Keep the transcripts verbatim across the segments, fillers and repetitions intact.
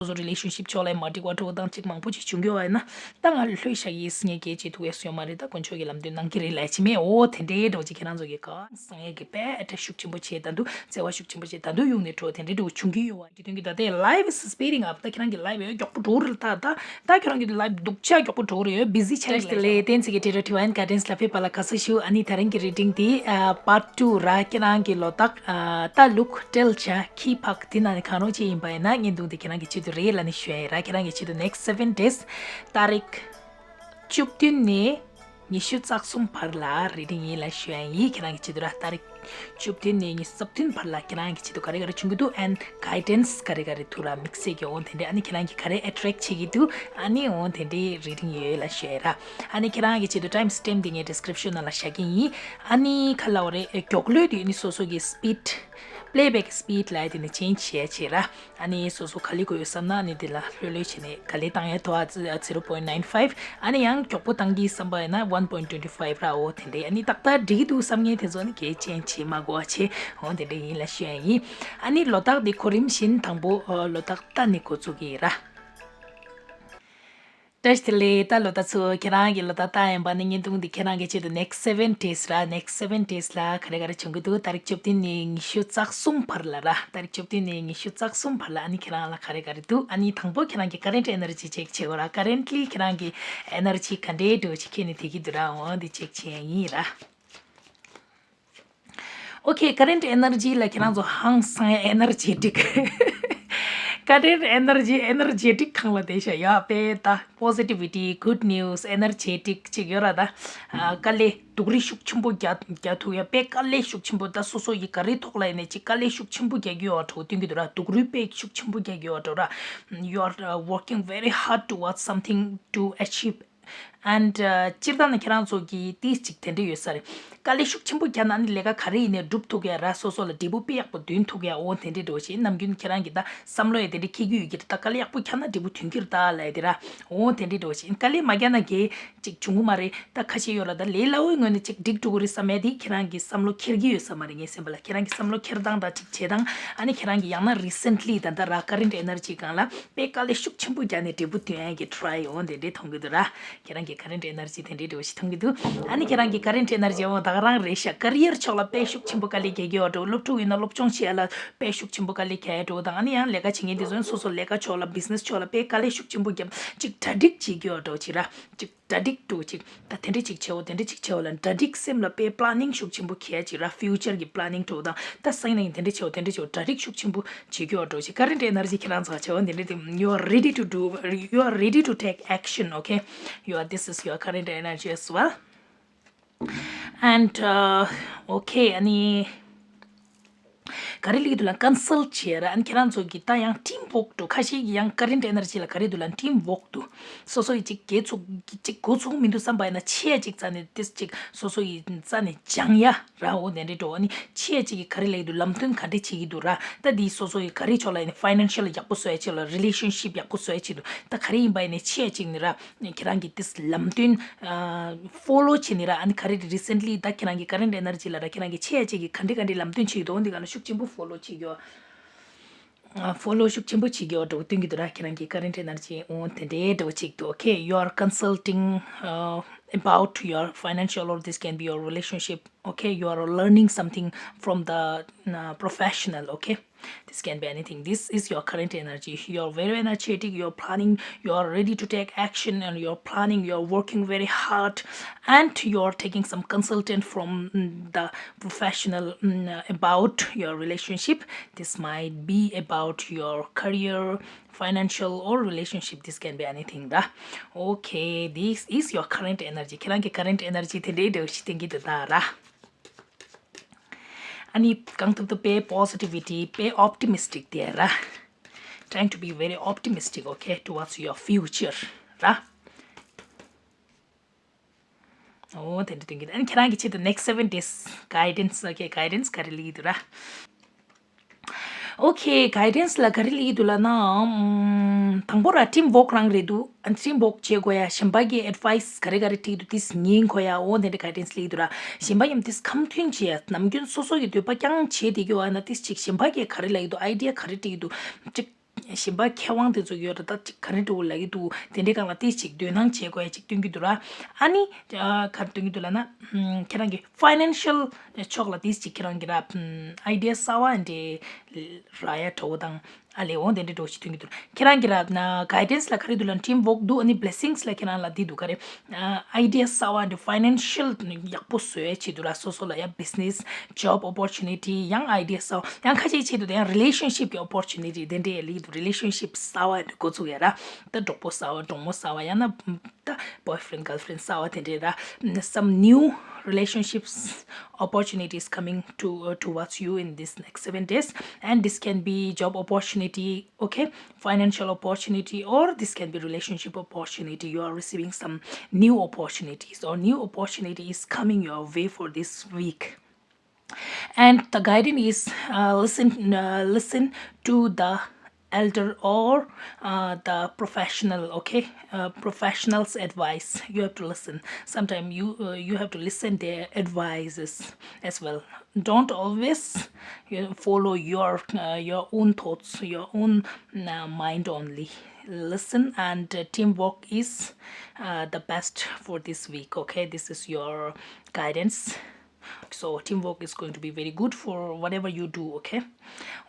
སོ་སོ་རི་ལེ་ཤན་ཤིབ་ཕྱོགས་ལ་མ་འགྲིག་པ་འགྲོ་སྟངས་ཅིག་མང་པོ་ཅིག་བྱུང་གི་ཡོད་པ་ཡིན་ན། ད་ང་ལྷོད་ཤག་ཡིས་ངས་སྐད་ཆ་ཐུག་ཡས་སུ་ཡོད་མ་རེད། ད་དཀོན་མཆོག་གི་ལམ་སྟོན་གནང་གི་རེད་ལབ་ཡས་ཅིག་མེད། འོ་དེ་འདྲའི་འགྲོ་ཅིག་ཁྱེད་རང་ཚོ་གི་གང་སང་ཡས་ཀྱི་དཔེ་ཨ་ཏྲ་ཤུགས་ཆེན་པོ་བྱས། ད་དུང་བརྩེ་བ་ཤུགས་ཆེན་པོ་བྱས། ད་དུང་ཡོང་ནས་འགྲོ་དེ་འདྲའི་འགྲོ་བྱུང་གི་ཡོད་པ། དེ་དོན་གྱི་ད་ལྟའི་life is speeding up། ད་ཁྱེད་རང་གི་life ཡོད་མགྱོགས་པོ་འགྲོ་རེད། ད་ད་ད་ཁྱེད་རང་གི་life སྡུག་ཅག་མགྱོགས་པོ་འགྲོ་རེད། ཡོད་busy ཆགས་ཀྱི་རེད། བསྟན་འཛིན་གྱི་Tarot Divine Guidance ལ་ཕེབས་པ་ལ་དགའ་བསུ་ཞུ། ཨ་ནི་ད་རིང་གི་reading འདི་ཨ་part two ར། ཁྱེད་རང་གི་ལོ་རྟགས་ཨ་ད་look, tell, ཇ་ཁྱི་ཕག་འདི་ནང་ནས་གང་རུང་ཅིག་ཡིན་པ་ཡིན་ན་བརྙན་ཐུང་འདི་ཁྱེད་རང་གི་ཆེད་དུ་རེད་ལབ་ནས་ཞུ་ཡ་ཡིན་ར། ཁྱེད་རང་གི་ཆེད་དུ་next seven days ཏ་རིག་བཅུ་བདུན་ནས་ཉི་ཤུ་རྩ་གསུམ་བར་ལ་reading ཡིན་ལབ་ཞུ་ཡ་ཡིན། ཁྱེད་རང་གི་ཆེད་དུ་ར། ཏ་རིག་བཅུ་བདུན་ནས་ཉི་ཤུ་རྩ་བདུན་བར་ལ་ཁྱེད་རང་གི་ཆེད་དུ་ག་རེ་ག་རེ་བྱུང་གི་འདུག and guidance ག་རེ་ག་རེ་ཐུག་ར། དམིགས་བསལ་གྱི་འོ་དེ་འདྲས། ཨ་ནི་ཁྱེད་རང་གི་ག་རེ་attract བྱེད་ཀྱི་འདུག་ཨ་ནི་འོ་དེ་འདྲས་reading ཡོད་ལབ་ཞུ་ཡ་ཡིན་ར། ཨ་ནི་ཁྱེད་རང་གི་ཆེད་དུ་time stamp འདི་ངས་description ནང་ལ་བཞག་གི་ཡིན། ཨ་ནི་ག་ལབ་དགོས་རེད། མགྱོགས་ལོས་དེ་ནི་སོ་སོ་གི་speed playback speed ལབ་ཡ་དེ་ནི་change བྱེད་ཡ་བྱེད་ར། ཨ་ནི་སོ་སོ་ག་ལེ་དགོས་ཡོད་བསམ་ན་ཨ་ནི་དེ་ལ་ལྷོད་ལྷོད་བྱས་ནས་ག་ལེ་བཏང་ཡ་དོ། ཨ་ཙི་ཨ་zero point nine five། ཨ་ནི་ཡང་མགྱོགས་པོ་བཏང་གི་བསམ་པ་ཡིན་ན་one point twenty five ར། འོ་དེ་འདྲས། ཨ་ནི་ཏག་ཏག་འགྲིག་འདུག་བསམ་མཁན་དེ་ཚོ་ནི་གལ་ཆེན་བྱེད་མ་དགོས་པ་བྱེད། འོ་དེ་འདྲས་ཡིན་ལབ་ཞུ་ཡ་ཡིན། ཨ་ནི་ལོ་རྟགས་འདི་གོ་རིམ་བཞིན་དང་པོ་ཨ་ལོ་རྟགས་རྟ་ནས་འགོ་བཙུགས་ཀྱི་ཡིན་ར། བཀྲ་ཤིས་བདེ་ལེགས། ད་ལོ་རྟགས་ཚོ་ཁྱེད་རང་གི་ལོ་རྟགས་རྟ་ཡིན་པ་ནི་བརྙན་ཐུང་འདི་ཁྱེད་རང་གི་ཆེད་དུ་next seven days ར། next seven days ལ་ག་རེ་ག་རེ་བྱུང་གི་འདུག་ཏ་རིག་བཅུ་བདུན་ནས་ཉི་ཤུ་རྩ་གསུམ་བར་ལ་ར། ཏ་རིག་བཅུ་བདུན་ནས་ཉི་ཤུ་རྩ་གསུམ་བར་ལ་ཨ་ནི་ཁྱེད་རང་ལ་ག་རེ་ག་རེ་འདུག་ཨ་ནི་དང་པོ་ཁྱེད་རང་གི་current energy check བྱེད་དགོས་ར། currently ཁྱེད་རང་གི་energy ག་འདྲས་འདུག་ཅིག་ཁྱེད་ནི་དེ་གི་འདུག་ར། འོ་འདི་check བྱེད་ཡ་ཡིན་ར། Okay, current energy ལ་ཁྱེད་རང་ཚོ་ཧང་སང་ཡ་energetic། Current energy, energetic གང་ལ་བསྡད་ཤག་ཡ་དཔེ་ད་positivity, good news, energetic ཅིག་ཡོད་ར། ད་ཨ་དཀའ་ལས་སྡུག་རུས་ཤུགས་ཆེན་པོ་རྒྱག་རྒྱག་ཐུབ་ཡ། དཔེ་དཀའ་ལས་ཤུགས་ཆེན་པོ། ད་སོ་སོ་ཡི་ག་རེ་ཐོག་ལ་ཡིན་ནའི་ཅིག་དཀའ་ལས་ཤུགས་ཆེན་པོ་རྒྱག་གི་ཡོད་འགྲོ་སྟོན་གྱི་འདུག་ར། སྡུག་རུས་དཔེ་ཤུགས་ཆེན་པོ་རྒྱག་གི་ཡོད་འགྲོ་ར། You are uh, working very hard towards something to achieve and uh, སྤྱིར་བཏང་ནི་ཁྱེད་རང་ཚོ་གི་ཏིས་ཅིག་དེ་འདྲ་ཡོད་ས་རེད། དཀའ་ལས་ཤུགས་ཆེན་པོ་རྒྱག་ན་ནི་ལས་ཀ་ག་རེ་ཡིན་ནའི་སྒྲུབ་ཐུབ་ཡ་ར། སོ་སོ་ལ་འབྲས་བུ་དཔེ་ཡག་པོ་འདོན་ཐུབ་ཡ། འོ་དེ་འདྲ་འགྲོ་བཞིན་ནམ་རྒྱུན་ཁྱེད་རང་གི་ད་བསམ་བློ་ཡ་དེ་འདྲ་འཁྱེར་གྱི་ཡོད་ཀྱི་རེད། ད་དཀའ་ལས་ཡག་པོ་རྒྱག་ན་འབྲས་བུ་ཐོན་གྱི་རེད་ད་ལབ་ཡ་དེ་ར། འོ་དེ་འདྲ་འགྲོ་བཞིན་དཀའ་ལས་མ་རྒྱག་ན་གལ་ཅིག་བྱུང་གི་མ་རེད། ད་ཁ་ཤས་ཡོད་ར། ད་ལས་སླ་བོའི་ངོས་ནས་ཅིག་འགྲིག་འགྲོ་གི་རེད་བསམ་ཡ་དེ་ཁྱེད་རང་གི་བསམ་བློ་འཁྱེར་གྱི་ཡོད་ས་མ་རེད། ངའི་སེམས་པ་ལ་ཁྱེད་རང་གི་བསམ་བློ་འཁྱེར་སྟངས་དང་ཅིག་བྱེད་སྟངས། ཨ་ནི་ཁྱེད་རང་གི་ཡང་ན་recently ད་ལྟ་ར་current energy སྒང་ལ་དཔེ་དཀའ་ལས་ཤུགས་ཆེན་པོ་རྒྱག་ནས་འབྲས་བུ་ཐོན་ཡ་གི་try འོ་དེ་འདྲས་མཐོང་གི་འདུག་ར། ཁྱེད་རང་གི་current energy དེ་འདྲས་འདྲ་བོ་ཞིག་མཐོང་གི་འདུག་ཨ་ནི་ཁྱེད་རང་གི་current energy འོ་ད་ག་རང་རེད་ཤག career ཕྱོགས་ལ་དཔེ་ཤུགས་ཆེན་པོ་དཀའ་ལས་རྒྱག་གི་ཡོད་འགྲོ། སློབ་ཕྲུག་ཡིན་ན་སློབ་སྦྱོང་བྱེད་ཡ་ལ་དཔེ་ཤུགས་ཆེན་པོ་དཀའ་ལས་རྒྱག་ཡ་འགྲོ་དང་། ཨ་ནི་ཡང་ལས་ཀ་བྱེད་མཁན་དེ་ཚོ་སོ་སོ་ལས་ཀ་ཕྱོགས་ལ་business ཕྱོགས་ལ་དཔེ་དཀའ་ལས་ཤུགས་ཆེན་པོ་རྒྱབ་ཅིག་གྲ་སྒྲིག་བྱེད་ཀྱི་ཡོད་འགྲོ་ཅིག་ར། ཅིག་གྲ་སྒྲིག་འགྲོ་ཅིག་ད་དེ་འདྲ་ཅིག་བྱེད་འོ་དེ་འདྲ་ཅིག་བྱེད་འོ་ལ་གྲ་སྒྲིག་སེམས་ལ་དཔེ་planning ཤུགས་ཆེན་པོ་འཁྱེར་ཅིག་ར། future གི་planning འགྲོ་དང་། ད་སང་ཉིན་དེ་འདྲ་བྱེད་འོ་དེ་འདྲ་བྱེད་འོ་གྲ་སྒྲིག་ཤུགས་ཆེན་པོ་བྱེད་ཀྱི་ཡོད་འགྲོ་ཅིག current energy ཁྱེད་རང་ཚོ་བྱེད་འོ་དེ་འདྲ་དེ། You are ready to do, you are ready to take action, okay? You are, this is your current energy as well. And uh, okay, ཨ་ནི། ག་རེ་ལབ་ཀྱི་འདུག་ལབ་ན་consult བྱེད་ར། ཨ་ནི་ཁྱེད་རང་ཚོ་གི་ད་ཡང་team work འདུག་ཁ་ཤས་ཀྱི་ཡང་current energy ལ་ག་རེ་འདུག་ལབ་ན་team work འདུག་སོ་སོ་ཡི་ཅིག་འགོ་ཚུགས་ཅིག་འགོ་ཚུགས་མི་འདུག་བསམ་པ་ཡིན་ན་ཆེ་ཡ་ཅིག་རྩ་ནས་ཏིས་ཅིག་སོ་སོ་ཡི་རྩ་ནས་སྦྱང་ཡ་ར། འོ་དེ་འདྲས་འགྲོ། ཨ་ནི་ཆེ་ཡ་ཅིག་གི་ག་རེ་ལབ་ཀྱི་འདུག་ལམ་སྟོན་ག་འདྲས་བྱེད་ཀྱི་འདུག་ར། ད་འདི་སོ་སོ་ཡི་ག་རེ་ཕྱོགས་ལ་ཡིན་ན་financial ལ་ཡག་པོ་བཟོ་ཡ་ཆེད་ལ་relationship ཡག་པོ་བཟོ་ཡ་ཆེད་དུ་ད་ག་རེ་ཡིན་པ་ཡིན་ན་ཆེ་ཡ་ཅིག་ནི་ར། ཁྱེད་རང་གི་ཏིས་ལམ་སྟོན་ཨ་follow བྱེད་ནི་ར། ཨ་ནི་ག་རེ་recently ད་ཁྱེད་རང་གི་current energy ལ་ར་ཁྱེད་རང་གི་ཆེ་ཡ་ཅིག་གི་ག་འདྲི་ག་འདྲི་ལམ་སྟོན་བྱེད་དོ་འདི་ག་ན་ཤུགས་ཆེན་པོ་follow བྱེད་རྒྱུ། ཨ་follow ཤུགས་ཆེན་པོ་བྱེད་རྒྱུ་འགྲོ་སྟོན་གྱི་འདུག་ར། ཁྱེད་རང་གི་current energy འོ་དེ་འདྲའི་འགྲོ་ཅིག་འདུག Okay, you are consulting uh, about your financial or this can be your relationship. Okay, you are learning something from the uh, professional. Okay. This can be anything. This is your current energy. You're very energetic, you're planning, you're ready to take action, and you're planning, you're working very hard, and you're taking some consultant from mm, the professional mm, about your relationship. This might be about your career, financial, or relationship. This can be anything. Da. Okay, this is your current energy. ཁྱེད་རང་གི་current energy དེ་འདྲའི་འདྲ་ཞིག་བསྟན་གྱི་འདུག་ད་ར། ཨ་ནི་གང་ཐུབ་ཐུབ་དཔེ་positivity དཔེ་optimistic དེ་ར། Trying to be very optimistic, okay, towards your future ར། འོ་དེ་འདྲ་དེ་འདྲ་ཨ་ནི་ཁྱེད་རང་གི་ཆེད་དུ་next seven days guidance, okay, guidance ག་རེ་ལི་འདུག་ར། Okay, guidance ལ་ག་རེ་ལི་འདུག་ལབ་ན། ཨམ། དང་པོ་ར་team work རང་རེད་འདུག་ཨ་team work བྱེད་དགོས་ཡ། གཞན་པ་གི་advice ག་རེ་ག་རེ་སྤྲད་འདུག་ཏིས་ཉན་དགོས་ཡ། འོ་དེ་འདྲ་guidance ལི་འདུག་ར། གཞན་པ་མཉམ་ཏིས་ཁ་མཐུན་བྱེད་ཡ། ནམ་རྒྱུན་སོ་སོ་གི་འདོད་པ་རྐྱང་བྱེད་བསྡད་ཀྱི་ཡོད་ན་ཏིས་ཅིག་གཞན་པ་གི་ག་རེ་ལབ་ཀྱི་འདུག idea ག་རེ་སྤྲད་ཀྱི་འདུག་ཅིག་གཞན་པ་མཁས་དབང་དེ་ཚོ་ཡོད་རེད། ད་ཅིག་ག་རེ་འགྲོ་ལབ་ཀྱི་འདུག་དེ་འདྲའི་སྒང་ལ་ཏིས་ཅིག་དོ་སྣང་བྱེད་དགོས་ཡ་ཅིག་སྟོན་གྱི་འདུག་ར། ཨ་ནི་ག་རེ་སྟོན་གྱི་འདུག་ལབ་ན། ཁྱེད་རང་གི་ཕའི་ནན་ཤལ་ཕྱོགས་ལ་ཏིས་ཅིག་ཁྱེད་རང་གི་ར་ཨའི་ཌི་ཡ་གསར་བ་འདྲ་རག་ཡ་འདྲ་བོ་དང་། ཨ་ལས་འོང་དེ་འདྲ་འདྲ་བོ་ཞིག་སྟོན་གྱི་འདུག་ཁྱེད་རང་གི་ར་གའི་ཌན་སི་ལ་ག་རེ་འདུག་ལབ་ན་ཊིམ་ཝོག་འདུག་ཨ་ནི་བྷི་ལེ་སིང་སི་ལ་ཁྱེད་རང་ལ་འདི་འདུག་ག་རེ། ཨའི་ཌི་ཡ་གསར་བ་འདི་ཕའི་ནན་ཤལ་ཡག་པོ་བཟོ་ཡ་ཆེད་དུ་ར། སོ་སོ་ལ་ཡ་བྷི་ཛི་ནེ་སི་ཇོབ་ཨོ་པོར་ཅུ་ནི་ཊི་ཡང་ཨའི་ཌི་ཡ་གསར་བ། ཡང་ཁ་ཤས་ཆེད་དུ་དེ་ཡང་རི་ལེ་ཤན་ཤིབ་གི་ཨོ་པོར་ཅུ་ནི་ཊི་དེ་འདྲ་ཡ་ལི་འདུག་རི་ལེ་ཤན་ཤིབ་གསར་བ་འདི་འགོ་ཚུགས་ཡ་ར། ད་གྲོགས་པོ་གསར་བ་གྲོགས་མོ་གསར་བ་ཡང་ན་ད་boyfriend girlfriend གསར་བ་དེ་འདྲ་ར། Some new relationships opportunities coming to uh, towards you in this next seven days, and this can be job opportunity, okay, financial opportunity, or this can be relationship opportunity. You are receiving some new opportunities, or new opportunity is coming your way for this week. And the guidance is uh, listen uh, listen to the elder or uh, the professional, okay, uh, professionals advice. You have to listen. Sometimes you uh, you have to listen their advices as well. Don't always you know, follow your uh, your own thoughts, your own uh, mind only. Listen and uh, teamwork is uh, the best for this week, okay? This is your guidance. So teamwork is going to be very good for whatever you do, okay?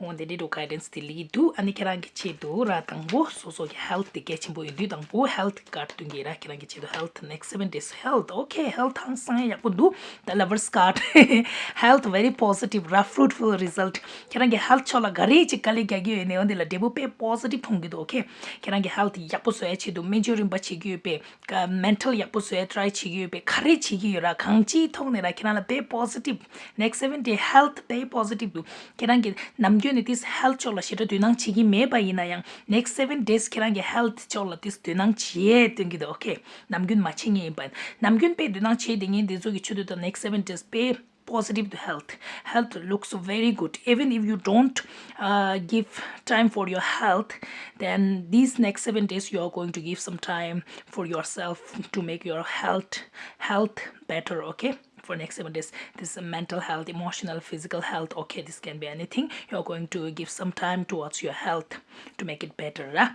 འོ་དེ་འདྲའི་འདྲ་བོ་གའི་ཌན་སི་དེ་ལི་འདུག་ཨ་ནི་ཁྱེད་རང་གི་ཆེད་དུ་ར་དང་པོ་སོ་སོ་གི་ཧེལ་ཐི་དེ་གལ་ཆེན་པོ་ཡིན་དུས་དང་པོ་ཧེལ་ཐི་ཀར་ཌ་སྟོན་གྱི་ར། ཁྱེད་རང་གི་ཆེད་དུ་ཧེལ་ཐི་next seven days health, okay, ཧེལ་ཐི་ཧང་སང་ཡག་པོ་འདུག་ད་ལ་བར་སི་ཀར་ཌ། Health very positive ར། Fruitful result. ཁྱེད་རང་གི་ཧེལ་ཐི་ཕྱོགས་ལ་ག་རེ་ཅིག་དཀའ་ལས་རྒྱག་གི་ཡོད་ནའི་འོ་དེ་ལ་འབྲས་བུ་དཔེ་པོ་སི་ཊིབ་མཐོང་གི་འདུག okay? ཁྱེད་རང་གི་ཧེལ་ཐི་ཡག་པོ་བཟོ་ཡ་ཆེད་དུ་སྨན་བཅོས་རིམ་པ་བྱེད་ཀྱི་ཡོད་པས། མེན་ཊལ་ཡག་པོ་བཟོ་ཡ་ཊ་རའི་བྱེད་ཀྱི་ཡོད་པས། ག་རེ་བྱེད་ཀྱི་ཡོད་ར། གང་ཅིའི་ཐོག་ནས་ར་ཁྱེད་རང་ལ་དཔེ་པོ་སི་ཊིབ། Next seven day health དཔེ་པོ་སི་ཊིབ་འདུག་ཁྱེད་རང་གི་ནམ་རྒྱུན་ནས་ཏིས་ཧེལ་ཐི་ཕྱོགས་ལ་ཞེ་དྲག་དོ་སྣང་བྱེད་ཀྱི་མེད་པ་ཡིན་ན་ཡང་next seven days ཁྱེད་རང་གི་ཧེལ་ཐི་ཕྱོགས་ལ་ཏིས་དོ་སྣང་བྱེད་སྟོན་གྱི་འདུག okay? ནམ་རྒྱུན་མ་བྱེད་མཁན་ཡིན་པ་ཡིན། ནམ་རྒྱུན་དཔེ་དོ་སྣང་བྱེད་བསྡད་མཁན་དེ་ཚོ་གི་ཆེད་དུ་ད་next seven days དཔེ positive to health. Health looks very good. Even if you don't uh, give time for your health, then these next seven days you are going to give some time for yourself to make your health health better, okay? For next seven days, this is mental health, emotional, physical health, okay, this can be anything. You're going to give some time towards your health to make it better, huh?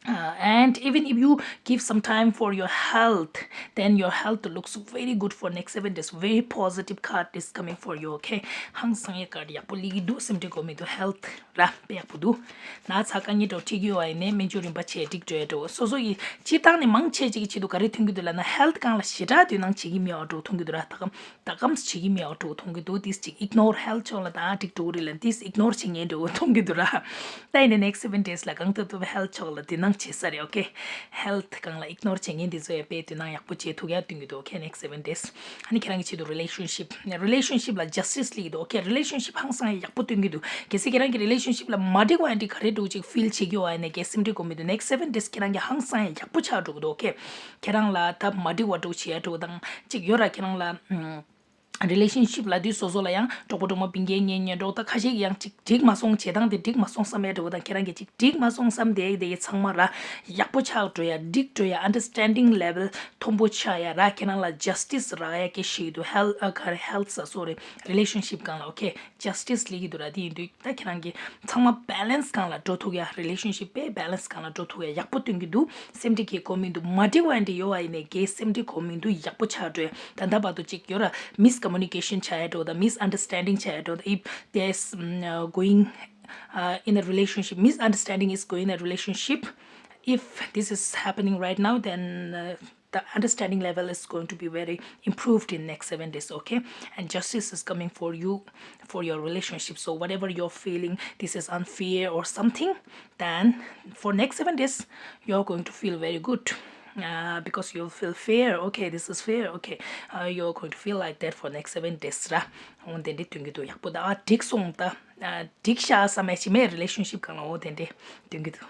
Uh, and even if you give some time for your health, then your health looks very good for next seven days. Very positive card is coming for you, okay? ཧང་སང་ཡ་ཀར་ཌ་ཡག་པོ་ལི་གི་འདུག་སེམས་ཁྲལ་དགོས་མི་འདུག་ཧེལ་ཐི་ར་དཔེ་ཡག་པོ་འདུག་ན་ཚ་དཀའ་ངལ་འདྲ་བོ་འཕྲད་ཀྱི་ཡོད་པ་ཡིན་ནའི་སྨན་བཅོས་རིམ་པ་བྱས་འགྲིག་འགྲོ་ཡ་འདྲ་བོ། སོ་སོ་ཡི་སྤྱིར་བཏང་ནས་མང་ཆེ་ཅིག་གི་ཆེད་དུ་ག་རེ་ཐོན་གྱི་འདུག་ལབ་ན་ཧེལ་ཐི་སྒང་ལ་ཞེ་དྲག་དོ་སྣང་བྱེད་ཀྱི་མེད་པ་འདྲ་བོ་མཐོང་གི་འདུག་ར། ད་གམ་ད་གམ་བྱེད་ཀྱི་མེད་པ་འདྲ་བོ་མཐོང་གི་འདུག་ཏིས་ཅིག་ཨིག་ནོར་ཧེལ་ཐི་ཕྱོགས་ལ་ད་འགྲིག་འགྲོ་གི་རེད་ལབ་ཏིས་ཨིག་ནོར་བྱེད་མཁན་འདྲ་བོ་མཐོང་གི་འདུག་ར། ད་ཡིན་ནའི་next seven days ལ་གང་ཐུབ་ཐུབ་ཧེལ་ཐི་ཕྱོགས་ལ་དོ་སྣང་བྱེད་ས་རེད། okay? ཧེལ་ཐི་སྒང་ལ་ཨིག་ནོར་བྱེད་མཁན་འདི་ཚོ་ཡང་དཔེ་དོ་སྣང་ཡག་པོ་བྱེད་ཐུབ་ཡ་སྟོན་གྱི་འདུག okay? Next seven days. ཨ་ནི་ཁྱེད་རང་གི་ཆེད་དུ་རི་ལེ་ཤན་ཤིབ། རི་ལེ་ཤན་ཤིབ་ལ་ཇ་སི་ཊིས་ལི་གི་འདུག okay? རི་ལེ་ཤན་ཤིབ་ཧང་སང་ཡག་པོ་སྟོན་གྱི་འདུག་གལ་སྲིད་ཁྱེད་རང་གི་རི་ལེ་ཤན་ཤིབ་ལ་མ་འགྲིག་པ་ཡིན་དུས་ག་རེ་འདྲ་བོ་ཅིག་ཕིལ་བྱེད་ཀྱི་ཡོད་པ་ཡིན་ནའི་གལ་སེམས་ཁྲལ་དགོས་མི་འདུག next seven days ཁྱེད་རང་གི་ཧང་སང་ཡག་པོ་ཆགས་འགྲོ་གི་འདུག okay? ཁྱེད་རང་ལ་ད་མ་འགྲིག་པ་འདྲ་བོ་བྱེད་ཡ་འདྲ་བོ་དང་ཅིག་ཡོད་ར། ཁྱེད་རང་ལ་ཨམ། རི་ལེ་ཤན་ཤིབ་ལབ་དུས་སོ་སོ་ལ་ཡང་གྲོགས་པོ་གྲོགས་མོ་སྤུན་ཀྱག་གཉེན་ཉེ་འདྲ་བོ་ད་ཁ་ཤས་ཀྱིས་ཡང་ཅིག་འགྲིག་མ་སོང་བྱེད་སྟངས་དེ་འགྲིག་མ་སོང་བསམ་ཡ་འདྲ་བོ་དང་། ཁྱེད་རང་གིས་ཅིག་འགྲིག་མ་སོང་བསམ་བསྡད་ཡ་དེ་ཡི་ཚང་མ་ར་ཡག་པོ་ཆགས་འགྲོ་ཡ། འགྲིག་འགྲོ་ཡ། ཨན་ཌར་སི་ཊེན་ཌིང་ལེ་ཝལ་མཐོན་པོ་ཆགས་ཡ་ར། ཁྱེད་རང་ལ་ཇ་སི་ཊིས་རག་ཡ་གི་ཞིག་འདུག་ཧེལ་ཨ་ག་རེ་ཧེལ་ཐི་ས་སོ་རི་རི་ལེ་ཤན་ཤིབ་སྒང་ལ། okay? ཇ་སི་ཊིས་ལི་གི་འདུག་ར། དེ་ཡིན་དུས་ད་ཁྱེད་རང་གི་ཚང་མ་བྷེ་ལེན་སི་སྒང་ལ་འགྲོ་ཐུབ་ཡ། རི་ལེ་ཤན་ཤིབ་དཔེ་བྷེ་ལེན་སི་སྒང་ལ་འགྲོ་ཐུབ་ཡ་ཡག་པོ་སྟོན་གྱི་འདུག་སེམས་ཁྲལ་གྱི་དགོས་མི་འདུག་མ་འགྲིག་པ་འདྲ་ཡོད་པ་ཡིན་ནའི་གའི་སེམས་ཁྲལ་དགོས་མི་འདུག་ཡག་པོ་ཆགས་འགྲོ་ཡ། ད་ལྟ་བར་དུ་ཅིག་ཡོད་ར། མིས་ཀོ་མུ་ནི་ཀེ་ཤན་ཆགས་ཡ་འདྲ་བོ་དང་མིས་ཨན་ཌར་སི་ཊེན་ཌིང་ཆགས་ཡ་འདྲ་བོ་དང་། If there's um, uh, going uh, in a relationship, misunderstanding is going in a relationship, if this is happening right now, then uh, the understanding level is going to be very improved in next seven days, okay? And justice is coming for you, for your relationship. So whatever you're feeling, this is unfair or something, then for next seven days, you're going to feel very good. Uh, because you'll feel fair, okay, this is fair, okay. Uh, you're going to feel like that for next seven days ར། འོ་དེ་འདྲ་སྟོན་གྱི་འདུག་ཡག་པོ་ད་ཨ་འགྲིག་སོང་ད། ཨ་འགྲིག་ཤག་བསམ་ཡ་ཅིག་མེད། རི་ལེ་ཤན་ཤིབ་སྒང་ལ་འོ་དེ་འདྲ་སྟོན་གྱི་འདུག་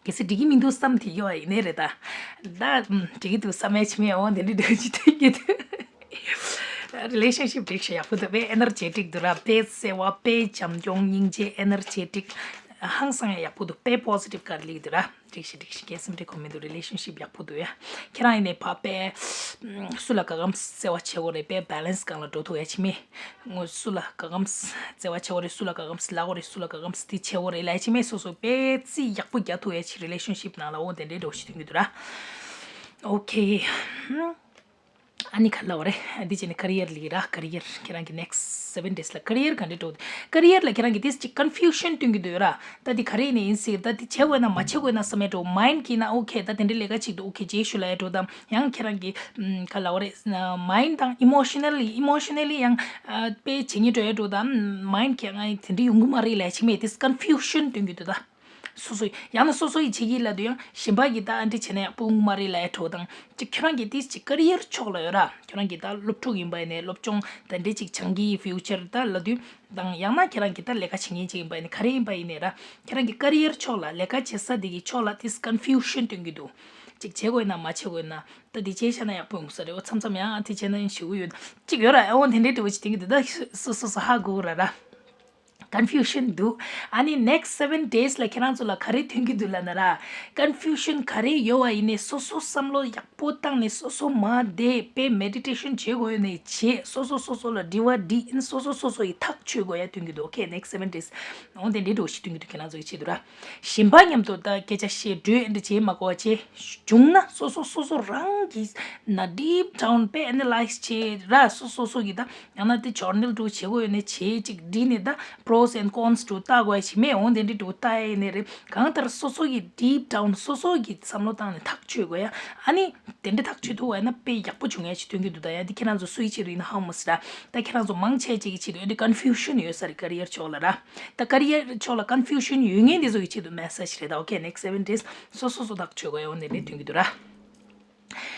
གལ་སྲིད་འགྲིག་གི་མི་འདུག་བསམ་དེ་ཡོད་པ་ཡིན་ནའི་རེད་ད། ད་ཨམ་འགྲིག་གི་འདུག་བསམ་ཡ་ཅིག་མེད། འོ་དེ་འདྲ་འདྲ་ཅིག་སྟོན་གྱི་འདུག་རི་ལེ་ཤན་ཤིབ་འགྲིག་ཤག་ཡག་པོ་འདུག་དཔེ་ཨེ་ནར་ཇེ་ཊིག་འདུག་ར། དཔེ་གསལ་བ། དཔེ་བྱམས་སྐྱོང་སྙིང་རྗེ། ཨེ་ནར་ཇེ་ཊིག་ཧང་སང་ཡག་པོ་འདུག་དཔེ་positive་ག་རེ་ལེགས་འདུག་ར། འགྲིག་ཤི་འགྲིག་ཤི། ཁྱེད་སེམས་ཁྲལ་གོ་མི་འདུག relationship་ཡག་པོ་འདུག་ཡ། ཁྱེད་རང་ཡིན་ནའི་ཕ་དཔེ་སུ་ལ་དགའ་གམ་བརྩེ་བ་བྱེད་དགོས་རེད། དཔེ་balance་སྒང་ལ་འགྲོ་ཐུབ་ཡ་ཅིག་མེད། ངོ་སུ་ལ་དགའ་གམ་བརྩེ་བ་བྱེད་དགོས་རེད། སུ་ལ་དགའ་གམ་ལབ་དགོས་རེད། སུ་ལ་དགའ་གམ་དེ་བྱེད་དགོས་རེད་ལབ་ཡ་ཅིག་མེད། སོ་སོ་དཔེ་རྩིས་ཡག་པོ་རྒྱག་ཐུབ་ཡ་ཅིག་relationship་ནང་ལ་འོ་དེ་འདྲའི་འགྲོ་ཞིག་ཐོན་གྱི་འདུག་ར། Okay. ཨ་ནི་ག་ལབ་རེད། འདི་བྱས་ནས་career་ལ་ར། career་ཁྱེད་རང་གི་next seven days་ལ་career་ག་འདྲ་འགྲོ། career་ལ་ཁྱེད་རང་གི་ཏིས་ཅིག་confusion་སྟོན་གྱི་འདུག་ར། ད་འདི་ག་རེ་ཡིན་ནའི་ཡིན་སྲིད། ད་འདི་བྱེད་དགོས་ན་མ་བྱེད་དགོས་ན་བསམ་ཡ་འགྲོ། mind་གིས་ན་okay་ད་དེ་འདྲའི་ལས་ཀ་ཅིག་འདུག okay་རྗེས་ཤུལ་ལ་ཡ་འགྲོ་དང་། ཡང་ཁྱེད་རང་གི་ག་ལབ་རེད། mind་དང་emotionally emotionally་ཡང་དཔེ་བྱེད་ཉེས་འགྲོ་ཡ་འགྲོ་དང་། mind་གིས་ང་དེ་འདྲའི་ཡོང་གི་མ་རེད་ལབ་ཅིག་མེད། ཏིས་confusion་སྟོན་གྱི་འདུག་ད། སོ་སོ་ཡང་ན་སོ་སོ་ཡིས་བྱེད་ཀྱི་ལབ་དུས་ཡང་གཞན་པ་གིས་ད་ཨ་འདྲ་བྱས་ན་ཡག་པོ་ཡོང་གི་མ་རེད་ལབ་ཡ་འགྲོ་དང་། ཅིག་ཁྱོད་རང་གི་ཏིས་ཅིག་career་ཕྱོགས་ལ་ཡོད་ར། ཁྱོད་རང་གི་ད་སློབ་ཕྲུག་ཡིན་པ་ཡིན་ནའི་སློབ་སྦྱོང་ད་འདྲ་ཅིག་སྦྱང་གི་future་ད་ལབ་དུས་དང་། ཡང་ན་ཁྱེད་རང་གི་ད་ལས་ཀ་བྱེད་མཁན་ཅིག་ཡིན་པ་ཡིན་ནའི་ག་རེ་ཡིན་པ་ཡིན་ནའི་ར། ཁྱེད་རང་གི་career་ཕྱོགས་ལ་ལས་ཀ་བྱེད་ས་དེ་གི་ཕྱོགས་ལ་ཏིས་confusion་སྟོན་གྱི་འདུག་ཅིག་བྱེད་དགོས་ན་མ་བྱེད་དགོས་ན། ད་འདི་བྱས་བཞག་ན་ཡག་པོ་ཡོང་ས་རེད། འོ་མཚམས་མཚམས་ཡང་ཨ་འདི་བྱས་ན་ཡང་ཞེ་པོ་ཡོད་ཅིག་ཡོད་ར། ཨ་འོ་དེ་འདྲའི་འདྲ་བོ་ཅིག་སྟོན་གྱི་འདུག་ད་སོ་སོ་སོ་ཧ་གོ་ར་ར། confusion་འདུག་ཨ་ནི་next seven days་ལ་ཁྱེད་རང་ཚོ་ལ་ག་རེ་ཐོན་གྱི་འདུག་ལབ་ན་ར། confusion་ག་རེ་ཡོད་པ་ཡིན་ནའི་སོ་སོ་བསམ་བློ་ཡག་པོ་བཏང་ནས་སོ་སོ་མ་བསྡད་པའི་meditation་བྱེད་དགོས་ནས་བྱེད། སོ་སོ་སོ་སོ་ལ་དྲི་བ་དྲིས། ཨ་ནི་སོ་སོ་སོ་སོ་ཡི་ཐག་གཅོད་དགོས་ཡ་ཐོན་གྱི་འདུག okay next seven days། འོ་དེ་འདྲའི་འདྲ་བོ་ཞིག་ཐོན་གྱི་འདུག་ཁྱེད་རང་ཚོ་ཡི་ཆེད་དུ་ར། གཞན་པ་མཉམ་དུ་ད་སྐད་ཆ་བཤད་འགྲོས་ཨ་འདྲ་བྱེད་མ་དགོས་པ་བྱེད། བྱུང་ན་སོ་སོ་སོ་སོ་རང་གིས་ན་deep down་དཔེ་analyze་བྱེད་ར། སོ་སོ་སོ་གིས་ད་ཡང་ན་དེ་journal་འདྲ་བོ་བྱེད་དགོས་ཡོད་ནའི་བྱེད་ཅིག་བྲིས་ནས་ད་pros and cons་འདྲ་བོ་ལྟ་དགོས་ཡ་ཞིག་མེད། འོང་དེ་འདྲ་འདྲ་བོ་ལྟ་ཡ་ཡིན་ནའི་རེད། གང་ལྟར་སོ་སོ་གིས་deep down་སོ་སོ་གིས་བསམ་བློ་བཏང་ནས་ཐག་གཅོད་དགོས་ཡ། ཨ་ནི་དེ་འདྲ་ཐག་གཅོད་ཐུབ་པ་ཡིན་ན་དཔེ་ཡག་པོ་བྱུང་ཡ་ཞིག་ཐོན་གྱི་འདུག་ད་ཡ་འདི་ཁྱེད་རང་ཚོ་སུའི་ཆེད་དུ་ཡིན་ན་ཧ་མ་སི་ར། ད་ཁྱེད་རང་ཚོ་མང་ཆེ་ཅིག་གི་ཆེད་དུ་ཡ་འདི་confusion་ཡོད་ས་རེད་career་ཕྱོགས་ལ་ར། ད་career་ཕྱོགས་ལ་confusion་ཡོད་མཁན་འདི་ཚོ་གི་ཆེད་དུ་message་རེད། ད་okay next seven days་སོ་སོ་སོ་ཐག་གཅོད་དགོས་ཡ་འོ་ནས་ནས་ཐོན་གྱི་འདུག་ར།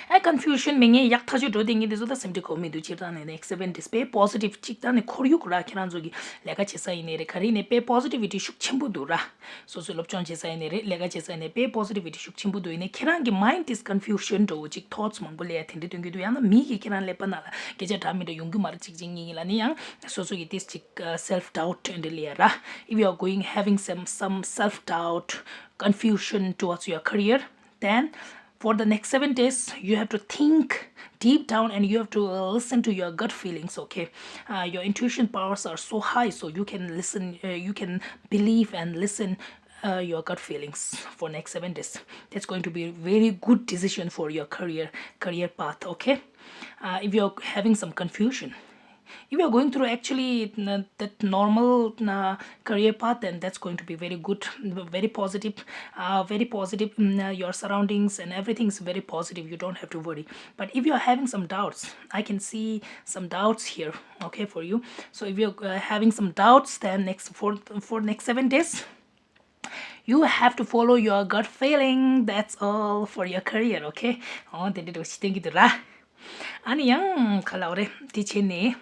ཨ་confusion་མེད་མཁན་ཡག་ཐག་ཆོད་འགྲོ་བསྡད་མཁན་འདི་ཚོ་ད་སེམས་ཁྲལ་དགོས་མི་འདུག་སྤྱིར་བཏང་ནས་next seven days་དཔེ་positive་གཅིག་ད་ནས་ཁོར་ཡུག་ར། ཁྱེད་རང་ཚོ་གི་ལས་ཀ་བྱེད་ས་ཡིན་ནའི་རེད། ག་རེ་ཡིན་ནའི་དཔེ་positivity་ཤུགས་ཆེན་པོ་འདུག་ར། སོ་སོའི་སློབ་སྦྱོང་བྱེད་ས་ཡིན་ནའི་རེད། ལས་ཀ་བྱེད་ས་ཡིན་ནའི་དཔེ་positivity་ཤུགས་ཆེན་པོ་འདུག་ཡིན་ནའི་ཁྱེད་རང་གི་mind is confusion་འདྲ་བོ་ཅིག thoughts་མང་པོ་སླེབས་ཡ་དེ་འདྲ་སྟོན་གྱི་འདུག་ཡང་ན་མི་གིས་ཁྱེད་རང་ཀླད་པ་ནང་ལ་སྐད་ཆ་འདྲ་མི་འདྲ་ཡོང་གི་མ་རེད། གཅིག་གཅིག་གཉིས་གཉིས་ལ་ནི་ཡང་སོ་སོ་གི་ཏིས་ཅིག self doubt་འདྲ་སླེབས་ཡ་ར། If you are going having some some self doubt, confusion towards your career, then for the next seven days you have to think deep down and you have to uh, listen to your gut feelings, okay? Uh, your intuition powers are so high, so you can listen, uh, you can believe and listen uh, your gut feelings for next seven days. That's going to be a very good decision for your career, career path, okay? Uh, if you're having some confusion, if you're going through actually uh, that normal uh, career path, then that's going to be very good, very positive, uh, very positive. Mm, uh, your surroundings and everything is very positive. You don't have to worry. But if you're having some doubts, I can see some doubts here, okay, for you. So if you're uh, having some doubts, then next for for next seven days, you have to follow your gut feeling. That's all for your career, okay? Oh, they did what you think it. ཨ་ནི་ཡང་ག་ལབ་རེད། དེ་བྱས་ནས་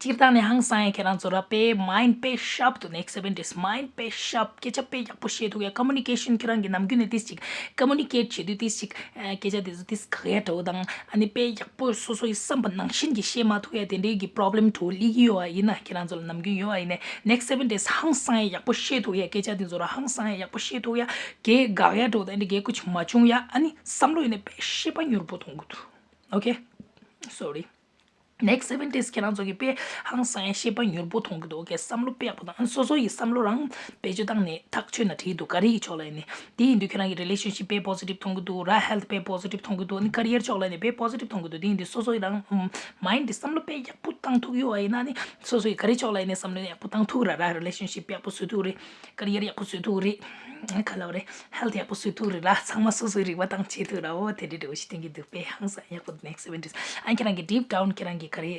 སྤྱིར་བཏང་ནས་ཧང་སང་ཡ་ཁྱེད་རང་ཚོ་ར་དཔེ་mind དཔེ་sharp་འདུག next seven days mind དཔེ་sharp སྐད་ཆ་དཔེ་ཡག་པོ་བཤད་ཐུབ་ཡ། communication ཁྱེད་རང་གི་ནམ་རྒྱུན་ནས་ཏིས་ཅིག་communicate་བྱེད་དུས་ཏིས་ཅིག་སྐད་ཆ་དེ་ཚོ་ཏིས་ག་ཡ་འདྲ་བོ་དང་། ཨ་ནི་དཔེ་ཡག་པོ་སོ་སོ་ཡི་བསམ་པ་ནང་བཞིན་གྱི་བཤད་མ་ཐུབ་ཡ་དེ་འདྲའི་གི་problem་འདྲ་བོ་སླེབས་ཀྱི་ཡོད་པ་ཡིན་ན། ཁྱེད་རང་ཚོ་ལ་ནམ་རྒྱུན་ཡོད་པ་ཡིན་ནས་next seven days་ཧང་སང་ཡ་ཡག་པོ་བཤད་ཐུབ་ཡ། སྐད་ཆ་དེ་ཚོ་ར་ཧང་སང་ཡ་ཡག་པོ་བཤད་ཐུབ་ཡ། གེ་དགག་ཡ་འདྲ་བོ་དང་དེ་འདྲའི་གེ་ཀུ་ཅིག་མ་བྱུང་ཡ། ཨ་ནི་བསམ་བློ་ཡིན་ནས་དཔེ་ཤེས་པ་མྱུར་པོ་གཏོང་གི་འདུག okay, sorry. Next seven days ཁྱེད་རང་ཚོ་གི་དཔེ་ཧང་སང་ཡ་ཤེས་པ་མྱུར་པོ་གཏོང་གི་འདུག okay, བསམ་བློ་དཔེ་ཡག་པོ་དང་། ཨ་ནི་སོ་སོ་ཡི་བསམ་བློ་རང་བེད་སྤྱོད་བཏང་ནས་ཐག་ཆོད་ན་འགྲིག་འདུག་ག་རེ་ཡི་ཕྱོགས་ལ་ཡིན་ནའི། དེ་ཡིན་དུས་ཁྱེད་རང་གི་relationship་དཔེ་positive་གཏོང་གི་འདུག་ར། health དཔེ་positive གཏོང་གི་འདུག་ཨ་ནི་career་ཕྱོགས་ལ་ཡིན་ནའི་དཔེ་positive གཏོང་གི་འདུག་དེ་ཡིན་དུས་སོ་སོ་ཡི་རང་ཨམ་mind དེ་བསམ་བློ་དཔེ་ཡག་པོ་བཏང་ཐུབ་ཡོད་པ་ཡིན་ན་ནི། སོ་སོ་ཡི་ག་རེ་ཕྱོགས་ལ་ཡིན་ནའི་བསམ་བློ་ཡག་པོ་བཏང་ཐུབ་ར་ར། relationship ཡག་པོ་བཟོ་ཐུབ་རེད། career ཡག་པོ་བཟོ་ཐུབ་རེད། ག་ལབ་རེད། health ཡག་པོ་བཟོ་ཐུབ་རེད་ར། ཚང་མ་སོ་སོའི་རིག་པ་དང་བྱེད་ཐུབ་ར། འོ་དེ་འདྲ་འདྲ་བོ་ཞིག་བསྟན་གྱི་འདུག་དཔེ་ཧང་སང་ཡག་པོ་འདུག next seven days ཨ་ཁྱེད་རང་གི་deep down ཁྱེད་རང་གི་ག་རེ་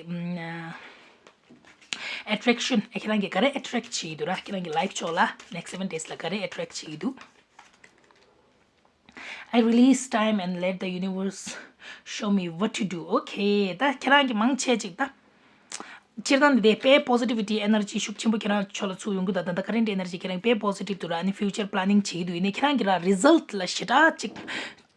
ཨམ་attraction ཨ་ཁྱེད་རང་གི་ག་རེ་attract བྱེད་ཀྱི་འདུག་ར། ཁྱེད་རང་གི་life ཕྱོགས་ལ་next seven days ལ་ག་རེ་attract བྱེད་ཀྱི་འདུག I release time and let the universe show me what to do. Okay, ད་ཁྱེད་རང་གི་མང་ཆེ་ཅིག་ད། སྤྱིར་བཏང་འདི་དཔེ་positivity energy ཤུགས་ཆེན་པོ་ཁྱེད་རང་ཕྱོགས་ལ་ཚུར་ཡོང་གི་འདུག་ད་ད་ལྟ་current energy ཁྱེད་རང་དཔེ་positive འདུག་ར། ཨ་ནི་future planning བྱེད་ཀྱི་འདུག་ཡིན་ནའི་ཁྱེད་རང་གི་ར་result ལ་ཞེ་དྲག་ཅིག་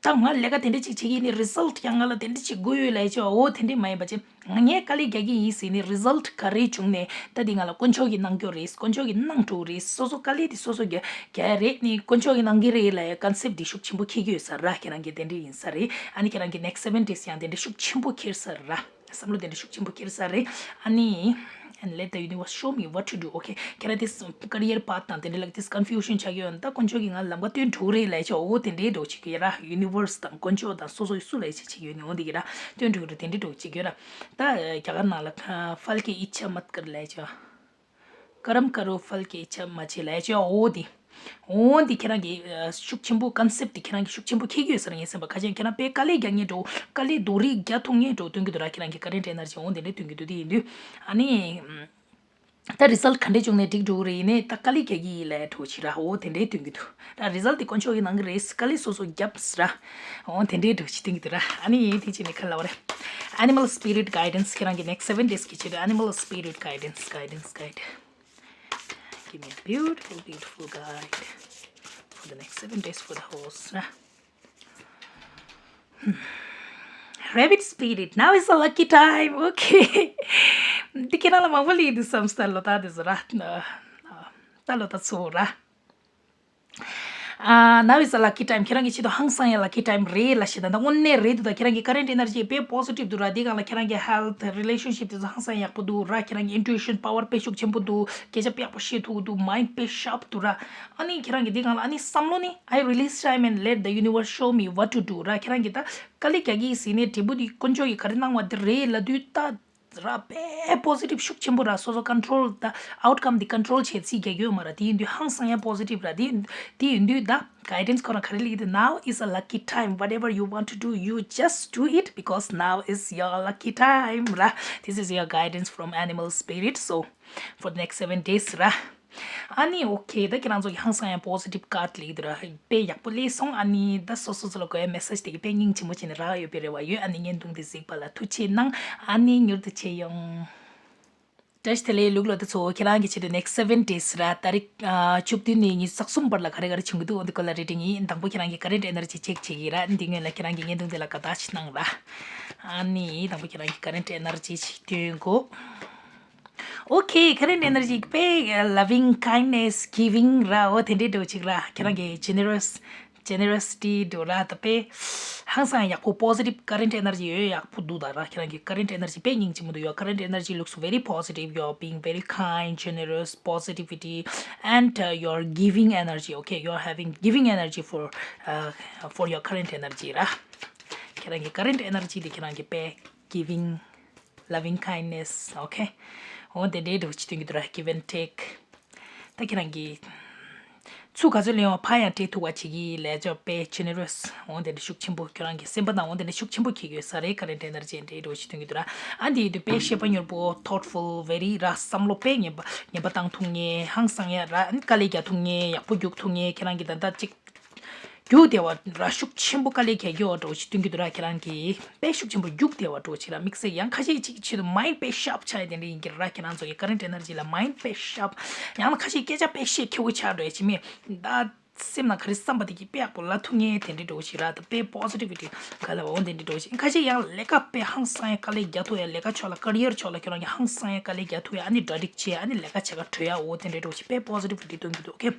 ད་ང་ལས་ཀ་དེ་འདྲ་ཅིག་བྱེད་ཀྱི་ཡིན་ནི་result་ཡང་ང་ལ་དེ་འདྲ་ཅིག་དགོས་ཡོད་ལབ་ཡ་ཅིག་འོ་དེ་འདྲ་མ་ཡིན་པ་ཅིག་ང་ངས་དཀའ་ལས་རྒྱག་གི་ཡིན་ཟེར་ནས་result་ག་རེ་བྱུང་ནས་ད་འདི་ང་ལ་དཀོན་མཆོག་གིས་གནང་རྒྱུ་རེད། དཀོན་མཆོག་གིས་གནང་འགྲོ་གི་རེད། སོ་སོ་དཀའ་ལས་དེ་སོ་སོ་རྒྱག་རྒྱག་ཡ་རེད། ནི་དཀོན་མཆོག་གིས་གནང་གི་རེད་ལབ་ཡ་concept་འདི་ཤུགས་ཆེན་པོ་འཁྱེར་གྱི་ཡོད་ས་ར། ཁྱེད་རང་གིས་དེ་འདྲ་ཡིན་ས་རེད། ཨ་ནི་ཁྱེད་རང་གི་next seven days་ཡང་དེ་འདྲ་ཤུགས་ཆེན་པོ་འཁྱེར་ས་ར། བསམ་བློ་དེ་འདྲ་ཤུགས་ཆེན་པོ་འཁྱེར་ས་རེད། ཨ་ནི། And let the universe show me what to do. Okay. ཁྱེད་རང་དེ་career path་དང་དེ་འདྲ་ལ་དེ་confusion་ཆགས་ཡོད་ན་ད་དཀོན་མཆོག་གིས་ང་ལམ་ཁ་སྟོན་འགྲོ་གི་རེད་ལབ་ཡ་ཅིག་འོ་དེ་འདྲའི་འགྲོ་ཅིག་ཡ་ར། universe་དང་དཀོན་མཆོག་དང་སོ་སོ་ཡི་སུ་ལབ་ཡ་ཅིག་ཅིག་ཡོད་ནི་འོ་དེ་གི་ར་སྟོན་འགྲོ་གི་རེད། དེ་འདྲའི་འགྲོ་ཅིག་ཡོད་ར། ད་རྒྱ་གར་ནང་ལ་फल की इच्छा मत कर ལབ་ཡ་ཅིག करम करो, फल की इच्छा मत कीजिए ལབ་ཡ་ཅིག་འོ་དེ། འོ་འདི་ཁྱེད་རང་གི་ཨ་ཤུགས་ཆེན་པོ་concept་འདི་ཁྱེད་རང་གི་ཤུགས་ཆེན་པོ་འཁྱེར་གྱི་ཡོད་ས་རེད། ངས་སེམས་པ་ཁ་ཅན་ཁྱེད་རང་དཔེ་དཀའ་ལས་རྒྱག་མཁན་འགྲོ། དཀའ་ལས་རྡོ་རིགས་རྒྱག་ཐུབ་མཁན་འགྲོ་སྟོན་གྱི་འདུག་ར། ཁྱེད་རང་གི་current energy་འོ་འདི་འདྲ་སྟོན་གྱི་འདུག་དེ་ཡིན་དུས་ཨ་ནི་ད་result་ག་འདྲས་བྱུང་ནས་འགྲིག་འགྲོ་གི་རེད། ཡིན་ནའི་ད་དཀའ་ལས་རྒྱག་གི་ཡིན་ལབ་འགྲོ་ཅིག་ར། འོ་དེ་འདྲས་སྟོན་གྱི་འདུག་ར། result་དེ་དཀོན་མཆོག་གིས་གནང་གི་རེད། དཀའ་ལས་སོ་སོ་རྒྱབ་ར། འོ་དེ་འདྲས་འགྲོ་ཅིག་སྟོན་གྱི་འདུག་ར། ཨ་ནི་དེ་ཅི་ནས་ཁ་ལ་བ་རེད། Animal spirit guidance་ཁྱེད་རང་གི་next seven days་གི་ཆེད་དུ་animal spirit guidance guidance guide Give me a beautiful, beautiful guide for the next seven days for the horse. Rabbit spirit, now is a lucky time. Okay. འདི་ཁྱེད་རང་ལ་མང་པོ་ལས་འདུག་བསམ་སྟ་ལོ་ད་འདི་ཟེར་ར། ད་ལོ་ད་ཚོ་ར། ཨ། Now is a lucky time. ཁྱེད་རང་གི་ཆེད་དུ་ཧང་སང་ཡ་lucky time་རེད་ལབ་ཤེས་ད། ད་དངོས་གནས་རེད་འདུག་ད་ཁྱེད་རང་གི་current energy་དཔེ་positive་འདུག་ར། དེ་སྒང་ལ་ཁྱེད་རང་གི་health relationship་དེ་ཚོ་ཧང་སང་ཡག་པོ་འདུག་ར། ཁྱེད་རང་གི་intuition power་དཔེ་ཤུགས་ཆེན་པོ་འདུག་སྐད་ཆ་དཔེ་ཡག་པོ་བཤད་ཐུབ་འདུག mind་དཔེ་sharp་འདུག་ར། ཨ་ནི་ཁྱེད་རང་གི་དེ་སྒང་ལ་ཨ་ནི་བསམ་བློ་ནི། I release time and let the universe show me what to do་ར། ཁྱེད་རང་གི་ད་དཀའ་ལས་རྒྱག་གི་ཟིན་ནས་འབྲས་བུ་དེ་དཀོན་མཆོག་གིས་ག་རེ་གནང་བ་དེ་རེད་ལབ་དུས་ད། ར་དཔེ་positive་ཤུགས་ཆེན་པོ་ར། སོ་སོ་control་ད་outcome་འདི་control་བྱེད་རྩིས་རྒྱག་གི་ཡོད་མ་ར། དེ་ཡིན་དུས་ཧང་སང་ཡ་positive་ར། དེ་དེ་ཡིན་དུས་ད་guidance་ཁོ་རང་ག་རེ་ལེགས་དེ། Now is a lucky time. Whatever you want to do, you just do it because now is your lucky time ར། This is your guidance from animal spirit. So for the next seven days ར། ཨ་ནི་okay་ད་ཁྱེད་རང་ཚོ་གི་ཧང་སང་ཡ་positive card་ལེགས་དེ་ར། དཔེ་ཡག་པོ་ལས་སོང་། ཨ་ནི་ད་སོ་སོ་ཚོ་ལ་དགོས་ཡ་message་དེ་གི་དཔེ་སྙིང་རྗེ་མོ་བྱས་ནས་རག་ཡོད་པའི་རེ་བ་ཡོད། ཨ་ནི་བརྙན་ཐུང་དེ་གཟིགས་པ་ལ་ཐུགས་རྗེ་གནང་། ཨ་ནི་མྱུར་དུ་མཇལ་ཡོང་། བཀྲ་ཤིས་བདེ་ལེགས་ལུག་ལོ་དེ་ཚོ། ཁྱེད་རང་གི་ཆེད་དུ་next seven days་ར། ད་རིག་ཨ་བཅུ་བདུན་ནས་ཉི་ཤུ་རྩ་གསུམ་བར་ལ་ག་རེ་ག་རེ་བྱུང་གི་འདུག་འོ་འདི་སྐོར་ལ་reading་ཡིན། དང་པོ་ཁྱེད་རང་གི་current energy check་བྱེད་ཀྱི་ར། འདི་སྔོན་ལ་ཁྱེད་རང་གི་བརྙན་ཐུང་དེ་ལ་དགའ་རྟགས་ཅིག་གནང་ར། ཨ་ནི་དང་པོ་ཁྱེད་རང་གི་current energy་ཅིག་སྟོན་གོ། Okay, current energy དཔེ་loving kindness, giving་ར། འོ་དེ་འདྲའི་འགྲོ་ཅིག་ར། ཁྱེད་རང་གི་generous, generosity་འགྲོ་ར། ད་དཔེ་ཧང་སང་ཡག་པོ་positive current energy་ཡོད་ཡག་པོ་འདུག་ད་ར། ཁྱེད་རང་གི་current energy་དཔེ་སྙིང་རྗེ་མོ་འདུག Your current energy looks very positive. You're being very kind, generous, positivity, and uh, you're giving energy. Okay, you're having giving energy for uh, for your current energy ར། ཁྱེད་རང་གི་current energy་དེ་ཁྱེད་རང་གི་དཔེ་giving, loving kindness, okay. འོ་དེ་འདྲའི་འགྲོ་ཅིག་སྟོན་གྱི་འདུག་ར། Give and take. ད་ཁྱེད་རང་གིས་ཚུར་ག་ཚོད་ལེན་ཡོང་ཕར་ཡང་སྤྲད་ཐུབ་པ་བྱེད་ཀྱི་ལས་ཆོག་དཔེ་generous། འོ་དེ་འདྲ་ཤུགས་ཆེན་པོ་ཁྱེད་རང་གི་སེམས་པ་དང་འོ་དེ་འདྲ་ཤུགས་ཆེན་པོ་འཁྱེར་གྱི་ཡོད་ས་རེད། current energy་འདྲའི་འགྲོ་ཅིག་སྟོན་གྱི་འདུག་ར། ཨ་འདི་ཡིན་དུས་དཔེ་ཤེས་པ་མྱུར་པོ་thoughtful, very་ར། བསམ་བློ་དཔེ་ངན་པ་ངན་པ་བཏང་ཐུབ་མཁན། ཧང་སང་ཡ་ར། ཨ་ནི་དཀའ་ལས་རྒྱག་ཐུབ་མཁན། ཡག་པོ་རྒྱུག་ཐུབ་མཁན། ཁྱེད་རང་གི་ད་ལྟ་ཅིག་རྒྱུག་བདེ་བ་ར། ཤུགས་ཆེན་པོ་དཀའ་ལས་རྒྱག་རྒྱུ་འགྲོ་ཞིག་སྟོན་གྱི་འདུག་ར། ཁྱེད་རང་གིས་དཔེ་ཤུགས་ཆེན་པོ་རྒྱུག་བདེ་བ་འགྲོ་ཞིག་ར། དམིགས་བསལ་ཡང་ཁ་ཤས་ཅིག་ཆེད་དུ་mind་དཔེ་sharp་ཆགས་ཡ་དེ་འདྲ་ཡིན་གྱི་ར། ཁྱེད་རང་ཚོ་གི་current energy་ལ་mind་དཔེ་sharp། ཡང་ན་ཁ་ཤས་སྐད་ཆ་དཔེ་བཤད་ཁེ་པོ་ཆགས་འགྲོ་ཡ་ཅི་མེད་ད། སེམས་ནང་ག་རེ་བསམ་པ་དེ་གི་དཔེ་ཡག་པོ་ལབ་ཐུབ་མཁན་དེ་འདྲ་འགྲོ་ཞིག་ར། ད་དཔེ་positivity་ག་ལ་བ་འོ་དེ་འདྲ་འགྲོ་ཞིག་ཁ་ཤས་ཡང་ལས་ཀ་དཔེ་ཧང་སང་ཡ་དཀའ་ལས་རྒྱག་ཐུབ་ཡ། ལས་ཀ་ཕྱོགས་ལ་career་ཕྱོགས་ལ་ཁྱོད་རང་གི་ཧང་སང་ཡ་དཀའ་ལས་རྒྱག་ཐུབ་ཡ། ཨ་ནི་གྲ་སྒྲིག་བྱེད། ཨ་ནི་ལས་ཀ་བྱེད་ག་འགྲོ་ཡ། འོ་དེ་འདྲ་འགྲོ་ཞིག་དཔེ་positivity་སྟོན་གྱི་འདུག okay.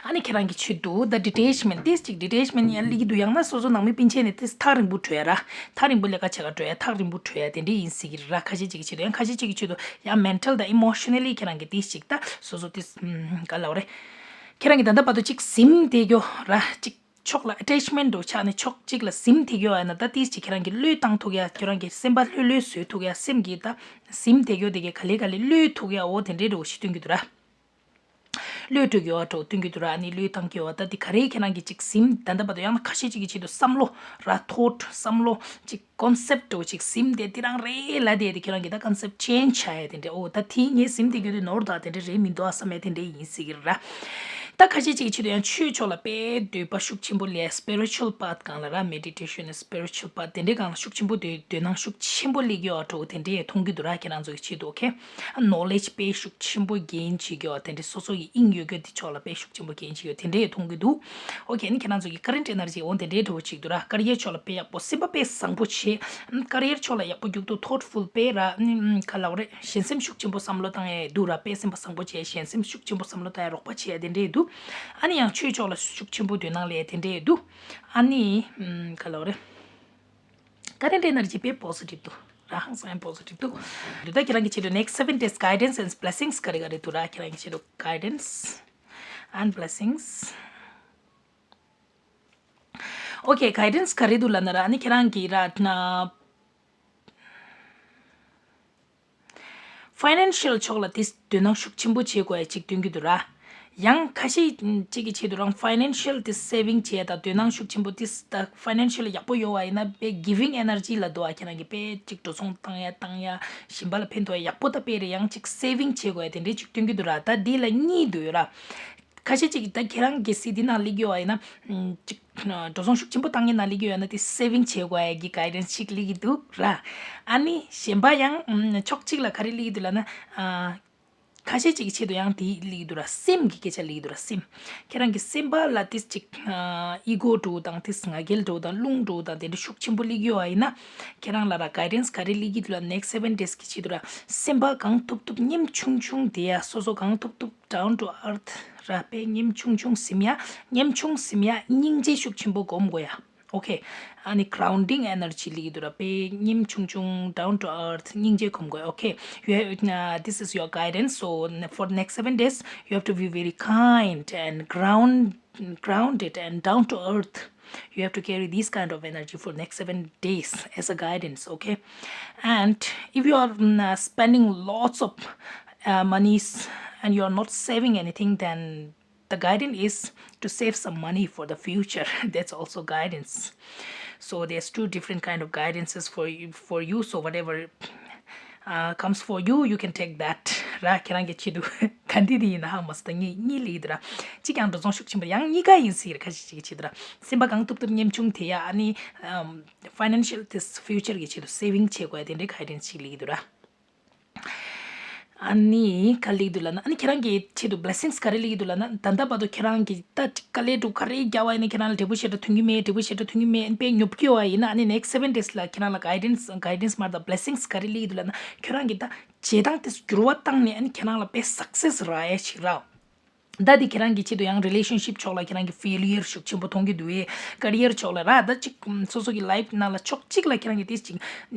ཨ་ནི་ཁྱེད་རང་གི་ཆེད་དུ་the detachment་ཏིས་ཅིག detachment་ཡང་ལིག་འདུག་ཡང་ན་སོ་སོ་ནང་མི་སྤུན་མཆེད་ནས་ཏིས་ཐག་རིང་པོ་བྲོས་ཡ་ར། ཐག་རིང་པོ་ལས་ཀ་བྱེད་ག་འགྲོ་ཡ། ཐག་རིང་པོ་བྲོས་ཡ་དེ་འདྲ་ཡིན་སྲིད་ཀྱི་ར། ཁ་ཤས་ཅིག་གི་ཆེད་དུ་ཡང་ཁ་ཤས་ཅིག་གི་ཆེད་དུ་ཡང་mental་དང་emotionally་ཁྱེད་རང་གི་ཏིས་ཅིག་ད་སོ་སོ་ཏིས་ག་ལབ་རེད། ཁྱེད་རང་གི་ད་ལྟ་བར་དུ་ཅིག་ཟིན་བསྡད་རྒྱུ་ར། ཅིག་ཕྱོགས་ལ་attachment་འགྲོ་ཆགས་ནས་ཕྱོགས་གཅིག་ལ་ཟིན་བསྡད་རྒྱུ་ཡ་ན། ད་ཏིས་ཅིག་ཁྱེད་རང་གི་བློས་བཏང་ཐུབ་ཡ། ཁྱེད་རང་གི་སེམས་པ་ལྷོད་ལྷོད་བཟོ་ཐུབ་ཡ། སེམས་ཀྱི་ད་ཟིན་བསྡད་རྒྱུ་དེ་གི་ག་ལེ་ག་ལེ་གློད་ཐུབ་ཡ། འོ་དེ་འདྲའི་འགྲོ་ཞིག་སྟོན་གྱི་འདུག་ར། གློད་འགྲོ་གི་ཡོད་འགྲོ་སྟོན་གྱི་འདུག་ར། ཨ་ནི་བློས་བཏང་གི་ཡོད། ད་འདི་ག་རེ་ཁྱེད་རང་གི་ཅིག་ཟིན་ད་ལྟ་བར་དུ་ཡང་ན་ཁ་ཤས་ཅིག་གི་ཆེད་དུ་བསམ་བློ་ར། thought་བསམ་བློ་ཅིག་concept་འགྲོ་ཅིག་ཟིན་དེ་དེ་རང་རེད་ལ། དེ་དེ་ཁྱེད་རང་གི་ད་concept change་བྱ་ཡ་དེ་འདྲ། འོ་ད་དེ་ངས་ཟིན་དེ་གྱོད་དེ་ནོར་ད་དེ་འདྲ་རེད་མི་འདུག་ཨ་བསམ་ཡ་དེ་འདྲ་ཡིན་སྲིད་ཀྱི་ར། ད་ ད་ཁ་ཤས་ཅིག་གི་ཆེད་དུ་ཡང་ཆོས་ཕྱོགས་ལ་དཔེ་འདོད་པ་ཤུགས་ཆེན་པོ་སླེབས། spiritual path སྒང་ལ་ར། meditation spiritual path དེ་འདྲའི་སྒང་ལ་ཤུགས་ཆེན་པོ་འདོད་འདོད་སྣང་ཤུགས་ཆེན་པོ་སླེབས་ཀྱི་ཡོད་འགྲོ། དེ་འདྲའི་མཐོང་གི་འདུག་ར། ཁྱེད་རང་ཚོ་གི་ཆེད་དུ། ཨོ་ཁེ། knowledge དཔེ་ཤུགས་ཆེན་པོ་gain བྱེད་ཀྱི་ཡོད། དེ་འདྲའི་སོ་སོ་ཡི་དབྱིངས་ཡོད་རྒྱུ་དེ་ཕྱོགས་ལ་དཔེ་ཤུགས་ཆེན་པོ་gain བྱེད་ཀྱི་ཡོད། དེ་འདྲའི་མཐོང་གི་འདུག་ཨོ་ཁེ། ཨ་ནི་ཁྱེད་རང་ཚོ་གི་current energy འོ་དེ་འདྲའི་འགྲོ་བ་ཅིག་འདུག་ར། career ཕྱོགས་ལ་དཔེ་ཡག་པོ། སེམས་པ་དཔེ་བཟང་པོ་བྱེད། career ཕྱོགས་ལ་ཡག་པོ་རྒྱུག་འདུག thoughtful དཔེ་ར། ཨ་ནི་ག་ལབ་རེད། གཞན་སེམས་ཤུགས་ཆེན་པོ་བསམ་བློ་བཏང་ཡ་འདུག་ར། དཔེ་སེམས་པ་བཟང་པོ་བྱེད། གཞན་སེམས་ཤུགས་ཆེན་པོ་བསམ་བློ་བཏང་ཡ་རོགས་པ་བྱེད་ཡ་དེ་འདྲའི་འདུག་ཨ་ནི་ཡང་ཆོས་ཕྱོགས་ལ་ཤུགས་ཆེན་པོ་འདོད་སྣང་སླེབས་ཡ་དེ་འདྲའི་འདུག་ཨ་ནི་ཨམ་ག་ལབ་རེད། current energy དཔེ་positive འདུག་ར། ཧང་སང་positive འདུག་འདི་ལྟ་ཁྱེད་རང་གི་ཆེད་དུ་next seven days guidance and blessings ག་རེ་ག་རེ་འདུག་ར། ཁྱེད་རང་གི་ཆེད་དུ་guidance and blessings. ཨོ་ཁེ། guidance ག་རེ་འདུག་ལབ་ན་ར། ཨ་ནི་ཁྱེད་རང་གི་ར་ན། financial ཕྱོགས་ལ་དེ་འདོད་སྣང་ཤུགས་ཆེན་པོ་བྱེད་དགོས་ཡ་ཅིག་སྟོན་གྱི་འདུག་ར། ཡང་ཁ་ཤས་ཅིག་གི་ཆེད་དུ་རང་financial དེ་saving བྱེད་ཡ་དང་འདོད་སྣང་ཤུགས་ཆེན་པོ་དེ་ད་financial ཡག་པོ་ཡོད་པ་ཡིན་ན་དཔེ་giving energy ལ་འདུག་པ། ཁྱེད་རང་གི་དཔེ་ཅིག་འགྲོ་སོང་བཏང་ཡ་བཏང་ཡ། གཞན་པ་ལ་ཕན་ཐོགས་ཡ་ཡག་པོ། ད་དཔེ་རེད། ཡང་ཅིག་saving བྱེད་དགོས་ཡ་དེ་འདྲའི་ཅིག་སྟོན་གྱི་འདུག་ར། ད་འདི་ལ་གཉིས་འདུག་ཡོད་ར། ཁ་ཤས་ཅིག་ད་ཁྱེད་རང་གི་སི་འདི་ནང་སླེབས་ཡོད་པ་ཡིན་ན། ཨམ། ཅིག་འགྲོ་སོང་ཤུགས་ཆེན་པོ་བཏང་མཁན་ནང་སླེབས་ཡོད་ན་དེ་saving བྱེད་དགོས་ཡ་གི་guidance ཅིག་སླེབས་ཀྱི་འདུག་ར། ཨ་ནི་གཞན་པ་ཡང་ཨམ། ཕྱོགས་གཅིག་ལ་ག་རེ་སླེབས་ཀྱི་འདུག་ལབ་ན། ཨ། ཁ་ཤས་ཅིག་གི་ཆེད་དུ་ཡང་དེ་སླེབས་ཀྱི་འདུག་ར། སེམས་ཀྱི་སྐད་ཆ་སླེབས་ཀྱི་འདུག་ར། སེམས། ཁྱེད་རང་གི་སེམས་པ་ལ་དེ་ཅིག་ཨ། ego འདྲ་པོ་དང་དེ་ང་རྒྱལ་འདྲ་པོ་དང་རླུང་འདྲ་པོ་དང་དེ་འདྲ་ཤུགས་ཆེན་པོ་སླེབས་ཀྱི་ཡོད་པ་ཡིན་ན། ཁྱེད་རང་ལ་ར་guidance ག་རེ་སླེབས་ཀྱི་འདུག་ལབ་ན། next seven days གི་ཆེད་དུ་ར། སེམས་པ་གང་ཐུབ་ཐུབ་ཉམ་ཆུང་ཆུང་བསྡད་ཡ། སོ་སོ་གང་ཐུབ་ཐུབ down to earth ར། དཔེ་ཉམ་ཆུང་ཆུང་ཟིན་ཡ། ཉམ་ཆུང་ཟིན་ཡ། སྙིང་རྗེ་ཤུགས་ཆེན་པོ་སྒོམ་དགོས་ཡ། ཨོ་ཁེ། ཨ་ནི་grounding energy སླེབས་ཀྱི་འདུག་ར། དཔེ་ཉམ་ཆུང་ཆུང་down to earth སྙིང་རྗེ་སྒོམ་དགོས། ཨོ་ཁེ། you have, uh, this is your guidance. So for next seven days you have to be very kind and ground grounded and down to earth. You have to carry this kind of energy for next seven days as a guidance, okay? And if you are mm, uh, spending lots of uh, monies and you are not saving anything, then the guidance is to save some money for the future. That's also guidance. So there's two different kind of guidances for you, for you. So whatever uh, comes for you, you can take that. ར། ཁྱེད་རང་གི་ཆེད་དུ་ག་འདི་འདི་ཡིན་ན་ཧ་མ་སོང་། ད་གཉིས་གཉིས་སླེབས་ཀྱི་འདུག་ར། གཅིག་ཀྱང་འགྲོ་སོང་ཤུགས་ཆེན་པོ། ཡང་གཉིས་ཀ་ཡིན་སྲིད་ར། ཁ་ཤས་ཅིག་གི་ཆེད་དུ་ར། སེམས་པ་གང་ཐུབ་ཐུབ་ཉམ་ཆུང་བསྡད་ཡ། ཨ་ནི་ཨམ། financial དེ་future གི་ཆེད་དུ་saving བྱེད་དགོས་ཡ་དེ་འདྲའི་guidance ཅིག་སླེབས་ཀྱི་འདུག་ར། ཨ་ནི་ག་སླེབས་ཀྱི་འདུག་ལབ་ན། ཨ་ནི་ཁྱེད་རང་གི་ཆེད་དུ་blessings ག་རེ་སླེབས་ཀྱི་འདུག་ལབ་ན། ད་ལྟ་བར་དུ་ཁྱེད་རང་གིས་ད་དཀའ་ལས་འདྲ་པོ་ག་རེ་བརྒྱབ་པ་ཡིན་ན། ཁྱེད་རང་ལ་འབྲས་བུ་ཞེ་དྲག་ཐོན་གྱི་མེད། འབྲས་བུ་ཞེ་དྲག་ཐོན་གྱི་མེད། དཔེ་ཉོབ་ཀྱི་ཡོད་པ་ཡིན་ན། ཨ་ནི་next seven days ལ་ཁྱེད་རང་ལ་guidance guidance མ་རེད་ད། blessings ག་རེ་སླེབས་ཀྱི་འདུག་ལབ་ན། ཁྱེད་རང་གིས་ད་བྱེད་སྟངས་དེ་འགྱུར་བ་བཏང་ནས། ཨ་ནི་ཁྱེད་རང་ལ་དཔེ་success རག་ཡ་ཞིག་རག་ད་དེ་ཁྱེད་རང་གི་ཆེད་དུ་ཡང་relationship ཕྱོགས་ལ་ཁྱེད་རང་གི་failure ཤུགས་ཆེན་པོ་མཐོང་གི་འདུག་གས། career ཕྱོགས་ལ་ར། ད་ཅིག་སོ་སོ་གི་life ནང་ལ་ཕྱོགས་གཅིག་ལ་ཁྱེད་རང་གི་དེ་ཅིག་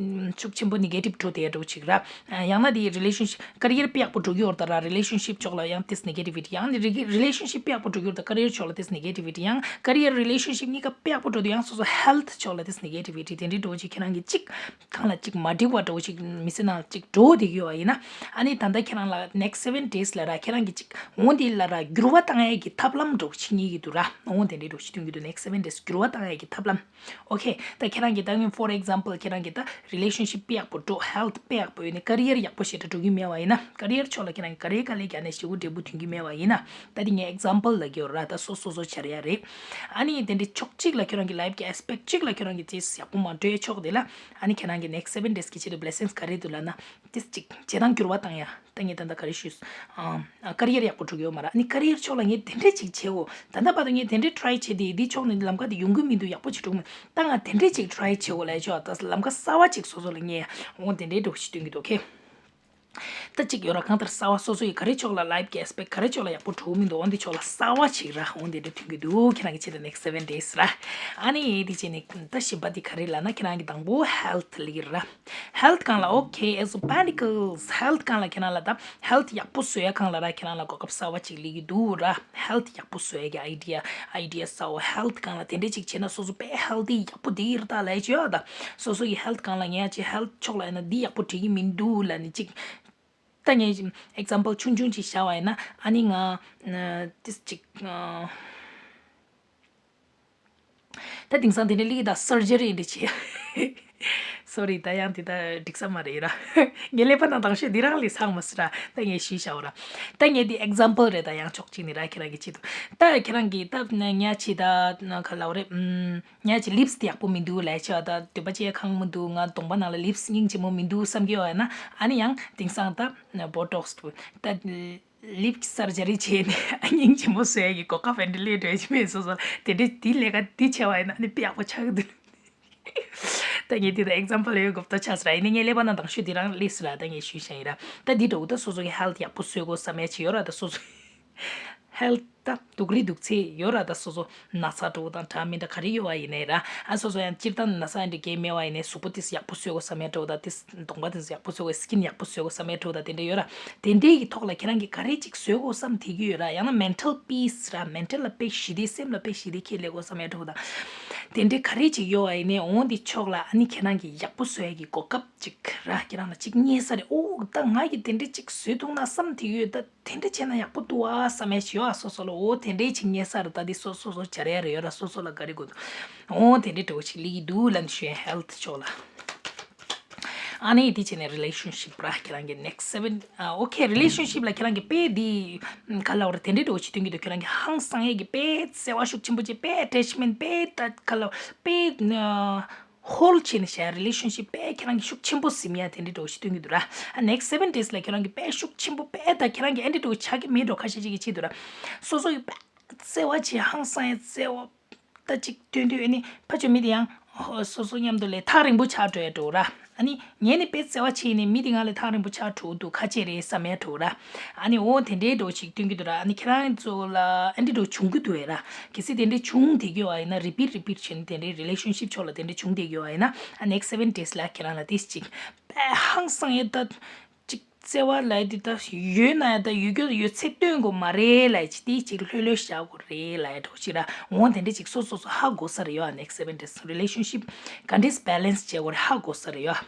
ཤུགས་ཆེན་པོ་negative འགྲོ་བསྡད་འདྲ་པོ་ཅིག་ར། ཡང་ན་དེ་relationship career དཔེ་ཡག་པོ་འགྲོ་གི་ཡོད་རེད་ད་ར། relationship ཕྱོགས་ལ་ཡང་དེ་negativity། ཡང་ན་རི་relationship དཔེ་ཡག་པོ་འགྲོ་གི་ཡོད་རེད་ད། career ཕྱོགས་ལ་དེ་negativity། ཡང་career relationship གཉིས་ཀ་དཔེ་ཡག་པོ་འགྲོ་དུས་ཡང་སོ་སོ་health ཕྱོགས་ལ་དེ་negativity དེ་འདྲའི་འདྲ་པོ་ཅིག་ཁྱེད་རང་གི་ཅིག་གང་ལ་ཅིག་མ་འགྲིག་པ་འདྲ་པོ་ཅིག་མི་ཚེ་ནང་ཅིག་འགྲོ་བསྡད་ཀྱི་ཡོད་པ་ཡིན་ན། ཨ་ནི་ད་ལྟ་ཁྱེད་རང་ལ་next seven days ལ་ར། ཁྱེད་རང་གི་ཅིག་འོ་འདི་ལ་ར་འགྱུར་བ་བཏང་ཡས་ཀྱི་ཐབས་ལམ་འདྲ་པོ་ཅིག་རྙེད་ཀྱི་འདུག་ར། འོ་དེ་འདྲའི་འདྲ་པོ་ཅིག་སྟོན་གྱི་འདུག next seven days འགྱུར་བ་བཏང་ཡས་ཀྱི་ཐབས་ལམ། ཨོ་ཁེ། ད་ཁྱེད་རང་གི་ད་ངས་for example ཁྱེད་རང་གི་ད་relationship དཔེ་ཡག་པོ་འགྲོ། health དཔེ་ཡག་པོ་ཡོད་ནས་career ཡག་པོ་ཞེ་དྲག་འགྲོ་གི་མེད་པ་ཡིན་ན། career ཕྱོགས་ལ་ཁྱེད་རང་གི་career དཀའ་ལས་བརྒྱབ་ནས་ཞེ་པོ་འབྲས་བུ་ཐོན་གྱི་མེད་པ་ཡིན་ན། ད་དེ་ངས་example ལབ་ཀྱི་ཡོད་ར། ད་སོ་སོ་སོ་བྱ་ཡ་རེད། ཨ་ནི་དེ་འདྲའི་ཕྱོགས་གཅིག་ལ་ཁྱེད་རང་གི་life གི་aspect གཅིག་ལ་ཁྱེད་རང་གི་ཅིག་ཡག་པོ་མ་འགྲོ་ཡའི་ཕྱོགས་དེ་ལ། ཨ་ནི་ཁྱེད་རང་གི་next seven days གི་ཆེད་དུ་blessings ག་རེ་འདུག་ལབ་ན། དེ་ཅིག་བྱེད་སྟངས་འགྱུར་བ་བཏང་ཡ། ད་ངས་ད་ལྟ་ག་རེ་ཞུས། ཨ། career ཡག་པོ་འགྲོ་གི་ཡོད་མ་རེད། ཨ་ནི་career ཕྱོགས་ལ་ངས་དེ་འདྲས་ཅིག་བྱེད་འོ། ད་ལྟ་བར་དུ་ངས་དེ་འདྲས་try བྱས་ཏེ་འདི་ཕྱོགས་ནས་ལམ་ཁ་དེ་ཡོང་གི་མི་འདུག་ཡག་པོ་བྱེད་འགྲོ་གི་མི་འདུག་ད་ང་དེ་འདྲས་ཅིག་try བྱེད་འོ་ལབ་ཆོག་ད་ལམ་ཁ་གསར་པ་ཅིག་སོ་སོ་ལ་རྙེད་ཡ། འོ་དེ་འདྲས་འདྲ་པོ་ཞིག་སྟོན་གྱི་འདུག་ཁེ། ད་ཅིག་ཡོད་ར། གང་ལྟར་གསར་པ་སོ་སོ་ཡི་ག་རེ་ཕྱོགས་ལ་life གི་aspect ག་རེ་ཕྱོགས་ལ་ཡག་པོ་འགྲོ་གི་མི་འདུག་འོ་འདི་ཕྱོགས་ལ་གསར་པ་ཅིག་ར། འོ་འདི་འདྲས་ཐོན་གྱི་འདུག་ཁྱེད་རང་གི་ཆེད་དུ་next seven days ར། ཨ་ནི་དེ་བྱས་ནས་ད་གཞན་པ་འདི་ག་རེ་ལབ་ན། ཁྱེད་རང་གི་དང་པོ་health ལབ་ཀྱི་ར། health སྒང་ལ་ཨོ་ཁེ། Ace of Pentacles health སྒང་ལ་ཁྱེད་རང་ལ་ད་health ཡག་པོ་བཟོ་ཡ་སྒང་ལ་ར། ཁྱེད་རང་ལ་གོ་སྐབས་གསར་པ་ཅིག་སླེབས་ཀྱི་འདུག་ར། health ཡག་པོ་བཟོ་ཡ་གི་idea idea གསར་པ། health སྒང་ལ་དེ་འདྲས་ཅིག་བྱས་ན་སོ་སོ་དཔེ་healthy ཡག་པོ་བསྡད་ཀྱི་རེད་ད་ལབ་ཡ་ཅིག་ཡོད་ད། སོ་སོ་ཡི་health སྒང་ལ་ངས་ཅིག་health ཕྱོགས་ལ་ཡིན་ན་འདི་ཡག་པོ་འགྲིག་གི་མི་འདུག་ལབ་ནས་ཅིག་ད་ངས་example ཆུང་ཆུང་ཅིག་བཞག་པ་ཡིན་ན། ཨ་ནི་ང་ཏིས་ཅིག་ད་དེང་སང་དེ་འདྲ་སླེབས་ཀྱི་ད་surgery འདྲ་བྱེད། སོ་རི། ད་ཡང་དེ་ད་འགྲིག་ས་མ་རེད་ར། ངས་ཀླད་པ་ནང་དང་ཤོས་འདི་རང་ལས་སང་མ་སི་ར། ད་ངས་ཞུས་བྱའོ་ར། ད་ངས་འདི་ཨེག་ཛམ་པལ་རེད། ད་ཡང་ཕྱོགས་གཅིག་ནས་ར། ཁྱེད་རང་གི་ཆེད་དུ། ད་ཁྱེད་རང་གིས་ད་ཉལ་ཆས་ད་ག་ལབ་རེད། ཉལ་ཆས་ལིབ་སི་དེ་ཡག་པོ་མི་འདུག་ལབ་བྱས། ད་འདོད་པ་ཅི་ཡང་ཁེངས་མི་འདུག་ང་གདོང་པ་ནང་ལ་ལིབ་སི་སྙིང་རྗེ་མོ་མི་འདུག་བསམ་གྱི་ཡོད་ན། ཨ་ནི་ཡང་དེང་སང་ད་བོ་ཊོག་སི་དེ་ད་ལིབ་སར་ཇ་རི་བྱས་ནས་སྙིང་རྗེ་མོ་བཟོ་ཡ་གི་གོ་སྐབས་ཨེ་འདྲ་སླེབས་འགྲོ་ཡ་ཅིག་མེད། སོ་སོ་དེ་འདྲའི་དེ་ལས་ཀ་འདི་བྱས་པ་ཡིན་ན་ཨ་ནི་དཔེ་ཡག་པོ་ཆགས་ཀྱི་འདུག་ད་ངས་འདི་ད་ཨེག་ཛམ་པལ་ཡོད་དགོས་ད་ཆགས་སི་ར། ཡིན་ནའི་ངས་ཀླད་པ་ནང་དང་ཤོས་འདི་རང་ལས་སི་ར། ད་ངས་ཞུས་བྱས་ཡིན་ར། ད་འདི་འདྲ་བོ་ད་སོ་སོ་གི་ཧེལ་ཐི་ཡག་པོ་བཟོ་དགོས་བསམ་ཡ་ཅིག་ཡོད་ར། ད་སོ་སོ་ཧེལ་ཐི་ད་སྡུག་རུས་སྡུག་ཚད་ཡོད་ར། ད་སོ་སོ་ན་ཚ་འདྲ་བོ་དང་འདྲ་མི་འདྲ་ག་རེ་ཡོད་པ་ཡིན་ནའི་ར། ཨ་སོ་སོ་ཡང་སྤྱིར་བཏང་ན་ཚ་འདི་གས་མེད་པ་ཡིན་ནའི་གཟུགས་པོ་དེ་ཡག་པོ་བཟོ་དགོས་བསམ་ཡ་འདྲ་བོ་དང་དེ་གདོང་པ་དེ་ཡག་པོ་བཟོ་དགོས། སི་ཀིན་ཡག་པོ་བཟོ་དགོས་བསམ་ཡ་འདྲ་བོ་དང་དེ་འདྲ་ཡོད་ར། དེ་འདྲའི་གི་ཐོག་ལ་ཁྱེད་རང་གིས་ག་རེ་ཅིག་བཟོ་དགོས་བསམ་དེ་གི་ཡོད་ར། ཡང་ན་མེན་ཊལ་པི་སི་ར། མེན་ཊལ་ལ་དཔེ་ཞི་བདེ། སེམས་ལ་དཔེ་ཞི་བདེ་ཁྱེར་སླེབས་དགོས་བསམ་ཡ་འདྲ་བོ་དང་དེ་འདྲའི་ག་རེ་ཅིག་ཡོད་པ་ཡིན་ནའི་འོ་འདི་ཕྱོགས་ལ་ཨ་ནི་ཁྱེད་རང་གིས་ཡག་པོ་བཟོ་ཡ་གི་གོ་སྐབས་ཅིག་ར། ཁྱེད་རང་ལ་ཅིག་རྙེད་ས་རེད། ཨོ་ད་ང་གིས་དེ་འདྲ་ཅིག་བཟོ་ཐུབ་ན་བསམ་དེ་ཡོད། ད་དེ་འདྲ་བྱས་ན་ཡག་པོ་འདུག་ཨ་བསམ་ཡ་ཞིག་ཡོད་ཨ། སོ་སོ་ལ་འོ་དེ་འདྲའི་ཅིག་རྙེད་ས་རེད། ད་འདི་སོ་སོ་སོ་སྦྱར་ཡ་རེ་ཡོད་ར། སོ་སོ་ལ་ག་རེ་དགོས་འདུག་འོ་དེ་འདྲའི་འདྲ་བོ་ཅིག་སླེབས་ཀྱི་འདུག་ལབ་ནས་ཞུ་ཡ། ཧེལ་ཐི་ཕྱོགས་ལ། ཨ་ནི་དེ་བྱས་ནས་རི་ལེ་ཤན་ཤིབ་ར། ཁྱེད་རང་གི་ནེག་སི་སེ་ཝེན། ཨ་ཨོ་ཁེ། རི་ལེ་ཤན་ཤིབ་ལ་ཁྱེད་རང་གི་དཔེ་འདི་ག་ལབ་རེད། དེ་འདྲའི་འདྲ་བོ་ཅིག་སྟོན་གྱི་འདུག་ཁྱེད་རང་གི་ཧང་སང་ཡས་ཀྱི་དཔེ་བརྩེ་བ་ཤུགས་ཆེན་པོ་ཅིག་དཔེ་ཨ་ཊེཆ་མེན་ཊི། དཔེ་ད་ག་ལབ་དཔེ་ཧོལ་བྱས་ནས་བྱས། རི་ལེ་ཤན་ཤིབ་དཔེ་ཁྱེད་རང་གི་ཤུགས་ཆེན་པོ་ཟིན་ཡ་དེ་འདྲའི་འདྲ་བོ་ཞིག་སྟོན་གྱི་འདུག་ར། ཨ་ནེག་སི་སེ་ཝེན་ཌེ་ཛི་ལ་ཁྱེད་རང་གི་དཔེ་ཤུགས་ཆེན་པོ་དཔེ་ད་ཁྱེད་རང་གི་ཨེ་འདྲའི་འདྲ་བོ་ཆགས་ཀྱི་མེད་འགྲོ། ཁ་ཤས་ཅིག་གིས་བྱེད་འདུག་ར། སོ་སོ་ཡི་དཔེ་བརྩེ་བ་བྱས། ཧང་སང་ཡ་བརྩེ་བ་ད་ཅིག་སྟོན་དུས་ཨ་ནི་ཕར་ཕྱོགས་མི་དེ་ཡང་ཧོ་སོ་སོ་མཉམ་དུ་ལས་ཐག་རིང་པོ་ཆགས་འགྲོ་ཡ་འགྲོ་ར། ཨ་ནི་ངས་ནི་དཔེ་བརྩེ་བ་བྱས་ནས་མི་དེ་ང་ལས་ཐག་རིང་པོ་ཆགས་འགྲོ་འདུག་ཁ་ཆེ་རེད་བསམ་ཡ་འགྲོ་ར། ཨ་ནི་འོ་དེ་འདྲའི་འདྲ་བོ་ཞིག་སྟོན་གྱི་འདུག་ར། ཨ་ནི་ཁྱེད་རང་ཚོ་ལ་ཨ་འདྲའི་འདྲ་བོ་བྱུང་གི་འདུག་ཨེ་ར། གལ་སྲིད་དེ་འདྲའི་བྱུང་བསྡད་ཀྱི་ཡོད་པ་ཡིན་ན། རི་པིཊ་རི་པིཊ་བྱས་ནས་དེ་འདྲའི་རི་ལེ་ཤན་ཤིབ་ཕྱོགས་ལ་དེ་འདྲའི་བྱུང་བསྡད་ཀྱི་ཡོད་པ་ཡིན་ན། ཨ་ནེག་སི་སེ་ཝེན་ཌེ་ཛི་ལ་ཁྱེད་རང་ལ་དེ་ཅིག་དཔེ་ཧང་སང་ཡ་ད་ཅིག་བརྩེ་བ་ལབ་ཡ་དེ་ད་ཡོད་ན་ཡ་ད་ཡོད་རྒྱུ་ཡོད་ཚད་སྟོན་དགོས་མ་རེད་ལབ་ཡ་ཅིག་དེ་ཅིག་ལྷོད་ལྷོད་བཞག་དགོས་རེད་ལབ་ཡ་འདྲ་བོ་ཅིག་ར། འོ་དེ་འདྲ་ཅིག་སོ་སོ་སོ་ཧ་གོ་ས་རེད་ཡོད། ཨ་ནེག་སི་སེ་ཝེན་ཌེ་ཛི་རི་ལེ་ཤན་ཤིབ་ག་འདྲས་བེ་ལེན་སི་བྱེད་དགོས་རེད་ཧ་གོ་ས་རེད་ཡོད།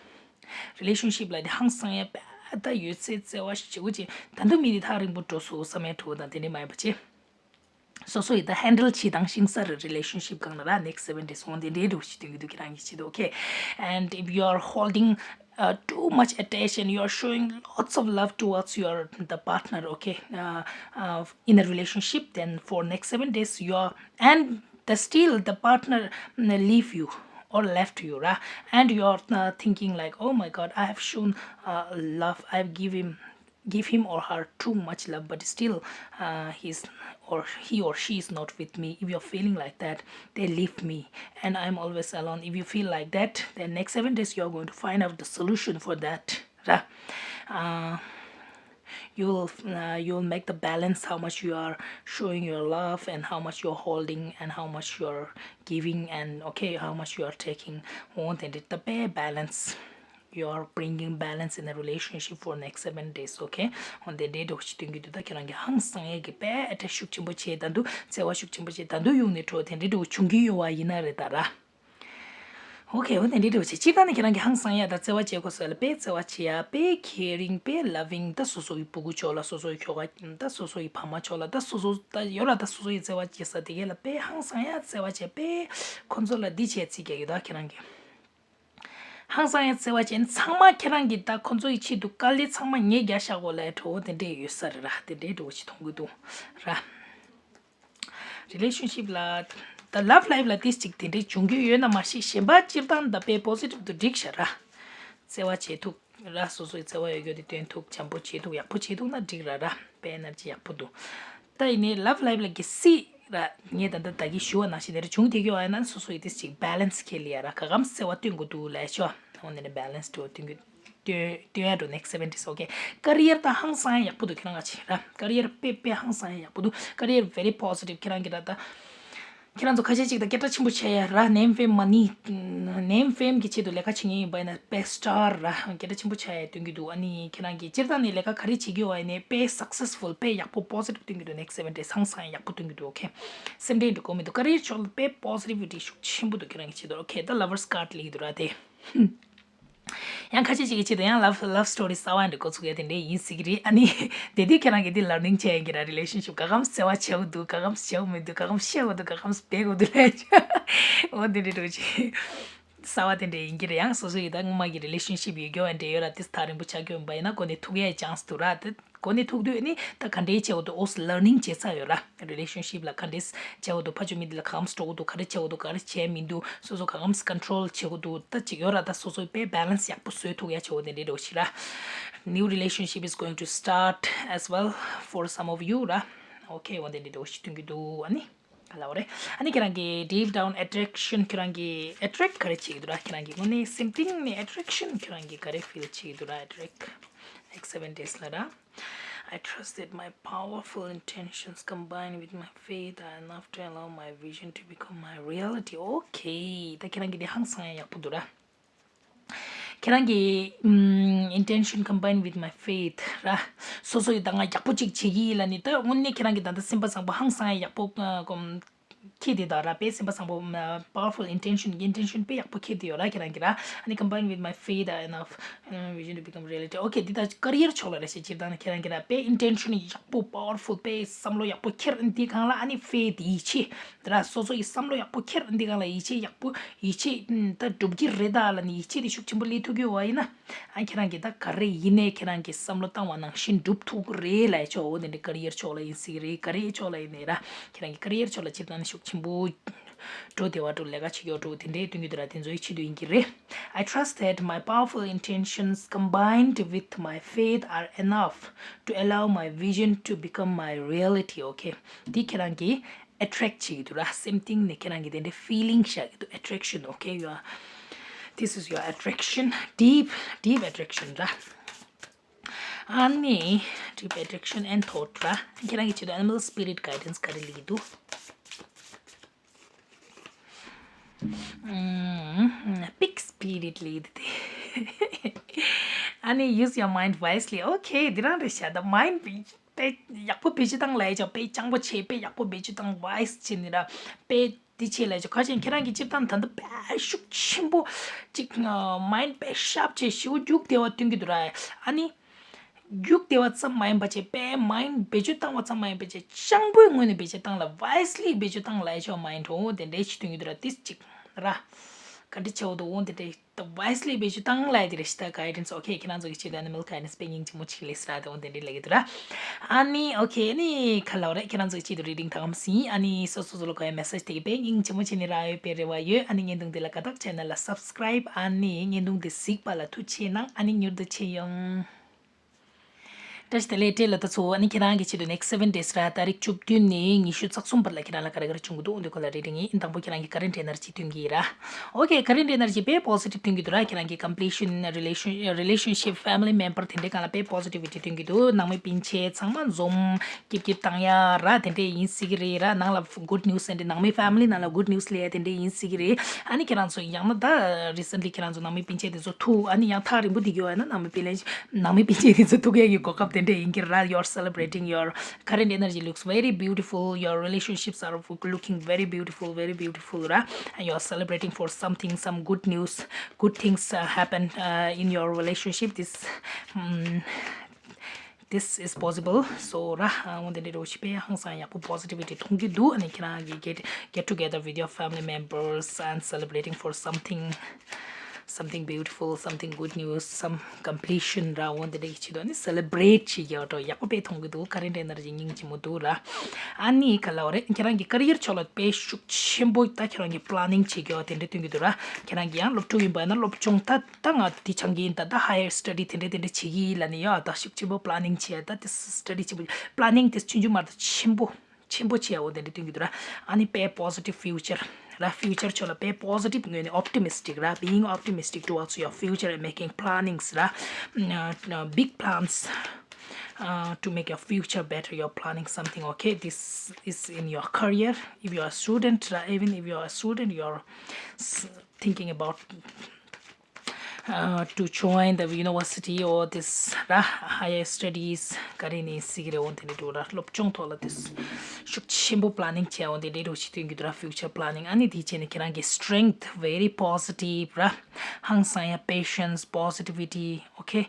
རི་ལེ་ཤན་ཤིབ་ལབ་ཡ་དེ་ཧང་སང་ཡ་དཔེ་ད་ཡོད་ཚད་བརྩེ་བ་ཞེ་པོ་ཅིག་ད་དུང་མི་དེ་ཐག་རིང་པོ་འགྲོ་སོང་བསམ་ཡ་འདྲ་བོ་དང་དེ་འདྲས་མ་ཡིན་པ་བྱས། སོ་སོ་ཡིས་ད་ཧེན་ཌལ་བྱེད་སྟངས་ཤེས་ས་རེད། རི་ལེ་ཤན་ཤིབ་སྒང་ལ་ར། ནེག་སི་སེ་ཝེན་ཌེ་ཛི་འོ་དེ་འདྲའི་འདྲ་བོ་ཞིག་སྟོན་གྱི་འདུག་ཁྱེད་རང་གིས་བྱེད་དུས། Okay, and if you are holding uh, too much attention, you are showing lots of love towards your the partner, okay, uh, uh, in a relationship, then for next seven days you are, and the still the partner mm, leave you or left you, right? And you are uh, thinking like, oh my god, I have shown uh, love, I have given give him or her too much love, but still uh, he's or he or she is not with me. If you're feeling like that, they leave me and I'm always alone. If you feel like that, then next seven days you're going to find out the solution for that. Ra. Uh, you will uh, you will make the balance how much you are showing your love and how much you're holding and how much you're giving and, okay, how much you are taking. Won't it the bare balance? You're bringing balance in the relationship for next seven days, okay? འོ་དེ་འདྲའི་འདྲ་བོ་ཞིག་སྟོན་གྱི་འདུག་ད་ཁྱེད་རང་གིས་ཧང་སང་ཡས་ཀྱི་དཔེ་ཨེ་ཊེཆ་ཤུགས་ཆེན་པོ་བྱས། ད་དུང་བརྩེ་བ་ཤུགས་ཆེན་པོ་བྱས། ད་དུང་ཡོང་ནས་འགྲོ་དེ་འདྲའི་འདྲ་བོ་བྱུང་གི་ཡོད་པ་ཡིན་ན་རེད་ད་ར། Okay, འོ་དེ་འདྲའི་འདྲ་བོ་བྱས། སྤྱིར་བཏང་ནས་ཁྱེད་རང་གིས་ཧང་སང་ཡས་ད་བརྩེ་བ་བྱེད་དགོས་ས་ལ་དཔེ་བརྩེ་བ་བྱེད་ཡ། དཔེ་ཁེ་རིང་། དཔེ་ལབ་ཝིང་། ད་སོ་སོ་ཡི་སྤུ་གུ་ཕྱོགས་ལ། སོ་སོ་ཡི་ཁྱོ་ག་ད་སོ་སོ་ཡི་ཕ་མ་ཕྱོགས་ལ། ད་སོ་སོ་ད་ཡོད་ར། ད་སོ་སོ་ཡི་བརྩེ་བ་བྱེད་ས་དེ་གས་ལ་དཔེ་ཧང་སང་ཡས་བརྩེ་བ་བྱས། དཔེ་ཁོ་ཚོ་ལ་འདི་བྱས་ཚིག་རྒྱག་གི་འདུག་ཁྱེད་རང་གིས། ཧང་སང་ཡས་བརྩེ་བ་ཅན་ཚང་མ་ཁྱེད་རང་གིས་ད་ཁོ་ཚོ་ཡི་ཆེད་དུ་དཀའ་ལས་ཚང་མ་ངས་རྒྱག་བཞག་གོ་ལབ་འདྲ་བོ་དེ་འདྲས་ཡོད་ས་རེད་ར། དེ་འདྲས་འདྲ་བོ་ཞིག་མཐོང་གི་འདུག་ར། རི་ལེ་ཤན་ཤིབ་ལ་ད་ལབ་ལའིབ་ལ་ཏིས་ཅིག་དེ་འདྲས་བྱུང་གི་ཡོད་ན་མ་ཤེས། གཞན་པ་སྤྱིར་བཏང་ད་དཔེ་པོ་སི་ཊིབ་ཏུ་འགྲིག་ཤག་ར། བརྩེ་བ་བྱེད་ཐུབ་ར། སོ་སོའི་བརྩེ་བ་ཡོད་རྒྱུ་དེ་སྟོན་ཐུབ། བྱམས་པོ་བྱེད་ཐུབ། ཡག་པོ་བྱེད་ཐུབ་ན་འགྲིག་ར་ར། དཔེ་ཨེ་ནར་ཇི་ཡག་པོ་འདུག་ད་ཡིན་ནའི་ལབ་ལའིབ་ལ་གལ་སྲིད་ར། ངས་ད་ལྟ་ད་གིན་ཞུ་བ་ནང་བཞིན་དེ་འདྲ་བྱུང་བསྡད་ཀྱི་ཡོད་ན། སོ་སོ་ཡིས་ཏིས་ཅིག་བེ་ལེན་སི་ཁྱེར་ལ་ཡ་ར། ག་གམ་བརྩེ་བ་སྟོན་དགོས་འདུག་ལབ་ཤོག་འོ་ནས་ནས་བེ་ལེན་སི་འདྲ་བོ་སྟོན་དགོས། སྟོན་སྟོན་ཡ་འགྲོ། ནེག་སི་སེ་ཝེན་ཌེ་ཛི། ཨོ་ཁེ། ཀ་རི་ཡར་ད་ཧང་སང་ཡ་ཡག་པོ་འདུག་ཁྱེད་རང་ང་ཅིག་ར། ཀ་རི་ཡར་དཔེ་དཔེ་ཧང་སང་ཡ་ཡག་པོ་འདུག་ཀ་རི་ཡར་ཝེ་རི་པོ་སི་ཊིབ། ཁྱེད་རང་གི་ད་ལྟ་ཁྱེད་རང་ཚོ་ཁ་ཤས་ཅིག་ད་སྐད་གྲགས་ཆེན་པོ་བྱས་ཡ་ར། ནེམ་ཕེམ་མ་ནི་ནེམ་ཕེམ་གི་ཆེད་དུ་ལས་ཀ་བྱེད་མཁན་ཡིན་པ་ཡིན་ན་དཔེ་སི་ཊར་ར། སྐད་གྲགས་ཆེན་པོ་ཆགས་ཡ་སྟོན་གྱི་འདུག་ཨ་ནི་ཁྱེད་རང་གིས་སྤྱིར་བཏང་ནས་ལས་ཀ་ག་རེ་བྱེད་ཀྱི་ཡོད་པ་ཡིན་ནའི་དཔེ་སག་སེ་སི་ཕུལ། དཔེ་ཡག་པོ་པོ་སི་ཊིབ་སྟོན་གྱི་འདུག་ནེག་སི་སེ་ཝེན་ཌེ་ཛི་ཧང་སང་ཡ་ཡག་པོ་སྟོན་གྱི་འདུག་ཨོ་ཁེ། སེམས་ཁྲལ་འགྲོ་དགོས་མི་འདུག་ཀ་རི་ཡར་ཕྱོགས་ལ་དཔེ་པོ་སི་ཊི་ཝི་ཊི་ཤུགས་ཆེན་པོ་འདུག་ཁྱེད་རང་གི་ཆེད་དུ། ཨོ་ཁེ། ད་ལ་ཝར་སི་ཀཱཌ་སླེབས་ཀྱི་འདུག་ར་དེ། ཡང་ཁ་ཤས་ཅིག་གི་ཆེད་དུ་ཡང་ལབ་ལབ་སི་ཊོ་རི་གསར་པ་འདྲ་འགོ་ཚུགས་ཡ་དེ་འདྲ་ཡིན་སྲིད་ཀྱི་རེད། ཨ་ནི་དེ་དུས་ཁྱེད་རང་གིས་འདི་ལར་ནིང་བྱས་ཡིན་གྱི་ར། རི་ལེ་ཤན་ཤིབ་ག་གམ་བརྩེ་བ་བྱེད་དགོས་འདུག་ག་གམ་བྱེད་དགོས་མི་འདུག་ག་གམ་བཤད་དགོས་འདུག་ག་གམ་སྦས་དགོས་འདུག་ལབ་ཡ། འོ་དེ་འདྲ་འདྲ་བོ་ཅིག་གསར་བ་དེ་འདྲ་ཡིན་གྱི་རེད། ཡང་སོ་སོ་ཡི་ད་སྔོན་མ་གི་relationship་ཡོད་རྒྱུ་བ་འདྲ་ཡོད་ར། དེ་ཐག་རིང་པོ་ཆགས་རྒྱུ་ཡིན་པ་ཡིན་ན་གོ་ནས་ཐུག་ཡའི་chance་འདུག་ར། དེ་གོ་ནས་ཐུག་དུས་ནི་ད་ག་འདྲའི་བྱེད་དགོས་འདུག་ཨོ་learning་བྱེད་ཚར་ཡོད་ར། relationship་ལ་ག་འདྲས་བྱེད་དགོས་འདུག་ཕ་ཆུ་མི་འདི་ལ་ག་འམ་འགྲོ་དགོས་འདུག་ག་རེ་བྱེད་དགོས་འདུག་ག་རེ་བྱས་མི་འདུག་སོ་སོ་ག་འམ་control་བྱེད་དགོས་འདུག་ད་ཅིག་ཡོད་ར། ད་སོ་སོའི་དཔེ་balance་ཡག་པོ་བཟོས་ཐུག་ཡ་བྱེད་དགོས་དེ་འདྲའི་འདྲ་བོ་ཞིག་ར། New relationship is going to start as well for some of you་ར། Okay་འོ་དེ་འདྲའི་འདྲ་བོ་ཞིག་སྟོན་གྱི་འདུག་ཨ་ནི། ག་ལ་བ་རེད། ཨ་ནི་ཁྱེད་རང་གི་deep down attraction་ཁྱེད་རང་གི་attract་ག་རེ་བྱེད་ཀྱི་འདུག་ར། ཁྱེད་རང་གི་དངོས་གནས་སེམས་གཏིང་ནས་attraction་ཁྱེད་རང་གི་ག་རེ་feel་བྱེད་ཀྱི་འདུག་ར། attract next seven days་ལ་ར། I trust that my powerful intentions combined with my faith are enough to allow my vision to become my reality. Okay ད་ཁྱེད་རང་གི་དེ་ཧང་སང་ཡག་པོ་འདུག་ར། ཁྱེད་རང་གི་ཨམ་intention combined with my faith་ར། སོ་སོ་ཡི་ད་ང་ཡག་པོ་ཅིག་བྱེད་ཀྱི་ཡིན་ལབ་ནི་ད་དངོས་གནས་ཁྱེད་རང་གི་ད་ལྟ་སེམས་པ་བཟང་པོ་ཧང་སང་ཡག་པོ་ཨ་ཀོམ་ཁྱེད་དེ་ད་ར་དཔེ་སེམས་པ་བཟང་པོ་ཨ་powerful intention་གི་intention་དཔེ་ཡག་པོ་ཁྱེད་དེ་ཡོད་ར། ཁྱེད་རང་གི་ར་ཨ་ནི་combined with my faith are enough vision to become reality. Okay འདི་ད་career་ཕྱོགས་ལ་རེ་ཞིག་སྤྱིར་བཏང་ནི་ཁྱེད་རང་གི་ར་དཔེ་intention་ཡག་པོ་powerful་དཔེ་བསམ་བློ་ཡག་པོ་ཁྱེར་འདི་གང་ལ་ཨ་ནི་faith་ཡིད་ཆེས་ད་ར་སོ་སོ་ཡི་བསམ་བློ་ཡག་པོ་ཁྱེར་འདི་གང་ལ་ཡིད་ཆེས་ཡག་པོ་ཡིད་ཆེས་ཨུམ་ད་འགྲུབ་ཀྱི་རེད་ད་ལ་ནི་ཡིད་ཆེས་དེ་ཤུགས་ཆེན་པོ་སླེབས་ཐུབ་ཀྱི་ཡོད་པ་ཡིན་ན། ཨ་ཁྱེད་རང་གིས་ད་ག་རེ་ཡིན་ནའི་ཁྱེད་རང་གིས་བསམ་བློ་བཏང་བ་ནང་བཞིན་འགྲུབ་ཐུབ་ཀྱི་རེད་ལབ་ཡ་ཆོག་འོ་དེ་འདྲའི་career་ཕྱོགས་ལ་ཡིན་སྲིད་ཀྱི་རེད། ག་རེ་ཕྱོགས་ལ་ཡིན་ནའི་ར་ཁྱེད་རང་གི་career་ཕྱོགས་ལ་སྤྱིར་བཏང་ནས་ཤུགས་ཆེན་པོ་འགྲོ་བདེ་བ་འགྲོ་ལས་ཀ་བྱེད་ཀྱི་ཡོད་འགྲོ་དེ་འདྲའི་སྟོན་གྱི་འདུག་ར། དེ་ཚོའི་ཆེད་དུ་ཡིན་གྱི་རེད། I trust that my powerful intentions combined with my faith are enough to allow my vision to become my reality. Okay འདི་ཁྱེད་རང་གིས་attract་བྱེད་ཀྱི་འདུག་ར། སེམས་གཏིང་ནས་ཁྱེད་རང་གིས་དེ་འདྲའི་feeling་བཞག་གི་འདུག attraction. Okay you are, this is your attraction, deep deep attraction་ར། ཨ་ནི་deep attraction and thought་ར། ཁྱེད་རང་གི་ཆེད་དུ་animal spirit guidance་ག་རེ་ལབ་ཀྱི་འདུག་ཨུམ། Pig spirit་ལབ་ཀྱི་འདུག་སྟེ། ཨ་ནི་use your mind wisely. Okay འདི་རང་རེད་ཤག་ད་mind དཔེ་ཡག་པོ་བེད་སྤྱོད་བཏང་ལབ་ཡ་ཅོ་དཔེ་སྤྱང་པོ་བྱས་དཔེ་ཡག་པོ་བེད་སྤྱོད་བཏང་wise་བྱས་ནི་ར་དཔེ་འདི་བྱས་ལབ་ཡ་ཅོ་ག་ཅན་ཁྱེད་རང་གི་སྤྱིར་བཏང་ད་ལྟ་དཔེ་ཤུགས་ཆེན་པོ་ཅིག་mind་དཔེ་sharp་བྱས་ཞེ་པོ་རྒྱུག་བདེ་བ་སྟོན་གྱི་འདུག་ར། ཨ་ནི། རྒྱུག་བདེ་བ་ཙམ་མ་ཡིན་པ་བྱས་དཔེ་mind་བེད་སྤྱོད་བཏང་བ་ཙམ་མ་ཡིན་པ་བྱས་སྤྱང་པོའི་ངོས་ནས་བེད་སྤྱོད་བཏང་ལ་wisely་བེད་སྤྱོད་བཏང་ལ་ཡ་ཆོག mind་འོ་དེ་འདྲའི་ཞིག་སྟོན་གྱི་འདུག་ར། ཏིས་ཅིག་ར་ག་འདྲི་ཆེ་བོ་འདུག་འོ་དེ་འདྲའི་wisely་བེད་སྤྱོད་བཏང་ལ་ཡ་དེ་རེ་ཞིག་ད་guidance. Okay ཁྱེད་རང་ཚོ་གི་ཆེད་དུ་animal guidance་དཔེ་སྙིང་རྗེ་མོ་ཅིག་ལས་སྲ་དེ་འོ་དེ་འདྲའི་ལས་ཀྱི་འདུག་ར། ཨ་ནི་okay ཨ་ནི་ཁ་ལོ་རེད། ཁྱེད་རང་ཚོ་གི་ཆེད་དུ་reading་དང་གམ་སིན་ཨ་ནི་སོ་སོ་སོ་ལ་གོ་ཡ་message་དེ་གི་དཔེ་སྙིང་རྗེ་མོ་བྱས་ནས་རག་ཡོད་པའི་རེ་བ་ཡོད། ཨ་ནི་བརྙན་ཐུང་འདི་ལ་དགའ་ཐག་ཆེ་ན་ལ་subscribe་ཨ་ནི་བརྙན་ཐུང་འདི་གཟིགས་པ་ལ་ཐུགས་ཆེ་གནང་། ཨ་ནི་མྱུར་དུ་མཇལ་ཡོང་། བཀྲ་ཤིས་བདེ་ལེགས་སྤྲེལ་ལོ་ད་ཚོ། ཨ་ནི་ཁྱེད་རང་གི་ཆེད་དུ་next seven days་ར་ཏ་རིག་བཅུ་བདུན་ནས་ཉི་ཤུ་རྩ་གསུམ་བར་ལ་ཁྱེད་རང་ལ་ག་རེ་ག་རེ་བྱུང་གི་འདུག་འདི་སྐོར་ལ་reading་ཡིན། དང་པོ་ཁྱེད་རང་གི་current energy་སྟོན་གྱི་ཡིན་ར། Okay current energy་དཔེ་positive་སྟོན་གྱི་འདུག་ར། ཁྱེད་རང་གི་completion relation relationship family member་དེ་འདྲའི་སྒང་ལ་དཔེ་positivity་སྟོན་གྱི་འདུག་ནང་མི་སྤུན་མཆེད་ཚང་མ་འཛོམས་སྐྱིད་སྐྱིད་བཏང་ཡ་ར་དེ་འདྲའི་ཡིན་སྲིད་ཀྱི་རེད་ར། ནང་ལ་good news་དེ་འདྲའི་ནང་མི་family་ནང་ལ་good news་ལབ་ཡ་དེ་འདྲའི་ཡིན་སྲིད་ཀྱི་རེད། ཨ་ནི་ཁྱེད་རང་ཚོ་ཡང་ན་ད་recently་ཁྱེད་རང་ཚོ་ནང་མི་སྤུན་མཆེད་དེ་ཚོ་ཐུག་ཨ་ནི་ཡང་ཐག་རིང་པོ་འདི་གི་ཡོད་ན་ནང་མི་སྤུན་ལས། ནང་མི་སྤུན་མཆེད་དེ་ཚོ་ཐུག་ཡ་གི་གོ་སྐབས་དེ་འདྲ་ཡིན་གྱི་ར། You're celebrating, your current energy looks very beautiful, your relationships are looking very beautiful, very beautiful་ར། And you're celebrating for something, some good news, good things uh, happen uh, in your relationship. This um, this is possible. So ར་འོན་ཏེ་འདི་རོ་ཞི་པའི་ཧང་སང་ཡག་པོ་positivity་མཐོང་གི་འདུག་ཨ་ནི་ཁྱེད་རང་གི་get get together with your family members and celebrating for something, something beautiful, something good news, some completion་ར། འོ་འདི་འདྲ་གི་ཆེད་དུ་ནི་celebrate་བྱེད་ཀྱི་ཡོད་འགྲོ། ཡག་པོ་དཔེ་མཐོང་གི་འདུག current energy་སྙིང་རྗེ་མོ་འདུག་ར། ཨ་ནི་ག་ལ་བ་རེད། ཁྱེད་རང་གི་career་ཕྱོགས་ལ་དཔེ་ཤུགས་ཆེན་པོ་ད་ཁྱེད་རང་གི་planning་བྱེད་ཀྱི་ཡོད་དེ་འདྲ་སྟོན་གྱི་འདུག་ར། ཁྱེད་རང་གི་ཡང་སློབ་ཕྲུག་ཡིན་པ་ན་སློབ་སྦྱོང་ད་ད་ང་འདི་སྦྱང་གི་ཡིན། ད་ད་higher study་དེ་འདྲ་དེ་འདྲ་བྱེད་ཀྱི་ཡིན་ལབ་ནི་ཡོད། ད་ཤུགས་ཆེན་པོ་planning་བྱེད་ད་དེ་study་ཆེན་པོ་planning་དེ་ཆུང་ཆུང་མ་རེད། ད་ཆེན་པོ། ཆེན་པོ་ཆེ་བ་འོ་དེ་འདྲ་སྟོན་གྱི་འདུག་ར། ཨ་ནི་དཔེ་positive future་ར། future་ཕྱོགས་ལ་དཔེ་positive་ངོས་ནས་optimistic་ར། being optimistic towards your future and making plannings་ར། Uh, big plans uh, to make your future better, you're planning something. Okay, this is in your career. If you're a student, uh, even if you're a student, you're s- thinking about uh, to join the university or this ར་higher studies ག་རེ་ནས་སྲིད་ཀྱི་རེད། འོ་དེ་འདྲ་འདུག་ར། སློབ་སྦྱོང་ཐོག་ལ་དེ་ཤུགས་ཆེན་པོ་planning་བྱས། འོ་དེ་འདྲ་འདུག་ཞིག་སྟོན་གྱི་འདུག་ར། future planning ཨ་ནི་དེ་བྱས་ནས་ཁྱེད་རང་གི་strength very positive་ར། ཧང་སང་ཡ་patience positivity okay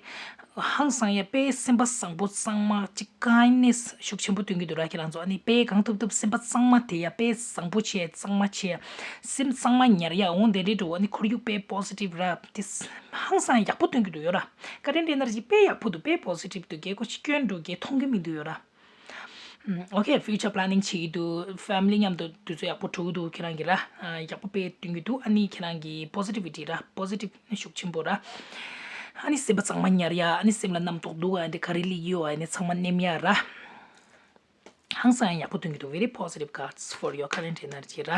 ཧང་སང་ཡ་དཔེ་སེམས་པ་བཟང་པོ་གཙང་མ་ཅིག་kindness ཤུགས་ཆེན་པོ་སྟོན་གྱི་འདུག་ར། ཁྱེད་རང་ཚོ་ཨ་ནི་དཔེ་གང་ཐུབ་ཐུབ་སེམས་པ་གཙང་མ་དེ་ཡ་དཔེ་བཟང་པོ་བྱས་གཙང་མ་བྱས་སེམས་གཙང་མ་ཉར་ཡ་འོང་དེ་འདྲའི་འགྲོ་ཨ་ནི་ཁོར་ཡུག་དཔེ་positive་ར། དེ་ཧང་སང་ཡག་པོ་སྟོན་གྱི་འདུག་ཡོད་ར། current energy་དཔེ་ཡག་པོ་འདུག་དཔེ་positive་འདུག་རྒྱལ་སྒོ་ཞིག་སྐྱོན་འགྲོ་རྒྱལ་མཐོང་གི་མི་འདུག་ཡོད་ར། Okay, future planning་བྱེད་ཀྱི་འདུག family་མཉམ་དུ་དུས་ཚོད་ཡག་པོ་འགྲོ་གི་འདུག་ཁྱེད་རང་གི་ར། ཡག་པོ་དཔེ་སྟོན་གྱི་འདུག་ཨ་ནི་ཁྱེད་རང་གི་positivity་ར་positive་ཤུགས་ཆེན་པོ་ར། ཨ་ནི་སེམས་པ་གཙང་མ་ཉར་ཡ། ཨ་ནི་སེམས་ལ་རྣམ་རྟོག་འདུག་ཨ་འདི་ག་རེ་སླེབས་ཡོད་ཨ་ནི་ཚང་མ་ནེམ་ཡ་ར། ཧང་སང་ཡག་པོ་སྟོན་གྱི་འདུག very positive cards for your current energy་ར།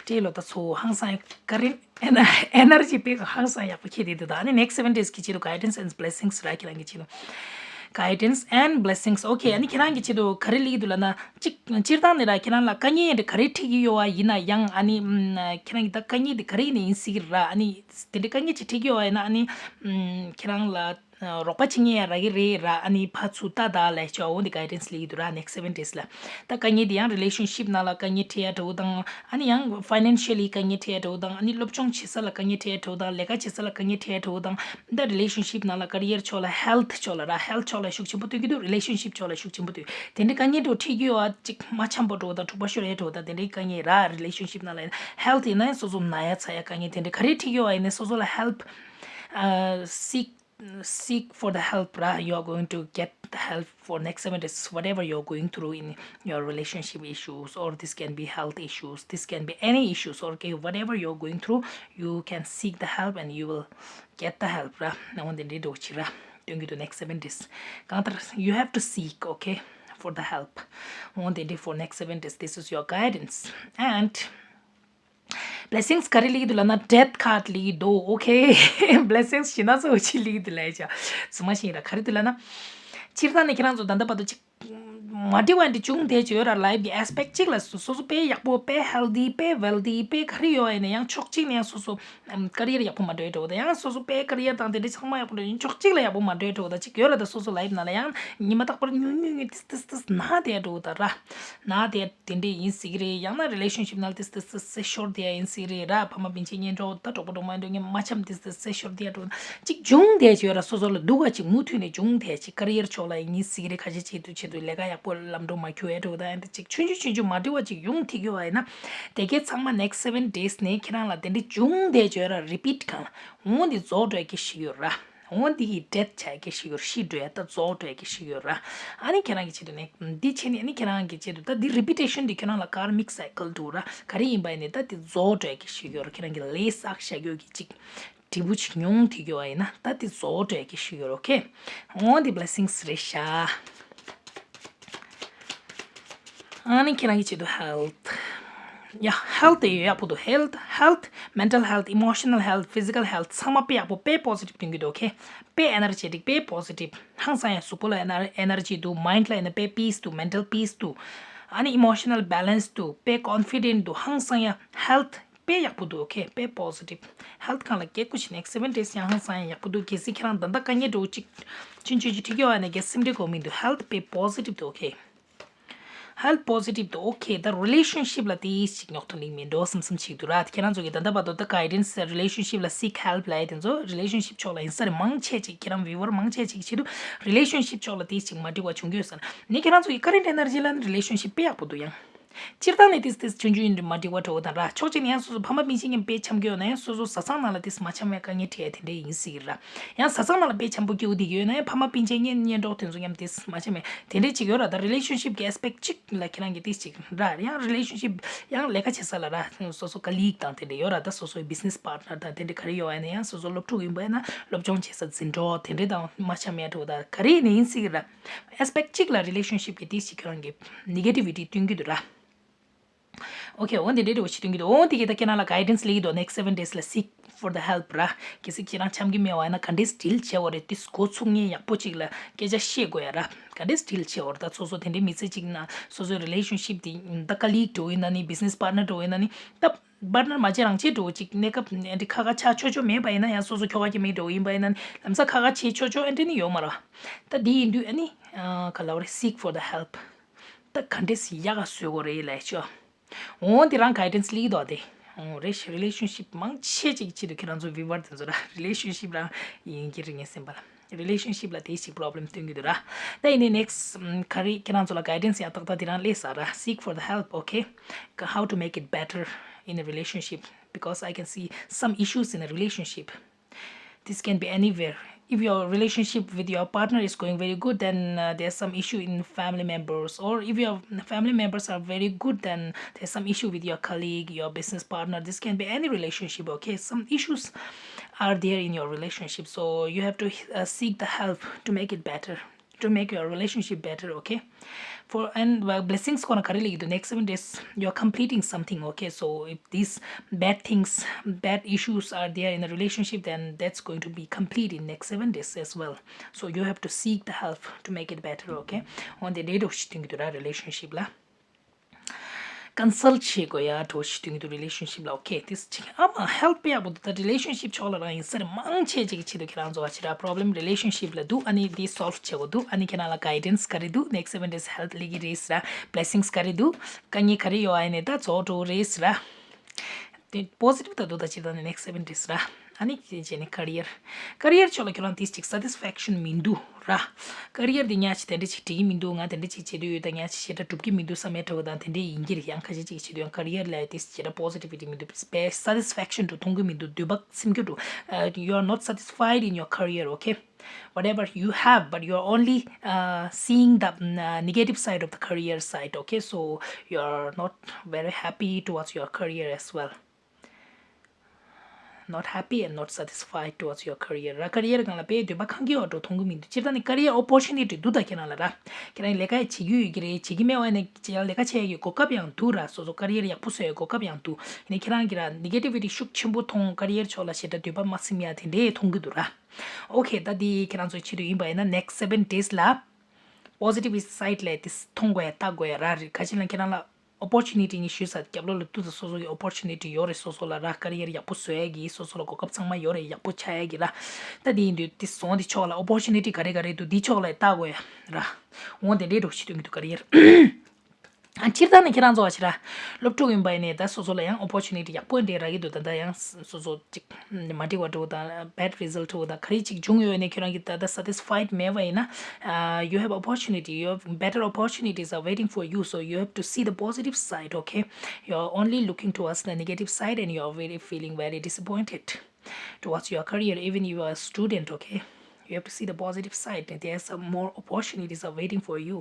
སྤྲེལ་ལོ་ད་ཚོ་ཧང་སང་ཡག་ཀ་རིན་ཨེ་ནར་ཇི་དཔེ་ཧང་སང་ཡག་པོ་ཁྱེད་དེ་འདུག་ད་ཨ་ནི་next seven days་གི་ཆེད་དུ་guidance and blessings་ར། ཁྱེད་རང་གི་ཆེད་དུ་guidance and blessings okay ཨ་ནི་ཁྱེད་རང་གི་ཆེད་དུ་ག་རེ་ལེགས་འདུག་ལབ་ན་གཅིག་སྤྱིར་བཏང་ནས་ར་ཁྱེད་རང་ལ་དཀའ་ངལ་འདི་ག་རེ་འཕྲད་ཀྱི་ཡོད་བ་ཡིན་ན་ཡང་ཨ་ནི་ཁྱེད་རང་གི་ད་དཀའ་ངལ་འདི་ག་རེ་ཡིན་ན་ཡིན་སྲིད་ཀྱི་ར། ཨ་ནི་དེ་འདྲའི་དཀའ་ངལ་ཅིག་འཕྲད་ཀྱི་ཡོད་བ་ཡིན་ན་ཨ་ནི་ཁྱེད་རང་ལ། རོགས་པ་བྱེད་མཁན་ཡང་རག་གི་རེད་ར། ཨ་ནི་ཕར་ཚུར་ལྟ་ད་ལས་ཆོག་འོ་འདི་guidance་ལེགས་འདུག་ར་next seven days་ལ། ད་དཀའ་ངལ་འདི་ཡང་relationship་ནང་ལ་དཀའ་ངལ་འཕྲད་ཡ་འདྲ་བོ་དང་ཨ་ནི་ཡང་financially་དཀའ་ངལ་འཕྲད་ཡ་འདྲ་བོ་དང་ཨ་ནི་སློབ་སྦྱོང་བྱེད་ས་ལ་དཀའ་ངལ་འཕྲད་ཡ་འདྲ་བོ་དང་ལས་ཀ་བྱེད་ས་ལ་དཀའ་ངལ་འཕྲད་ཡ་འདྲ་བོ་དང་ད་relationship་ནང་ལ་career་ཕྱོགས་ལ་health་ཕྱོགས་ལ་ར་health་ཕྱོགས་ལ་ཤུགས་ཆེན་པོ་སྟོན་གྱི་འདུག relationship་ཕྱོགས་ལ་ཤུགས་ཆེན་པོ་སྟོན་དེ་འདྲའི་དཀའ་ངལ་འདྲ་བོ་འཕྲད་ཀྱི་ཡོད་བ་ཅིག་མ་འཆམ་པོ་འདྲ་བོ་དང་འཁྲུག་པ་ཤོར་ཡ་འདྲ་བོ་དང་དེ་འདྲའི་དཀའ་ངལ་ར་relationship་ནང་ལ་health་ཡིན་ན་ཡང་སོ་སོ་ན་ཡ་ཚ་ཡ་དཀའ་ངལ་དེ་འདྲའི་ག་རེ་འཕྲད་ཀྱི་ཡོད་བ་ཡིན་ན་སོ་སོ་ལ་help seek seek for the help, right? You are going to get the help for next seven days, whatever you're going through in your relationship issues, or this can be health issues, this can be any issues, or okay, whatever you're going through, you can seek the help and you will get the help, right? Now, the next seven days, you have to seek, okay, for the help. For next seven days, this is your guidance. And blessings ག་རེ་ལེགས་འདུག་ལབ་ན་death card་ལེགས་འདུག okay blessings་ཞེ་ན་ཚོ་ཅི་ལེགས་འདུག་ལབ་ཡ་ཅིག་ཚང་མ་ཤེས་ར། ག་རེ་འདུག་ལབ་ན་སྤྱིར་བཏང་ནས་ཁྱེད་རང་ཚོ་ད་ལྟ་བར་དུ་ཅིག་མ་འགྲིག་པ་འདི་བྱུང་བསྡད་ཀྱི་ཡོད་ར། life་གི་aspect་གཅིག་ལ་སོ་སོ་དཔེ་ཡག་པོ་དཔེ་healthy་དཔེ་wealthy་དཔེ་ག་རེ་ཡོད་ཡིན་ན་ཡང་ཕྱོགས་གཅིག་ནས་ཡང་སོ་སོ་career་ཡག་པོ་མ་འགྲོ་ཡ་འདྲ་བོ་དང་ཡང་སོ་སོ་དཔེ་career་དང་དེ་འདྲ་ཚང་མ་ཡག་པོ་འགྲོ་ཡིན་ཕྱོགས་གཅིག་ལ་ཡག་པོ་མ་འགྲོ་ཡ་འདྲ་བོ་དང་ཅིག་ཡོད་ར། ད་སོ་སོ་life་ནང་ལ་ཡང་ཉི་མ་རྟག་པར་ཉུང་ཉུང་ཉུང་ཏིས་ཏིས་ཏིས་ན་བསྡད་ཡ་འདྲ་བོ་དང་ར་ན་བསྡད་ཡ། དེ་འདྲས་ཡིན་སྲིད་ཀྱི་རེད། ཡང་ན་relationship་ནང་ཏིས་ཏིས་ཏིས་ཏིས་ཤོར་བསྡད་ཡ་ཡིན་སྲིད་ཀྱི་རེད་ར། ཕ་མ་སྤུན་མཆེད་གཉེན་གྲོགས་ད་གྲོགས་པོ་གྲོགས་མོ་འདྲ་ངན་མ་འཆམ་ཏིས་ཏིས་ཏིས་ཤོར་བསྡད་ཡ་འགྲོ་ཅིག་བྱུང་བསྡད་ཀྱི་ཡོད་ར། སོ་སོ་ལ་སྡུག་པ་ཅིག་མུ་མཐུད་ནས་བྱུང་བསྡད་ཅིག་career་ཕྱོགས་ལ་ཡིན་སྲིད་ཀྱི་རེད། ཁ་ཤས་ཆེད་དུ་ཆེད་དུ་ལས་ཀ་ཡག་པོ་ལམ་འགྲོ་མ་འཁྱོལ་ཡ་འགྲོ་ད་ཡང་ཏིས་ཅིག་ཆུང་ཆུང་ཆུང་ཆུང་མ་འགྲིག་པ་ཅིག་ཡོང་ཐིག་ཡོད་པ་ཡིན་ན་དེ་གའི་ཚང་མ་next seven days་ནས་ཁྱེད་རང་ལ་དེ་འདྲས་བྱུང་བསྡད་ཀྱི་ཡོད་ར། repeat་གང་ལ་འོང་འདི་རྫོགས་འགྲོ་ཡ་གི་ཞིག་ཡོད་ར། འོ་འདི་ཡི་death་བྱ་གི་ཞིག་ཡོད་ར། ཤི་འགྲོ་ཡ་ད་རྫོགས་འགྲོ་ཡ་གི་ཞིག་ཡོད་ར། ཨ་ནི་ཁྱེད་རང་གི་ཆེད་དུ་ནི་འདི་བྱས་ནས་ཨ་ནི་ཁྱེད་རང་གི་ཆེད་དུ་ད་འདི་repetition་འདི་ཁྱེད་རང་ལ་karmic cycle་འདུག་ར། ག་རེ་ཡིན་པ་ཡིན་ནི་ད་འདི་རྫོགས་འགྲོ་ཡ་གི་ཞིག་ཡོད་ར། ཁྱེད་རང་གི་ལས་བསགས་བཞག་ཡོད་གི་ཅིག་འབྲས་བུ་ཅིག་མྱོང་ཐུབ་ཡོད་པ་ཡིན་ན་ད་འདི་རྫོགས་འགྲོ་ཡ་གི་ཞིག་ཡོད་ར། okay འོ་འདི་blessings་རེད་ཤག་ཨ་ནི་ཁྱེད་རང་གི་ཆེད་དུ་health། ཡ་health་དེ་ཡོད་ཡག་པོ་འདུག health health mental health emotional health physical health་ཚང་མ་དཔེ་ཡག་པོ་དཔེ་positive་སྟོན་གྱི་འདུག okay དཔེ་energetic་དཔེ་positive ཧང་སང་ཡ་གཟུགས་པོ་ལ་ener- energy་འདུག mind་ལ་ཡིན་ན་དཔེ་peace་འདུག mental peace་འདུག་ཨ་ནི་emotional balance་འདུག་དཔེ་confident་འདུག་ཧང་སང་ཡ་health་དཔེ་ཡག་པོ་འདུག okay དཔེ་positive health་སྒང་ལ་སྐད་ཆ་བཤད་next seven days་ཡང་ཧང་སང་ཡ་ཡག་པོ་འདུག་གལ་སྲིད་ཁྱེད་རང་ད་ལྟ་དཀའ་ངལ་འདྲ་བོ་ཅིག་ཆུང་ཆུང་ཅིག་འཕྲད་ཀྱི་ཡོད་པ་ཡིན་ན་རྒྱལ་སེམས་ཁྲལ་དགོས་མི་འདུག health་དཔེ་positive་འདུག okay health positive་དུ་okay ད་relationship་ལ་དེ་ཞིག་རྙོག་དྲ་ལིང་མིན་འགྲོ་བསམ་བསམ་ཞིག་འདུག་ར། ཁྱེད་རང་ཚོ་གི་ད་ལྟ་བར་དུ་ད་guidance་relationship་ལ་seek help་ལབ་ཡ་དེ་ཚོ་relationship་ཕྱོགས་ལ་ཡིན་ས་རེད། མང་ཆེ་ཅིག་ཁྱེད་རང་viewer་མང་ཆེ་ཅིག་ཆེད་དུ་relationship་ཕྱོགས་ལ་དེ་ཞིག་མ་འགྲིག་པ་བྱུང་གི་ཡོད་ས་ནི་ཁྱེད་རང་ཚོ་གི་current energy་ལ་ནི་relationship་དཔེ་ཡག་པོ་འདུག་ཡང་སྤྱིར་བཏང་ནས་ཏིས་ཏིས་ཆུང་ཆུང་ཡིན་མ་འགྲིག་པ་འགྲོ་བ་དང་ར། ཕྱོགས་གཅིག་ནས་ཡང་སོ་སོ་ཕ་མ་སྤུན་མཆེད་མཉམ་དཔེ་འཆམ་གི་ཡོད་ན་ཡང་སོ་སོ་བཟའ་ཚང་ནང་ལ་ཏིས་མ་འཆམ་པའི་དཀའ་ངལ་འཕྲད་ཡ་དེ་འདྲ་ཡིན་སྲིད་ཀྱི་ར། ཡང་བཟའ་ཚང་ནང་ལ་དཔེ་འཆམ་པོ་སྐྱེ་བོ་དེ་གི་ཡོད་ན་ཡང་ཕ་མ་སྤུན་མཆེད་གཉེན་གཉེན་གྲོགས་དེ་ཚོ་མཉམ་དེ་མ་བྱས་མེད་དེ་འདྲས་ཅིག་ཡོད་ར། ད་relationship་གི་aspect་གཅིག་ལ་ཁྱེད་རང་གི་དེ་ཅིག་ར། ཡང་relationship་ཡང་ལས་ཀ་བྱེད་ས་ལ་ར་སོ་སོ་colleague་དང་དེ་འདྲས་ཡོད་ར། ད་སོ་སོའི་business partner་དང་དེ་འདྲས་ག་རེ་ཡོད་ཡིན་ན་ཡང་སོ་སོ་སློབ་ཕྲུག་ཡིན་པ་ཡིན་ན་སློབ་སྦྱོང་བྱེད་ས་འཛིན་གྲོགས་དེ་འདྲས་དང་མ་བྱས་མེད་འགྲོ། ད་ག་རེ་ཡིན་ན་ཡིན་སྲིད་ཀྱི་ར། aspect་གཅིག་ལ་relationship་གི་དེ་ཅིག་ཁྱེད་རང་གི་negativity་སྟོན་གྱི་འདུག་ར། Okay འོ་འདི་འདྲའི་འདྲ་བོ་ཞིག་སྟོན་གྱི་འདུག་འོ་འདི་གི་ད་ཁྱེད་རང་ལ་guidance་ལེགས་འདུག next seven days་ལ་seek for the help་ར། གལ་སྲིད་ཁྱེད་རང་འཆམ་གྱི་མེད་པ་ཡིན་ན་ག་འདྲས་deal་བྱེད་དགོས་རེད། དེ་འགོ་ཚུགས་མཁན་ཡག་པོ་ཅིག་ལ་སྐད་ཆ་བཤད་དགོས་ཡ་ར། ག་འདྲས་deal་བྱེད་དགོས་རེད། ད་སོ་སོ་དེ་འདྲའི་མི་ཚེ་ཅིག་ན་སོ་སོའི་relationship་དེ་ད་colleague་འདྲ་བོ་ཡིན་ན་ནི་business partner་འདྲ་བོ་ཡིན་ན་ནི་ད་partner་མ་བྱེད་རང་བྱེད་འདྲ་བོ་ཅིག་གནས་སྐབས་ཨེ་འདྲ་ཁ་ཁ་ཆགས་ཆོག་ཆོག་མེད་པ་ཡིན་ན་ཡང་སོ་སོ་ཁྱོ་ག་ཅིག་མེད་འདྲ་བོ་ཡིན་པ་ཡིན་ན་ནི་ལམ་སང་ཁ་ཁ་བྱེད་ཆོག་ཆོག་ཨེ་འདྲ་ནི་ཡོད་མ་རེད། ད་འདི་ཡིན་དུས་ཨ་ནི་ག་ལབ་རེད། seek for the help། ད་ག་འདྲས་སེ་ཡག་ག་བཟོ་དགོས་རེད་ལབ་ཤོག་འོ་འདི་རང་guidance་ལེགས་འདུག་དེ། འོ་རེད། relationship་མང་ཆེ་ཅིག་ཆེད་དུ་ཁྱེད་རང་ཚོ་viewer་དེ་ཚོ་ར་relationship་རང་ཡིན་གྱི་རེད་ངའི་སེམས་པ་ལ། རི་ལེ་ཤན་ཤིབ་ལ་དེ་ཞིག་པོ་རོབ་ལེམ་སྟོན་གྱི་འདུག་ར། ད་ཡིན་ནའི་ནེགསི་ག་རེ་ཁྱེད་རང་ཚོ་ལ་གའི་ཌེན་སི་ཡང་ཏག་ཏག་དེ་རང་སླེབས་ས་ར། Seek for the help, okay? How to make it better in a relationship, because I can see some issues in a relationship. This can be anywhere. If your relationship with your partner is going very good, then uh, there's some issue in family members. Or if your family members are very good, then there's some issue with your colleague, your business partner. This can be any relationship, okay? Some issues are there in your relationship. So you have to uh, seek the help to make it better, to make your relationship better, okay? For and uh, blessings gonna karili the next seven days, you're completing something, okay? So if these bad things, bad issues are there in the relationship, then that's going to be complete in next seven days as well. So you have to seek the help to make it better, okay? On the date of shitting to that relationship la consult བྱེད་དགོས་ཡ་འགྲོ་ཞིག་དུས་དུས་རི་ལེ་ཤན་ཤིབ་ལ། ཨོ་ཁེ། དེ་ཅིག་ཨ་མ་ཧེལ་པ་ཡག་པོ་འདུག་ད་རི་ལེ་ཤན་ཤིབ་ཕྱོགས་ལ་རང་ཡིན་སར་མང་ཆེ་ཅིག་གི་ཆེད་དུ་ཁྱེད་རང་ཚོ་བ་ཕྱི་ར་problem relationship ལ་འདུག་ཨ་ནི་དེ་སོལབ་བྱེད་དགོས་འདུག་ཨ་ནི་ཁྱེད་རང་ལ་གའི་ཌེན་སི་ག་རེ་འདུག next seven days health ལི་གི་རེད་ཟེར་ར། blessings ག་རེ་འདུག་དཀའ་ངལ་ག་རེ་ཡོད་ཨ་ནི་ད་ཚོགས་འགྲོ་རེད་ཟེར་ར། དེ་པོ་སི་ཊིབ་ད་འདུག་ད་ཅི་ད་ནི་next seven days ར། ཨ་ནི་ཅེ་ཅེ་ནི་ཀ་རི་ཡར། ཀ་རི་ཡར་ཕྱོགས་ལ་ཁྱོད་རང་དེ་ཅིག་སེ་ཊི་སི་ཕེག་ཤན་མི་འདུག་ར། ཀ་རི་ཡར་དེ་ཉག་ཅིག་དེ་འདྲ་ཅིག་འགྲིག་གི་མི་འདུག་ང་དེ་འདྲ་ཅིག་བྱེད་དུ་ཡོད་ད་ཉག་ཅིག་ཞེ་དྲག་འགྲུབ་ཀྱི་མི་འདུག་བསམ་ཡ་འདྲ་བོ་དང་དེ་འདྲ་ཡིན་གྱི་རེད། ཡང་ཁ་ཤས་ཅིག་བྱེད་དུ་ཡང་ཀ་རི་ཡར་ལ་དེ་ཞེ་དྲག་པོ་སི་ཊི་བི་ཊི་མི་འདུག་བས་སེ་ཊི་སི་ཕེག་ཤན་འདུག་མཐོང་གི་མི་འདུག་འདོད་པ་སེམས་ཁྱོད་འདུག you are not satisfied in your career, okay? Whatever you have, but you are only uh, seeing the mm, uh, negative side of the career side, okay? So you are not very happy towards your career as well. Not happy and not satisfied towards your career ར། ཀ་རི་ཡར་སྒང་ལ་དཔེ་འདོད་པ་ཁེངས་ཀྱི་ཡོད་འགྲོ་མཐོང་གི་མི་འདུག་སྤྱིར་བཏང་ནི་ཀ་རི་ཡར་ཨོ་པོར་ཅུ་ནི་ཊི་འདུག་ད་ཁྱེད་རང་ལ་ར། ཁྱེད་རང་ལས་ཀ་བྱེད་ཀྱི་ཡོད་ཀྱི་རེད། བྱེད་ཀྱི་མེད་པ་ནི་ལས་ཀ་བྱེད་ཡག་གི་གོ་སྐབས་ཡང་འདུག་ར། སོ་སོ་ཀ་རི་ཡར་ཡག་པོ་བཟོ་ཡག་གོ་སྐབས་ཡང་འདུག་ཡིན་ནའི་ཁྱེད་རང་གིས་ར་ནེ་གེ་ཊི་བི་ཊི་ཤུགས་ཆེན་པོ་མཐོང་། ཀ་རི་ཡར་ཕྱོགས་ལ་ཞེ་དྲག་འདོད་པ་མ་སིམ་ཡ་དེ་འདྲས་མཐོང་གི་འདུག་ར། ཨོ་ཁེ། ད་འདི་ཁྱེད་རང་ཚོའི་ཆེད་དུ་ཡིན་པ་ཡིན་ན་next seven days ལ་པོ་སི་ཊིབ་སའིཌ་ལ་དེ་མཐོང་དགོས་ཡ་ལྟ་དགོས་ཡ་ར་རེད། ག་ཅི་ལ་ཁྱེད་རང་ལ་ཨོ་པོར་ཅུ་ནི་ཊི་ནི་ཞུས་ས་རྒྱབ་ལོགས་ལ་ཏུ་ད་སོ་སོ་གི་ཨོ་པོར་ཅུ་ནི་ཊི་ཡོད་རེད། སོ་སོ་ལ་ར་ཀ་རི་ཡར་ཡག་པོ་བཟོ་ཡ་གི་སོ་སོ་ལ་གོ་སྐབས་ཚང་མ་ཡོད་རེད། ཡག་པོ་ཆགས་ཡ་གི་ར། ད་འདི་ཡིན་དུས་དེ་སོང་དེ་ཕྱོགས་ལ་ཨོ་པོར་ཅུ་ནི་ཊི་ག་རེ་ག་རེ་འདུག་འདི་ཕྱོགས་ལ་ལྟ་དགོས་ཡ་ར། འོང་དེ་འདྲས་འགྲོ་ཞིག་སྟོན་གི་འདུག་ཀ་རི་ཡར། ཨ་སྤྱིར་བཏང་ནས་ཁྱེད་རང་ཚོ་བ་ཕྱི་ར་སློབ་ཕྲུག་ཡིན་པ་ཡིན་ནའི་ད་སོ་སོ་ལ་ཡང་ཨོ་པོར་ཅུ་ནི་ཊི་ཡག་པོ་འདྲ་རག་གི་འདུག་ད་ལྟ་ཡང་སོ་སོ་ཅིག་མ་འགྲིག་པ་འདྲ་བོ་དང་bad result འདྲ་བོ་དང་ག་རེ་ཅིག་བྱུང་ཡོད་ནའི་ཁྱེད་རང་གིས་ད་ལྟ་satisfied མེད་པ་ཡིན་ན། uh, you have opportunity, your better opportunities are waiting for you, so you have to see the positive side, okay? You're only looking towards the negative side and you're very feeling very disappointed towards your career, even you are a student, okay? You have to see the positive side. There are some more opportunities are waiting for you.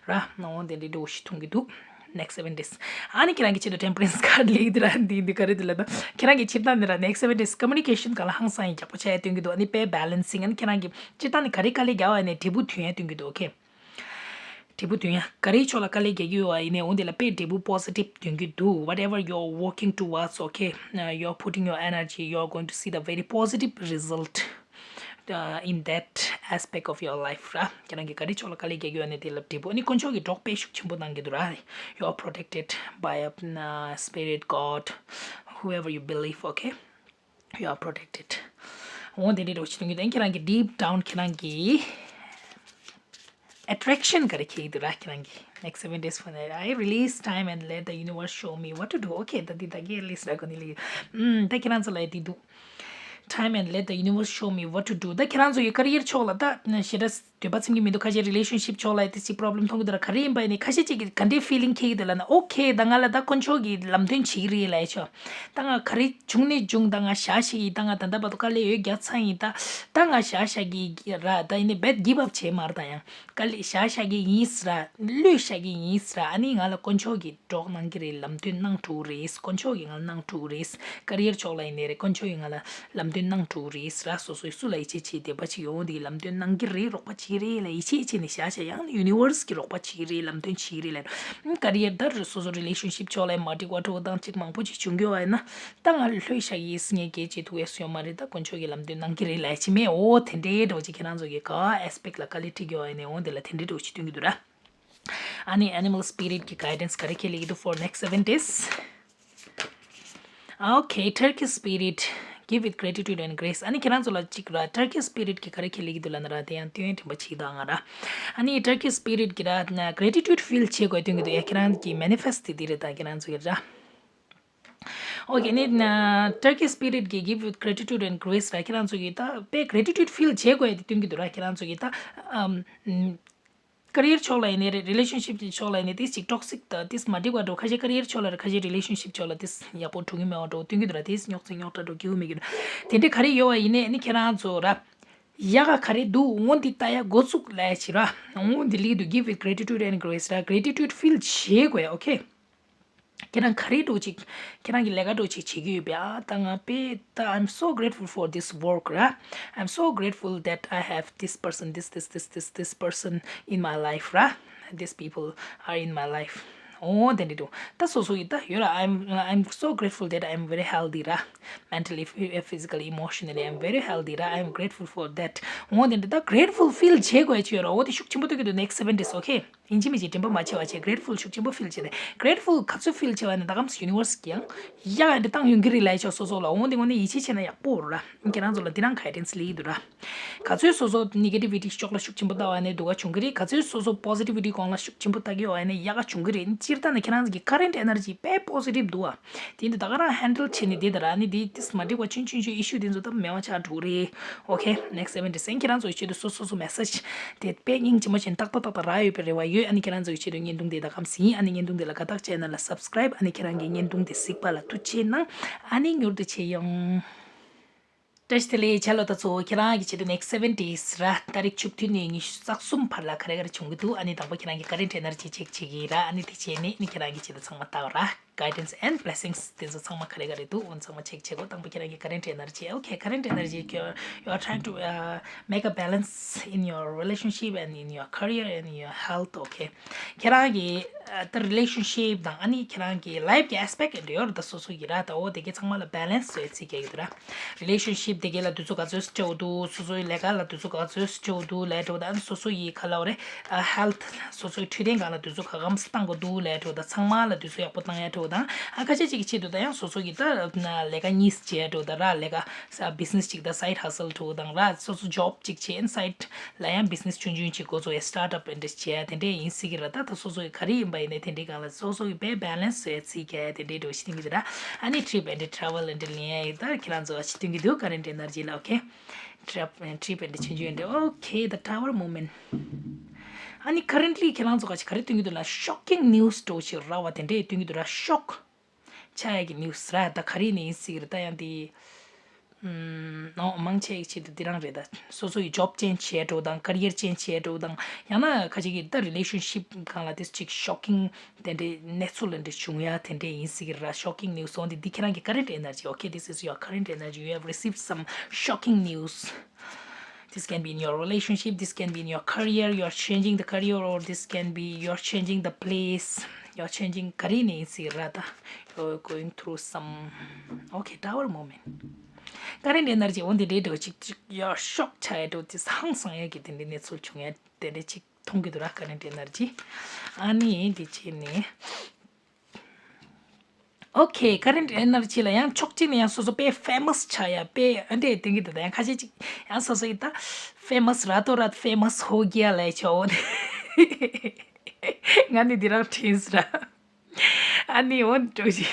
ར། ནང་དེ་འདྲའི་འགྲོ་ཞིག་མཐོང་གི་འདུག next seven days ཨ་ནི་ཁྱེད་རང་གི་ཆེད་དུ་temperance card ལེགས་འདི་ར་འདི་འདི་ག་རེ་འདི་ལ་ད་ཁྱེད་རང་གི་ཕྱིར་ད་འདི་ར་next seven days communication ག་ལ་ཧང་སང་ཡིན་རྒྱག་པོ་བྱ་ཡ་སྟོན་གི་འདུག་ཨ་ནི་དཔེ་balancing ཨ་ནི་ཁྱེད་རང་གི་ཕྱིར་ད་ནི་ག་རེ་དཀའ་ལས་རྒྱག་པ་ཡིན་ནའི་འབྲས་བུ་ཐོན་ཡ་སྟོན་གི་འདུག okay? འབྲས་བུ་ཐོན་ཡ་ག་རེའི་ཕྱོགས་ལ་དཀའ་ལས་རྒྱག་གི་ཡོད་པ་ཡིན་ནའི་འོང་དེ་ལ་དཔེ་འབྲས་བུ་positive ཐོན་གི་འདུག whatever you're working towards, okay? Uh, you're putting your energy, you're going to see the very positive result uh, in that aspect of your life ར། ཁྱེད་རང་གི་ག་རེ་ཕྱོགས་ལ་དཀའ་ལས་རྒྱག་གི་ཡོད་ནའི་དེ་ལ་འབྲས་བུ་ཨ་ནི་དཀོན་མཆོག་གིས་གྲོགས་དཔེ་ཤུགས་ཆེན་པོ་གནང་གི་འདུག་ར། You are protected by a uh, spirit, God, whoever you believe, okay? You are protected. འོ་དེ་འདྲའི་འགྲོ་ཞིག་གཏོང་གི་དང་ཁྱེད་རང་གི་deep down ཁྱེད་རང་གི attraction ག་རེ་ཁྱེད་ཀྱི་འདུག་ར། ཁྱེད་རང་གི next seven days for that, I release time and let the universe show me what to do, okay? ད་འདི་ད་གི་ལིས་ར་གོ་ནི་ལི། ཨུམ། ད་ཁྱེད་རང་ཚོ་ལ་འདི་འདུག time and let the universe show me what to do. ད་ཁྱེད་རང་ཚོ་ཡི་ཀ་རི་ཡར་ཕྱོགས་ལ་ད་ཞེ་དྲག་འདོད་པ་ཚིམ་གྱི་མི་འདུག་ཁ་ཤས་relationship ཕྱོགས་ལ་དེ་ཅིག་problem མཐོང་གི་འདུག་ར། ག་རེ་ཡིན་པ་ཡིན་ནའི་ཁ་ཤས་ཅིག་གིས་ག་འདྲའི་feeling ཁྱེད་ཀྱི་འདུག་ལབ་ན། okay, ད་ང་ལ་ད་དཀོན་མཆོག་གིས་ལམ་སྟོན་བྱེད་ཀྱི་རེད་ལབ་ཡ་ཆོག་ད་ང་ག་རེ་བྱུང་ནས་བྱུང་། ད་ང་བཞག་ཤེས་ཀྱི། ད་ང་ད་ལྟ་བར་དུ་དཀའ་ལས་ཡོད་རྒྱག་ཚར་ཡིན། ད་ད་ང་བཞག་བཞག་གི་ར། ད་ཡིན་ནའི་རྦད་give up བྱེད་མ་རེད། ད་ཡང་དཀའ་ལས་བཞག་བཞག་གི་ཡིན་ཟེར་ར། བློས་བཞག་གི་ཡིན་ཟེར་ར། ཨ་ནི་ང་ལ་དཀོན་མཆོག་གིས་གྲོགས་གནང་གི་རེད། ལམ་སྟོན་གནང་ཐུབ་རེད། དཀོན་མཆོག་གིས་ང་ལ་གནང་ཐུབ་རེད། ཀ་རི་ཡར་ཕྱོགས་ལ་ཡིན་ནའི་རེད། དཀོན་མཆོག་གིས་ང་ལ་ལམ་སྟོན་གནང་ཐུབ་རེད་ཟེར་ར། སོ་སོས་སུ་ལ་ཡིད་ཆེས་བྱེད་བདེ་བ་ཅིག་ཡོང་དེ་ལམ་སྟོན་གནང་གི་རེད། རོགས་པ་བྱེད་ཀྱི་རེད་ལབ་ཡིད་ཆེས་བྱས་ནས་བཞག་བཞག་ཡང་ན་universe གིས་རོགས་པ་བྱེད་ཀྱི་རེད། ལམ་སྟོན་བྱེད་ཀྱི་རེད་ལབ། ཀ་རི་ཡར་ད་རེད། སོ་སོ་relationship ཕྱོགས་ལ་མ་འགྲིག་པ་འདྲ་བོ་དང་ཅིག་མང་པོ་ཅིག་བྱུང་གི་ཡོད་པ་ཡིན་ན། ད་ང་ལྷོད་བཞག་ཡིན་ཟེར་ངས་སྐད་ཆ་ཐུག་ཡས་སུ་ཡོད་མ་རེད། ད་དཀོན་མཆོག་གིས་ལམ་སྟོན་གནང་གི་རེད་ལབ་ཡ་ཅིག་མེད། འོ་དེ་འདྲའི་འདྲ་བོ་ཅིག་ཁྱེད་རང་ཚོ་གི་ག་aspect ལ་དཀའ་ལས་འཕྲད་ཀྱི་ཡོད་པ་ཡིན་ནའི་འོ་དེ་ལ་དེ་འདྲའི་འདྲ་བོ་ཅིག་སྟོན་གྱི་འདུག་ར། ཨ་ནི་animal spirit གི་guidance ག་རེ་ཁྱེད་ལ་ཡོད་འདུག for next seven days? Okay, turkey spirit, give with gratitude and grace. ཨ་ནི་ཁྱེད་རང་ཚོ་ལ་གཅིག་ར། turkey spirit གི་ག་རེ་ཁྱེད་ལ་ཡོད་འདུག་ལབ་ན་ར། དེ་ཡང་སྟོན་དྲན་པ་བྱེད་དང་ང་ར། ཨ་ནི་turkey spirit གི་ར་gratitude feel བྱེད་དགོས་སྟོན་གྱི་འདུག་ཡ། ཁྱེད་རང་གི་manifest དེ་འདི་རེད། ད་ཁྱེད་རང་ཚོ་གི་ར། Okay, ནི་Turkey Spirit གི Give with Gratitude and Grace ར། ཁྱེད་རང་ཚོ་གིས་ད་དཔེ་gratitude feel བྱེད་དགོས་ཡ་དེ་སྟོན་གྱི་འདུག་ར། ཁྱེད་རང་ཚོ་གིས་ད་ཨམ། career ཕྱོགས་ལ་ཡིན་ནའི་རེད། relationship གི་ཕྱོགས་ལ་ཡིན་ནའི་ཏིས་ཅིག་toxic དང་ཏིས་མ་འགྲིག་པ་འགྲོ། ཁ་ཤས་career ཕྱོགས་ལ་རེད། ཁ་ཤས་relationship ཕྱོགས་ལ་ཏིས་ཡག་པོ་འགྲོ་གི་མེད་པ་འགྲོ་སྟོན་གྱི་འདུག་ར། ཏིས་རྙོག་ཙེ་རྙོག་དྲ་འགྲོ་སྐྱིད་པོ་མེད་ཀྱི་འདུག་དེ་འདྲའི་ག་རེ་ཡོད་པ་ཡིན་ནའི་ཨ་ནི་ཁྱེད་རང་ཚོ་ར་ཡག་ག་ག་རེ་འདུག་འོ་འདི་ལྟ་ཡ་འགོ་བཙུགས་ལས་བྱེད་ར། འོ་འདི་ལིག་འདུག Give with gratitude and grace ར། gratitude feel བྱེད་དགོས་ཡ། okay? ཁྱེད་རང་ག་རེ་འགྲོ་ཅིག་ཁྱེད་རང་གི་ལས་ཀ་འགྲོ་ཅིག་བྱེད་ཀྱི་ཡོད་པ་ཨ། ད་ང་དཔེ་ད་I'm so grateful for this work ར། I'm so grateful that I have this person, this this this this this person in my life ར། These people are in my life. འོ་དེ་འདྲ་འདུག་ད་སོ་སོ་ཡི་ད་ཡོད་ར། I'm I'm so grateful that I'm very healthy ར། mentally, phy- physically, emotionally, I'm very healthy ར། I'm grateful for that. འོ་དེ་འདྲ་ད་grateful feel བྱེད་དགོས་ཡ་ཅིག་ཡོད་ར། འོ་དེ་ཤུགས་ཆེན་པོ་སྟོན་གྱི་འདུག next seven days, okay? ཡིན་གཅིག་མིན་གཅིག་དྲན་པ་མ་བརྗེད་པ་བྱས། grateful ཤུགས་ཆེན་པོ་feel བྱས་ནས། grateful ག་ཚོད་feel བྱས་པ་ནི་ད་གམ་universe གིས་ཡང་ཡག་འདྲ་བཏང་ཡོང་གི་རེད་ལབ་ཆོག་སོ་སོ་ལ། འོ་འདི་ངོ་ནས་ཡིད་ཆེས་བྱས་ན་ཡག་པོ་རེད་ར། ཁྱེད་རང་ཚོ་ལ་འདི་རང་guidance ལིག་འདུག་ར། ག་ཚོད་སོ་སོ་negativity ཕྱོགས་ལ་ཤུགས་ཆེན་པོ་ལྟ་བ་ནས་སྡུག་ག་བྱུང་གི་རེད། ག་ཚོད་སོ་སོ་positivity སྒང་ལ་ཤུགས་ཆེན་པོ་ལྟ་གི་ཡོད་པ་ནས་ཡག་ག་བྱུང་གི་རེད། སྤྱིར་བཏང་ནས་ཁྱེད་རང་ཚོ་གི་current energy དཔེ་positive འདུག་ཨ། དེ་འདི་ད་ག་རང་handle བྱས་ནས་བསྡད་ད་ར། ཨ་ནི་འདི་ཏིས་མ་འགྲིག་པ་ཆུང་ཆུང་ཆུང་issue དེ་ཚོ་ད་མེད་པ་ཆགས་འགྲོ་གི་རེད། okay, next seven days ཁྱེད་རང་ཚོ་ཡི་ཆེད་དུ་སོ་སོ་སོ་message དེ་དཔེ་སྙིང་རྗེ་མོ་བྱས་ནས་ཏག་ཏག་ཏག་ཏག་རག་ཡོད་པའི་རེ་བ་ཡོད། ཨ་ནི་ཁྱེད་རང་ཚོ་ཡི་ཆེད་དུ་བརྙན་ཐུང་དེ་ད་གམ་ཟིན། ཨ་ནི་བརྙན་ཐུང་དེ་ལ་དགའ་རྟགས་channel ལ་subscribe ཨ་ནི་ཁྱེད་རང་གི་བརྙན་ཐུང་དེ་གཟིགས་པ་ལ་ཐུགས་རྗེ་ཆེ་གནང་། ཨ་ནི་མྱུར་དུ་མཇལ་ཡོང་། བཀྲ་ཤིས་བདེ་ལེགས། ཆ་ལོ་ད་ཚོ་ཁྱེད་རང་གི་ཆེད་དུ་next seven days ར། ཏ་རིག་བཅུ་བདུན་ནས་ཉི་ཤུ་རྩ་གསུམ་བར་ལ་ག་རེ་ག་རེ་བྱུང་གི་འདུག་ཨ་ནི་དང་པོ་ཁྱེད་རང་གི་current energy check བྱེད་ཀྱི་ར། ཨ་ནི་དེ་བྱས་ནས་ཨ་ནི་ཁྱེད་རང་གི་ཆེད་དུ་ཚང་མ་ལྟ་བ་ར། guidance and blessings དེ་ཚོ་ཚང་མ་ག་རེ་ག་རེ་འདུག་འོ་ཚང་མ་check བྱེད་དགོས། དང་པོ་ཁྱེད་རང་གི་current energy, okay, current energy, you you are trying to uh, make a balance in your relationship and in your career and in your health, okay. ཁྱེད་རང་གི་ཨ་ད་relationship དང་ཨ་ནི་ཁྱེད་རང་གི་life གི་aspect འདྲ་ཡོད་རེད། ད་སོ་སོ་གི་ར། ད་འོ་དེ་གི་ཚང་མ་ལ་balance བཟོས་ཚིག་རྒྱག་གི་འདུག་ར། relationship དེ་གི་ལ་དུས་ཚོད་ག་ཚོད་སྤྲོད་འདུག་སོ་སོའི་ལས་ཀ་ལ་དུས་ཚོད་ག་ཚོད་སྤྲོད་འདུག་ལས་འགྲོ་ད་ཨ་ནི་སོ་སོ་ཡི་ག་ལ་འོ་རེད། ཨ་health སོ་སོའི་འཕྲོད་བསྟེན་སྒང་ལ་དུས་ཚོད་ག་གམ་བཏང་དགོས་འདུག་ལས་འགྲོ་ད་ཚང་མ་ལ་དུས་ཚོད་ཡག་པོ་བཏང་ཡ་འགྲོ་དང་ཨ་ཁ་ཤས་ཅིག་གི་ཆེད་དུ་ད་ཡང་སོ་སོ་གི་ད་ལས་ཀ་གཉིས་བྱས་འགྲོ་ད་ར། ལས་ཀ་ས་business ཅིག་ད་side hustle འགྲོ་དང་ར། སོ་སོ་job ཅིག་བྱས་side ལ་ཡང་business ཆུང་ཆུང་ཅིག་འགོ་བཙུགས་ཡ་startup དེ་འདྲ་བྱས་ཡ་དེ་འདྲ་ཡིན་སྲིད་ཀྱི་ར། ད་ད་སོ་སོ་གི་ག་རེ་ཡིན་པ་ཡིན་ནའི་དེ་འདྲའི་སྒང་ལ་སོ་སོ་གི་དཔེ་balance བཟོས་ཚིག་ག་དེ་འདྲའི་འགྲོ་ཤི་ཐིང་གི་དེ་ར། ཨ་ནི་trip and travel and ལེན་ཡ་ཡི་ད་ཁྱེད་རང་ཚོ་ཤི་ཐིང་གི་འདུག current energy ལ། okay, trip and trip and ཆུང་ཆུང་འདྲ། okay, the tower moment. ཨ་ནི་currently ཁྱེད་རང་ཚོ་ག་ཅིག་ག་རེ་སྟོན་གྱི་འདུག་ལ། shocking news འགྲོ་ཞིག་ར་བ་དེ་འདྲའི་སྟོན་གྱི་འདུག་ར། shock ཆགས་ཡ་གི་news ར། ད་ག་རེ་ནས་ཡིན་སྲིད་ཀྱི་རེད། ད་ཡང་དེ་ཨུམ་ནོ་མང་ཆེ་གི་ཆེད་དུ་འདི་རང་རེད། ད་སོ་སོ་ཡི་job change བྱས་འགྲོ་དང་career change བྱས་འགྲོ་དང་ཡང་ན་ཁ་ཅིག་གི་ད་relationship སྒང་ལ་དེ་ཅིག་shocking དེ་འདྲའི་གནས་ཚུལ་འདྲ་བྱུང་ཡ་དེ་འདྲའི་ཡིན་སྲིད་ཀྱི་ར། shocking news འོ་འདི་འདི་ཁྱེད་རང་གི་current energy, okay, this is your current energy, you have received some shocking news. This can be in your relationship, this can be in your career, you are changing the career, or this can be you are changing the place, you are changing ག་རེ་ནས་ཡིན་སྲིད་ར། ད་you are going through some, okay, tower moment. current energy འོ་འདི་འདྲའི་འགྲོ་ཅིག་ཅིག་ཡ་shock ཆགས་ཡ་འགྲོ་དེ་ཧང་སང་ཡ་གི་དེ་འདྲའི་གནས་ཚུལ་བྱུང་ཡ་དེ་འདྲ་ཅིག་མཐོང་གི་འདུག་ར། current energy ཨ་ནི་འདི་བྱས་ནས། okay, current energy ལ་ཡང་ཕྱོགས་གཅིག་ནས་ཡང་སོ་སོ་དཔེ་famous ཆགས་ཡ་དཔེ་ཨ་འདྲས་དེང་གི་འདུག་ད་ཡང་ཁ་ཤས་ཅིག་ཡང་སོ་སོ་ཡི་ད་famous ར་ཏོ་ར་famous ཧོ་གི་ཡ་ལས་ཆོག་འོ་ང་ནི་འདི་རང་དྲིས་ར། ཨ་ནི་འོ་འགྲོ་ཞིག་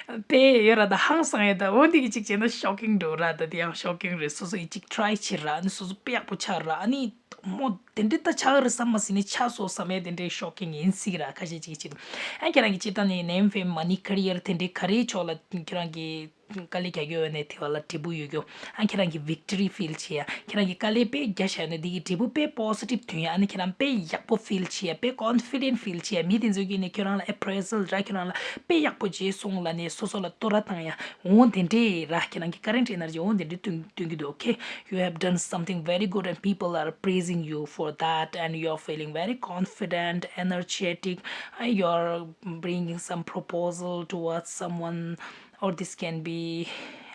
དཔེ་ཡོད་ར། ད་ཧང་སང་ཡ་ད་འོ་འདི་གི་ཅིག་བྱས་ན་shocking འགྲོ་ར། ད་དེ་ཡང་shocking རེད། སོ་སོ་ཡི་ཅིག་try བྱེད་ར། ཨ་ནི་སོ་སོ་དཔེ་ཡག་པོ་ཆགས་ར། ཨ་ནི་མོ་དེ་འདྲའི་ད་ཆགས་རེད་བསམ་མ་ཟིན་ནས་ཆགས་སོང་བསམ་ཡས་དེ་འདྲའི་shocking ཡིན་སྲིད་ར། ཁ་ཤས་ཅིག་ཆེད་དུ་ཨ་ཁྱེད་རང་གི་སྤྱིར་བཏང་ནས་name fame money career དེ་འདྲའི་ག་རེའི་ཕྱོགས་ལ་ཁྱེད་རང་གི་དཀའ་ལས་རྒྱག་གི་ཡོད་ནས་དེ་བ་ལ་འབྲས་བུ་ཡོད་རྒྱུ། ཨ་ཁྱེད་རང་གི་victory feel བྱེད་ཡ། ཁྱེད་རང་གི་དཀའ་ལས་དཔེ་རྒྱག་བཞག་ནས་འདི་གི་འབྲས་བུ་དཔེ་positive ཐོན་ཡ། ཨ་ནི་ཁྱེད་རང་དཔེ་ཡག་པོ་feel བྱེད་ཡ། དཔེ་confident feel བྱེད་ཡ། མི་དེ་ཚོ་གིས་ནས་ཁྱེད་རང་ལ་appraisal ར། ཁྱེད་རང་ལ་དཔེ་ཡག་པོ་བྱས་སོང་ལབ་ནས་སོ་སོ་ལ་བསྟོད་ར་བཏང་ཡ། འོ་དེ་འདྲས་ར། ཁྱེད་རང་གི་current energy འོ་དེ་འདྲས་སྟོན་སྟོན་གྱི་འདུག okay, you have done something very good and people are praising you for that and you are feeling very confident, energetic, and you are bringing some proposal towards someone, or this can be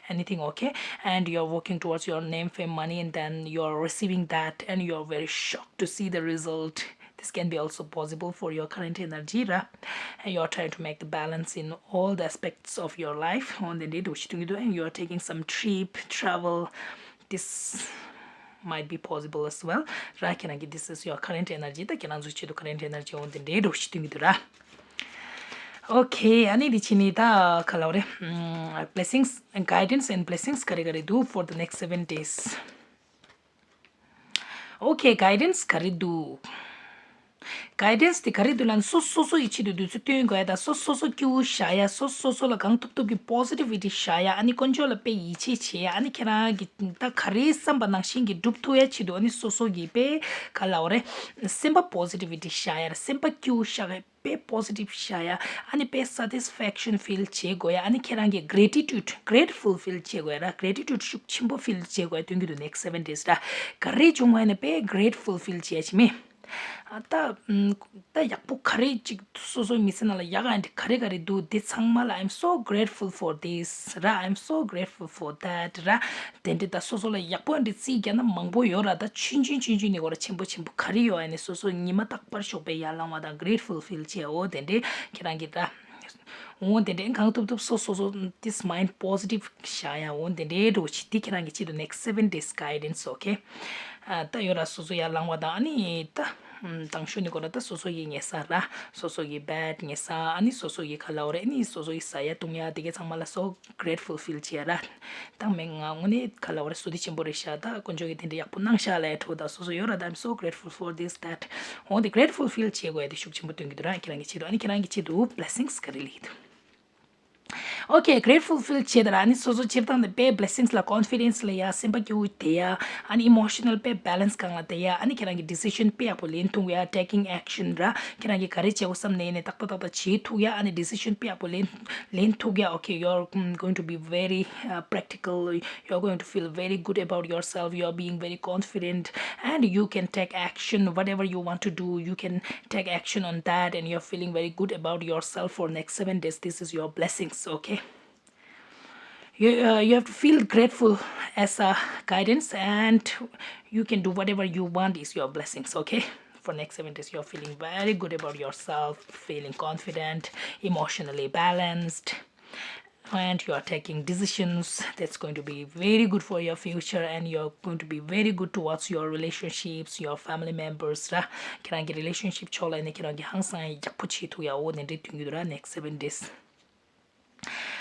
anything, okay, and you are working towards your name, fame, money, and then you are receiving that and you are very shocked to see the result. This can be also possible for your current energy, right? And you are trying to make the balance in all the aspects of your life. On the day, and you are taking some trip, travel. This might be possible as well, right? This is your current energy. ད་ཁྱེད་རང་ཚོའི་ཆེད་དུ་current energy on the day འགྲོ་ཞིག་སྟོན་གྱི་འདུག་ར། Okay, ཨ་ནི་འདི་ཕྱི་ནི་ད་ག་ལབ་རེད། Blessings, guidance and blessings ག་རེ་ག་རེ་འདུག for the next seven days. Okay, guidance ག་རེ་འདུག guidance དེ་ག་རེ་འདུག་ལབ་ན། སོ་སོ་སོ་ཡི་ཆེད་དུ་དུས་ཚོད་བཏོན་དགོས་ཡ་དང་། སོ་སོ་སོ་སྐྱིད་པོ་བཞག་ཡ། སོ་སོ་སོ་ལ་གང་ཐུབ་ཐུབ་ཀྱི་positivity བཞག་ཡ། ཨ་ནི་དཀོན་མཆོག་ལ་དཔེ་ཡིད་ཆེས་བྱེད་ཡ། ཨ་ནི་ཁྱེད་རང་གི་ད་ག་རེ་བསམ་པ་ནང་བཞིན་གྱི་སྒྲུབ་ཐུབ་ཡ་ཆེད་དུ། ཨ་ནི་སོ་སོ་གི་དཔེ་ག་ལབ་རེད། སེམས་པ་positivity བཞག་ཡ། སེམས་པ་སྐྱིད་པོ་བཞག་ཡ། དཔེ་positive བཞག་ཡ། ཨ་ནི་དཔེ་satisfaction feel བྱེད་དགོས་ཡ། ཨ་ནི་ཁྱེད་རང་གི་gratitude, grateful feel བྱེད་དགོས་ཡ་ར། gratitude ཤུགས་ཆེན་པོ་feel བྱེད་དགོས་ཡ་སྟོན་གྱི་འདུག next seven days ར། ག་རེ་བྱུང་བ་ཡིན་ན་དཔེ་grateful feel བྱེད་ཡ་ཅིག་མེད། ཨ་ད་ཨམ། ད་ཡག་པོ་ག་རེ་ཅིག་སོ་སོའི་མི་ཚེ་ནང་ལ་ཡག་ག་འདི་ག་རེ་ག་རེ་འདུག་འདི་ཚང་མ་ལ། I'm so grateful for this ར། I'm so grateful for that ར། དེ་འདྲའི་ད་སོ་སོ་ལ་ཡག་པོ་འདི་རྩིས་རྒྱག་ན་མང་པོ་ཡོད་ར། ད་ཆུང་ཆུང་ཆུང་ཆུང་ནས་འགོ་ར་ཆེན་པོ་ཆེན་པོ་ག་རེ་ཡོད་ཨ་ནི་སོ་སོ་ཉི་མ་རྟག་པར་ཞོགས་པའི་ཡར་ལངས་པ་དང་grateful feel བྱེད། འོ་དེ་འདྲའི་ཁྱེད་རང་གི་ད། འོ་དེ་འདྲའི་གང་ཐུབ་ཐུབ་སོ་སོ་སོ་this mind positive བཞག་ཡ། འོ་དེ་འདྲའི་འགྲོ་ཆེ་འདི་ཁྱེད་རང་གི་ཆེད་དུ་next seven days guidance, okay? ཨ་ད་ཡོད་ར་སོ་སོ་ཡར་ལངས་པ་དང་ཨ་ནི་ད། ཨམ། དང་ཤོས་ནི་གོ་ར་ད་སོ་སོ་ཡི་ཉལ་ས་ར། སོ་སོ་ཡི་bed ཉལ་ས། ཨ་ནི་སོ་སོ་ཡི་ག་ལབ་རེད། ཨ་ནི་སོ་སོ་ཡི་ཟ་ཡ་བཏུང་ཡ་དེ་གའི་ཚང་མ་ལ་so grateful feel བྱེད་ཡ་ར། ད་མེད་ང་དངོས་གནས་ག་ལབ་རེད། བསོད་བདེ་ཆེན་པོ་རེད་ཤག་ད་དཀོན་མཆོག་གིས་དེ་འདྲ་ཡག་པོ་གནང་ཤག་ལབ་ཡ་འདྲ་བོ་ད་སོ་སོ་ཡོད་ར། ད་I'm so grateful for this, that འོ་དེ་grateful feel བྱེད་དགོས་ཡ་དེ་ཤུགས་ཆེན་པོ་སྟོན་གྱི་འདུག་ར། ཁྱེད་རང་གི་ཆེད་དུ། ཨ་ནི་ཁྱེད་རང་གི་ཆེད་དུ་blessings ག་རེ་ལབ་ཀྱི་འདུག Okay, grateful feel བྱེད་དང་། ཨ་ནི་སོ་སོ་སྤྱིར་བཏང་དུ་དཔེ་blessings ལ་confidence ལ་ཡ། སེམས་པ་སྐྱིད་པོ་དེ་ཡ། ཨ་ནི་emotional དཔེ་balance སྒང་ལ་དེ་ཡ། ཨ་ནི་ཁྱེད་རང་གི་decision དཔེ་ཡག་པོ་ལེན་ཐུབ་ཡ། taking action ར། ཁྱེད་རང་གིས་ག་རེ་བྱེད་དགོས་བསམ་ནས་ནས་ཏག་ཏག་ཏག་ཏག་བྱེད་ཐུབ་ཡ། ཨ་ནི་decision དཔེ་ཡག་པོ་ལེན་ལེན་ཐུབ་ཡ། Okay, you're mm, going to be very uh, practical. You're going to feel very good about yourself. You're being very confident, and you can take action. Whatever you want to do, you can take action on that, and you're feeling very good about yourself for next seven days. This is your blessings, okay? You, uh, you have to feel grateful as a guidance, and you can do whatever you want is your blessings, okay? For next seven days, you're feeling very good about yourself, feeling confident, emotionally balanced, and you are taking decisions that's going to be very good for your future, and you're going to be very good towards your relationships, your family members ར། ཁྱེད་རང་གི་relationship ཕྱོགས་ལ་ནི་ཁྱེད་རང་གི་ཧང་སང་ཡག་པོ་བྱེད་ཐུབ་ཡ། འོ་དེ་འདྲའི་སྟོན་གྱི་འདུག་ར། next seven days.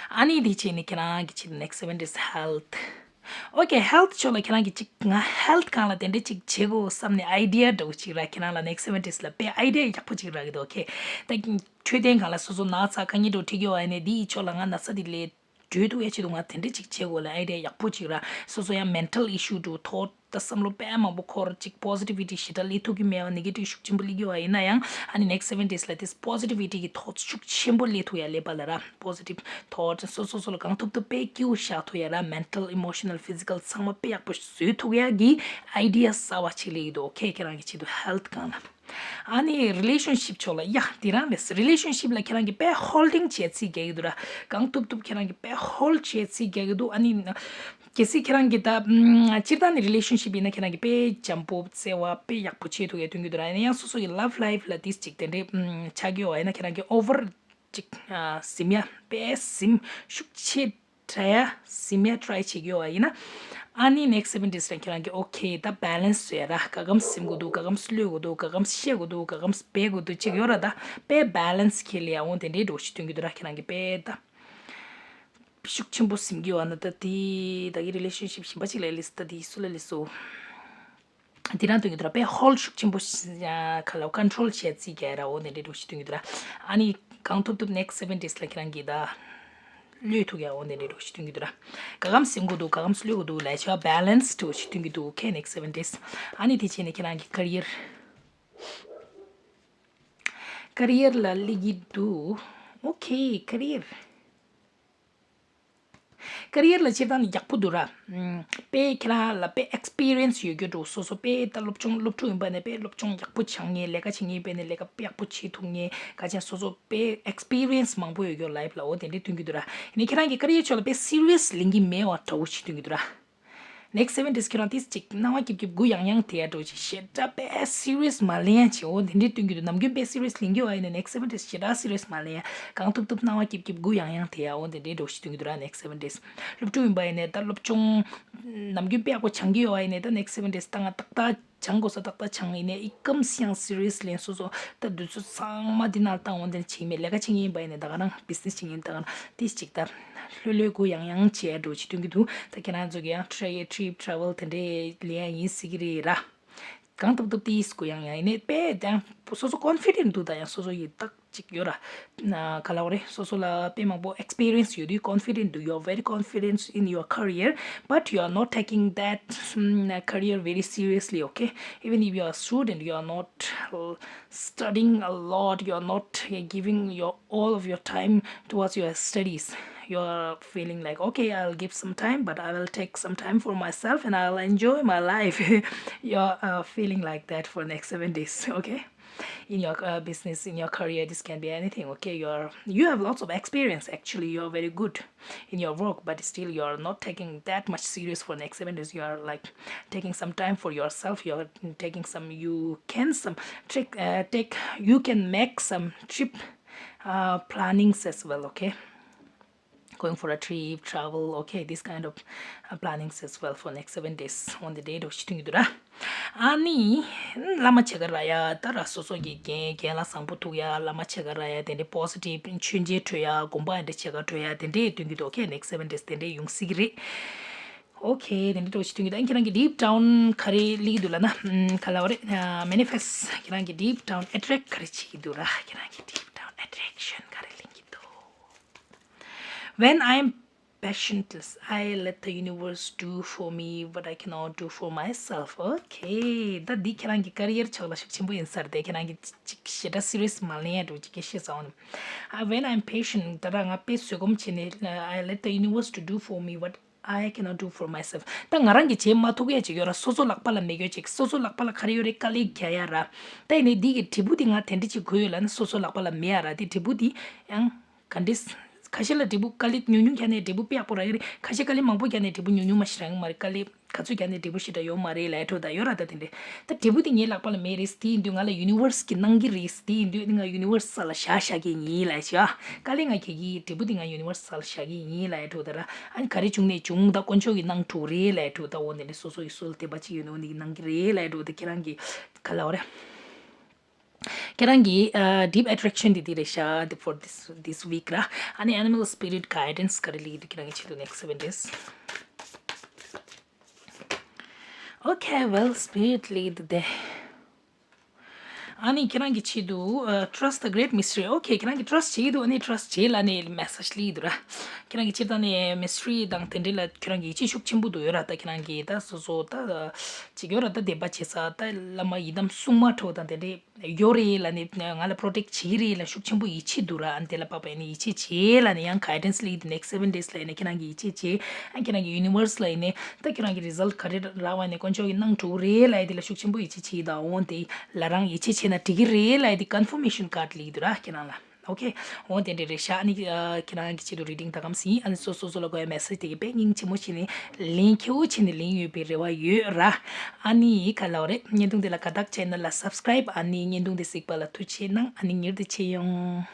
ཨ་ནི་དེ་བྱས་ནས་ཁྱེད་རང་གི་ཆེད་དུ་next seven days health. Okay, health ཕྱོགས་ལ་ཁྱེད་རང་གི་ཅིག་ང་health སྒང་ལ་དེ་འདྲ་ཅིག་བྱེད་དགོས་བསམ་ནས་idea འདྲ་བོ་ཅིག་ར། ཁྱེད་རང་ལ་next seven days ལ་དཔེ་idea ཡག་པོ་ཅིག་རག་གི་འདུག Okay, ད་འཕྲོད་བསྟེན་སྒང་ལ་སོ་སོ་ན་ཚ་དཀའ་ངལ་འདྲ་བོ་འཕྲད་ཀྱི་ཡོད་ཨ་ནི་དེའི་ཕྱོགས་ལ་ང་ན་ཚ་དེ་ལས་གྲོལ་ཐུབ་ཡ་ཆེད་དུ་ང་དེ་འདྲ་ཅིག་བྱེད་དགོས་ལ་idea ཡག་པོ་ཅིག་ར། སོ་སོ་ཡང་mental issue འདྲ་བོ་ཐོག་ད་བསམ་བློ་དཔེ་མང་པོ་འཁོར་ཅིག་positivity ཞེ་དྲག་སླེབས་ཐུབ་ཀྱི་མེད་པ། negative ཤུགས་ཆེན་པོ་སླེབས་ཀྱི་ཡོད་པ་ཡིན་ན་ཡང་། ཨ་ནི་next seven days ལ་དེ་positivity གི་thoughts ཤུགས་ཆེན་པོ་སླེབས་ཐུབ་ཡ་ལབ་པ་ལ་ར། positive thoughts སོ་སོ་སོ་ལ་གང་ཐུབ་ཐུབ་དཔེ་སྐྱིད་པོ་བཞག་ཐུབ་ཡ་ར། mental, emotional, physical ཚང་མ་དཔེ་ཡག་པོ་བཟོ་ཐུབ་ཡ་གི་idea གསར་པ་ཅིག་སླེབས་ཀྱི་འདུག Okay, ཁྱེད་རང་གི་ཆེད་དུ་health སྒང་ལ། ཨ་ནི་relationship ཕྱོགས་ལ་ཡ་དེ་རང་རེད། relationship ལ་ཁྱེད་རང་གིས་དཔེ་holding བྱེད་རྩིས་རྒྱག་གི་འདུག་ར། གང་ཐུབ་ཐུབ་ཁྱེད་རང་གིས་དཔེ་hold བྱེད་རྩིས་རྒྱག་གི་འདུག་ཨ་ནི་གལ་སྲིད་ཁྱེད་རང་གིས་ད་ཨམ་སྤྱིར་བཏང་ནས་relationship ཡིན་ན་ཁྱེད་རང་གིས་དཔེ་འཇམ་པོ་བརྩེ་བ་དཔེ་ཡག་པོ་བྱེད་ཐུབ་ཡ་སྟོན་གྱི་འདུག་ར། ཡིན་ན་ཡང་སོ་སོ་ཡི་love life ལ་དེ་ཅིག་དེ་འདྲའི་ཨམ་ཆགས་ཀྱི་ཡོད་པ་ཡིན་ན་ཁྱེད་རང་གིས་over ཅིག་ཨ་ཟིམ་ཡ་དཔེ་ཟིམ་ཤུགས་ཆེ་དྲ་ཡ་ཟིམ་ཡ་try བྱེད་ཀྱི་ཡོད་པ་ཡིན་ན། ཨ་ནི་next seven days ལ་ཁྱེད་རང་གིས་okay ད་balance བཟོ་ཡ་ར། ག་གམ་ཟིམ་དགོས་འདུག་ག་གམ་གློད་དགོས་འདུག་ག་གམ་བཤད་དགོས་འདུག་ག་གམ་སྦས་དགོས་འདུག་ཅིག་ཡོད་ར། ད་དཔེ་balance ཁྱེར་ལ་ཡ་འོང་དེ་འདྲའི་འགྲོ་ཞིག་སྟོན་གྱི་འདུག་ར། ཁྱེད་རང་གིས་དཔེ་ད་ཤུགས་ཆེན་པོ་ཟིམ་གྱི་ཡོད་པ་ན་ད་དེ་ད་གི་relationship གཞན་པ་ཅིག་ལ་ལིས་ད་དེ་སུ་ལ་ལིས་སོ། དེ་རང་སྟོན་གྱི་འདུག་ར། དཔེ་hold ཤུགས་ཆེན་པོ་ཞིག་ག་ལ་control བྱས་རྩིས་རྒྱག་ར། འོ་དེ་འདྲའི་འགྲོ་ཞིག་སྟོན་གྱི་འདུག་ར། ཨ་ནི་གང་ཐུབ་ཐུབ་next seven days ལ་ཁྱེད་རང་གིས་ད་གློད་ཐུབ་ཡ་འོ་དེ་འདྲའི་འགྲོ་ཞིག་སྟོན་གྱི་འདུག་ར། ག་གམ་ཟིམ་དགོས་འདུག་ག་གམ་གློད་དགོས་འདུག་ལས་ཆ་balance འགྲོ་ཞིག་སྟོན་གྱི་འདུག Okay, next seven days. ཨ་ནི་དེ་བྱས་ནས་ཁྱེད་རང་གི་career career ལ་སླེབས་ཀྱི་འདུག Okay, career career ལ་སྤྱིར་བཏང་ནས་ཡག་པོ་འདུག་ར། ཨམ་དཔེ་ཁྱེད་རང་ལ་དཔེ་experience ཡོད་རྒྱུ་འདུག་སོ་སོ་དཔེ་ད་སློབ་སྦྱོང་སློབ་ཕྲུག་ཡིན་པ་ནས་དཔེ་སློབ་སྦྱོང་ཡག་པོ་སྦྱང་མཁན། ལས་ཀ་བྱེད་མཁན་ཡིན་པ་ནས་ལས་ཀ་དཔེ་ཡག་པོ་བྱེད་ཐུབ་མཁན། ག་ཅན་སོ་སོ་དཔེ་experience མང་པོ་ཡོད་རྒྱུ་life ལ་འོ་དེ་འདྲའི་སྟོན་གྱི་འདུག་ར། ཡིན་ནའི་ཁྱེད་རང་གི་career ཕྱོགས་ལ་དཔེ་serious ལེན་གྱི་མེད་པ་འདྲ་བོ་ཞིག་སྟོན་གྱི་འདུག་ར། next seven days ཁྱེད་རང་ཏིས་ཅིག་སྣང་བ་སྐྱིད་སྐྱིད་སྒུག་ཡང་ཡང་དེ་ཡ་འགྲོ་ཅིག་ཞེ་དྲག་པའི་སི་རི་ཡས་མ་ལེན་ཡ་ཅིག་འོ་དེ་འདྲའི་སྟོན་གྱི་འདུག་ནམ་རྒྱུན་པའི་སི་རི་ཡས་ལེན་གྱི་ཡོད་ཡིན་ན་next seven days ཞེ་དྲག་སི་རི་ཡས་མ་ལེན་ཡ། གང་ཐུབ་ཐུབ་སྣང་བ་སྐྱིད་སྐྱིད་སྒུག་ཡང་ཡང་དེ་ཡ་འོ་དེ་འདྲའི་འགྲོ་ཞིག་སྟོན་གྱི་འདུག་ར། next seven days སློབ་ཕྲུག་ཡིན་པ་ཡིན་ནའི་ད་སློབ་སྦྱོང་ནམ་རྒྱུན་པའི་ཡག་པོ་སྦྱང་གི་ཡོད་ཡིན་ནའི་ད་next seven days ད་ང་ཏག་ཏག་སྦྱང་དགོས་ས་ཏག་ཏག་སྦྱང་ཡིན་ནའི་ཨི་ཀམ་སི་ཡང་སི་རི་ཡས་ལེན་སོ་སོ་ད་དུས་ཚོད་ཚང་མ་འདི་ནང་བཏང་འོ་དེ་ནས་བྱེད་མེད། ལས་ཀ་བྱེད་མཁན་ཡིན་པ་ཡིན་ནའི་ད་ག་རང་བི་ཟི་ནེ་སི་བྱེད་མཁན་ད་ག་རང་ཏིས་ཅིག་ད། ལྷོད་ལྷོད་སྒུག་ཡང་ཡང་བྱས་འགྲོ་ཅིག་སྟོན་གྱི་འདུག་ད་ཁྱེད་རང་ཚོ་གི་ཡང་ཁྲེ་ཁྲིབ་ཊ་རེ་ཝལ་དེ་འདྲས་ལེན་ཡ་ཡིན་སྲིད་ཀྱི་རེད་ར། གང་ཐུབ་ཐུབ་ཏིས་སྒུག་ཡང་ཡང་ཡིན་ནའི་དཔེ་ཡང་སོ་སོ་ཀོན་ཕི་ཌེན་ཊི་འདུག་ད་ཡང་སོ་སོ་ཡི་རྟགས་ཅིག་ཡོད་ར། ན་ག་ལ་བ་རེད། སོ་སོ་ལ་དཔེ་མང་པོ་ཨེག་སི་པི་རི་ཡན་སི་ཡོད་དུས་ཀོན་ཕི་ཌེན་ཊི་འདུག you are very confident in your career, but you are not taking that, um, career very seriously, okay? Even if you are a student, you are not, uh, studying a lot, you are not, uh, giving your all of your time towards your studies. You're feeling like, okay, I'll give some time, but I will take some time for myself and I'll enjoy my life. You're, uh, feeling like that for next seven days, okay? In your, uh, business, in your career, this can be anything, okay? You're, you have lots of experience, actually. You're very good in your work, but still you're not taking that much serious for next seven days. You are, like, taking some time for yourself. You're taking some, you can some trick, uh, take, you can make some trip, uh, plannings as well, okay? Going for a trip, travel, okay, this kind of, uh, plannings as well for next seven days on the date of ཤི་ཐུང་གི་འདུག་ར། ཨ་ནི་བླ་མ་ཆེ་ག་ར་ཡ་ད་ར་སོ་སོ་གི་རྒན་རྒན་ལགས་བཟང་པོ་ཐུག་ཡ། བླ་མ་ཆེ་ག་ར་ཡ་དེ་འདྲའི་པོ་སི་ཊིབ་མཆོད་མཇལ་འཕྲོད་ཡ། དགོངས་པ་འདྲ་ཆེ་ག་འཕྲོད་ཡ་དེ་འདྲའི་སྟོན་གྱི་འདུག okay, next seven days དེ་འདྲའི་ཡོང་སྲིད་ཀྱི་རེད། okay, དེ་འདྲའི་འགྲོ་ཞིག་སྟོན་གྱི་འདུག་ཨ་ནི་ཁྱེད་རང་གི་deep down ག་རེ་སླེབས་ཀྱི་འདུག་ལབ་ན། ཨམ། ག་ལབ་རེད། ཨ། manifest ཁྱེད་རང་གི་deep down attract ག་རེ་བྱེད་ཀྱི་འདུག་ར། ཁྱེད་རང་གི་deep down attraction ག་རེ་ལེན་གྱི་འདུག When I'm patientless, I let the universe do for me what I cannot do for myself. okay, ད་འདི་ཁྱེད་རང་གི་ཀ་རི་ཡར་ཕྱོགས་ལ་ཤུགས་ཆེན་པོ་ཡིན་ས་རེད་དེ། ཁྱེད་རང་གི་ཅིག་ཞེ་དྲག་སི་རི་ཡས་མ་ལེན་ཡ་འགྲོ་ཅིག་སྐད་ཆ་བཤད་ས་འོང་། ཨ། when I'm patient, ད་ར་ང་དཔེ་བཟོད་སྒོམ་བྱས་ནས། I let the universe to do for me what I cannot do for myself. ད་ང་རང་གིས་བྱེད་མ་ཐུབ་ཡ་ཅིག་ཡོད་ར། སོ་སོ་ལག་པ་ལ་མེད་ཡོད་ཅིག་སོ་སོ་ལག་པ་ལ་ག་རེ་ཡོད་རེད། དཀའ་ལས་རྒྱག་ཡ་ར། ད་ཡིན་ནའི་འདི་གི་འབྲས་བུ་དེ་ང་དེ་འདྲ་ཅིག་དགོས་ཡོད་ལབ་ན་སོ་སོ་ལག་པ་ལ་མེད་ཡ་ར། དེ་འབྲས་བུ་དེ་ཡང་ག་འདྲས། ཁ་ཤས་ལ་འབྲས་བུ་དཀའ་ལས་ཉུང་ཉུང་རྒྱག་ནས་འབྲས་བུ་དཔེ་ཡག་པོ་རག་གི་རེད། ཁ་ཤས་དཀའ་ལས་མང་པོ་རྒྱག་ནས་འབྲས་བུ་ཉུང་ཉུང་མ་ཞིག་རག་གི་མ་རེད། དཀའ་ལས་ག་ཚོད་རྒྱག་ནས་འབྲས་བུ་ཞེ་དྲག་ཡོད་མ་རེད་ལབ་འགྲོ། ད་ཡོད་ར། ད་དེ་འདྲས། ད་འབྲས་བུ་དེ་ངའི་ལག་པ་ལ་མེད་རེད། དེ་ཡིན་དུས་ང་ལ་ཡུ་ནི་ཝར་སི་གིས་གནང་གི་རེད། དེ་ཡིན་དུས་ང་ཡུ་ནི་ཝར་སི་ལ་བཞག་བཞག་གི་ཡིན་ལབ་བྱས། དཀའ་ལས་ང་རྒྱག་གི་ཡིན། འབྲས་བུ་དེ་ང་ཡུ་ནི་ཝར་སི་ལ་བཞག་གི་ཡིན་ལབ་འགྲོ། ད་ར་ཨ་ནི་ག་རེ་བྱུང་ནས་བྱུང་། ད་དཀོན་མཆོག་གིས་གནང་འགྲོ་རེད་ལབ་འགྲོ། ད་འོ་དེ་འདྲས་སོ་སོ་ཡི་སོ་ལ་དད་པ་ཅིག་ཡོད་ནོ་འདི་གིས་གནང་གི་རེད་ལབ་འགྲོ། ད་ཁྱེད་རང་གིས་ག་ལབ་རེད། ཁྱེད་རང་གི་ཨ་deep attraction དེ་འདི་རེད་ཤག the- for this this week ར། ཨ་ནི་animal spirit guidance ག་རེ་ལབ་ཀྱི་འདུག་ཁྱེད་རང་གི་ཆེད་དུ་next seven days། okay, well, spirit lead the day. ཨ་ནི་ཁྱེད་རང་གི་ཆེད་དུ་ཨ་trust the great mystery. okay, ཁྱེད་རང་གི་trust བྱེད་ཀྱི་འདུག་ཨ་ནི་trust བྱེད་ལབ་ནས་message ལབ་ཀྱི་འདུག་ར། ཁྱེད་རང་གི་ཆེད་དུ་ཨ་ནི་mystery དང་དེ་འདྲ་ལ་ཁྱེད་རང་གི་ཡིད་ཆེས་ཤུགས་ཆེན་པོ་འདུག་ཡོད་ར། ད་ཁྱེད་རང་གི་ད་སོ་སོ་ད་ཅིག་ཡོད་ར། ད་དད་པ་བྱེད་ས་ད་བླ་མ་ཡི་དམ་སྲུང་མ་འདྲ་བོ་དང་དེ་འདྲས་ཡོད་རེད་ལབ་ནས། ང་ལ་protect བྱེད་ཀྱི་རེད་ལབ་ཤུགས་ཆེན་པོ་ཡིད་ཆེས་འདུག་ར། ཨ་ནི་དེ་ལ་དཔག་པ་ཡིན་ན་ཡིད་ཆེས་བྱེད་ལབ་ནས། ཡང་guidance ལབ་ཀྱི་འདུག next seven days ལབ་ཡིན་ན་ཁྱེད་རང་གིས་ཡིད་ཆེས་བྱེད། ཨ་ཁྱེད་རང་གི་universe ལབ་ཡིན་ན་ད་ཁྱེད་རང་གི་result ག་རེ་རག་པ་ཡིན་ན་དཀོན་མཆོག་གིས་གནང་འགྲོ་གི་རེད་ལབ་ཡ་དེ་ལ་ཤུགས་ཆེན་པོ་ཡིད་ཆེས་བྱེད་དང་། འོ་དེ་ལ་རང་ཡིད་ཆེས་བྱས་ན་འགྲིག་གི་རེད་ལབ་ཡ་དེ་confirmation card ལབ་ཀྱི་འདུག་ར་ཁྱེད་རང་ལ། okay, འོ་དེ་འདྲ་རེད་ཤག་ཨ་ནི་ཨ་ཁྱེད་རང་གི་ཆེད་དུ་reading ད་གམ་ཟིན། ཨ་ནི་སོ་སོ་སོ་ལ་དགོས་ཡ་message དེ་གི་དཔེ་སྙིང་རྗེ་མོ་བྱས་ནས་ལན་ཁྱེའུ་བྱས་ནས་ལན་ཡོད་པའི་རེ་བ་ཡོད་ར། ཨ་ནི་ག་ལབ་རེད། བརྙན་ཐུང་དེ་ལ་དགའ་རྟགས་བྱས་ན་ལ་subscribe ཨ་ནི་བརྙན་ཐུང་དེ་གཟིགས་པ་ལ་ཐུགས་རྗེ་ཆེ་གནང་། ཨ་ནི་ཉེར་དུ་ཆེ་ཡོང་།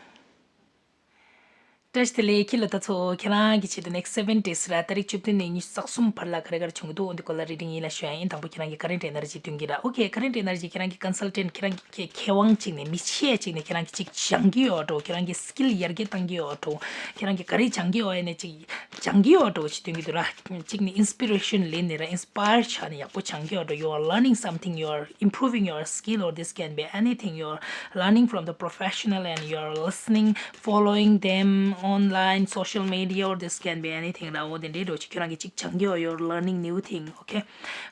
བཀྲ་ཤིས་བདེ་ལེགས་ཁྱེད་ལ། ད་ཚོ་ཁྱེད་རང་གི་ཆེད་དུ་next seven days ར། ཏ་རིག་བཅུ་བདུན་ནས་ཉི་ཤུ་རྩ་གསུམ་བར་ལ་ག་རེ་ག་རེ་བྱུང་གི་འདུག་འོ་འདི་སྐོར་ལ་reading ཡིན་ལ་ཞུ་ཡ་ཡིན། དང་པོ་ཁྱེད་རང་གི་current energy སྟོན་གྱི་ར། okay, current energy ཁྱེད་རང་གི་consultant ཁྱེད་རང་གི་མཁས་དབང་གཅིག་ནས་མི་ཆེ་གཅིག་ནས་ཁྱེད་རང་གི་གཅིག་སྦྱང་གི་ཡོད་འགྲོ། ཁྱེད་རང་གི་skill ཡར་རྒྱས་བཏང་གི་ཡོད་འགྲོ། ཁྱེད་རང་གི་ག་རེ་སྦྱང་གི་ཡོད་ཡ་ནས་གཅིག་སྦྱང་གི་ཡོད་འགྲོ་ཞེས་སྟོན་གྱི་འདུག་ར། གཅིག་ནས་inspiration ལེན་ནས་ར། inspire ཆགས་ནས་ཡག་པོ་སྦྱང་གི་ཡོད་འགྲོ། you are learning something, you are improving your skill, or this can be anything, you are learning from the professional and you are listening, following them online, social media, or this can be anything ར། འོ་དེ་འདྲའི་འགྲོ་ཅིག་ཁྱོད་རང་གིས་ཅིག་སྦྱང་གི་ཡོད། you are learning new thing, okay?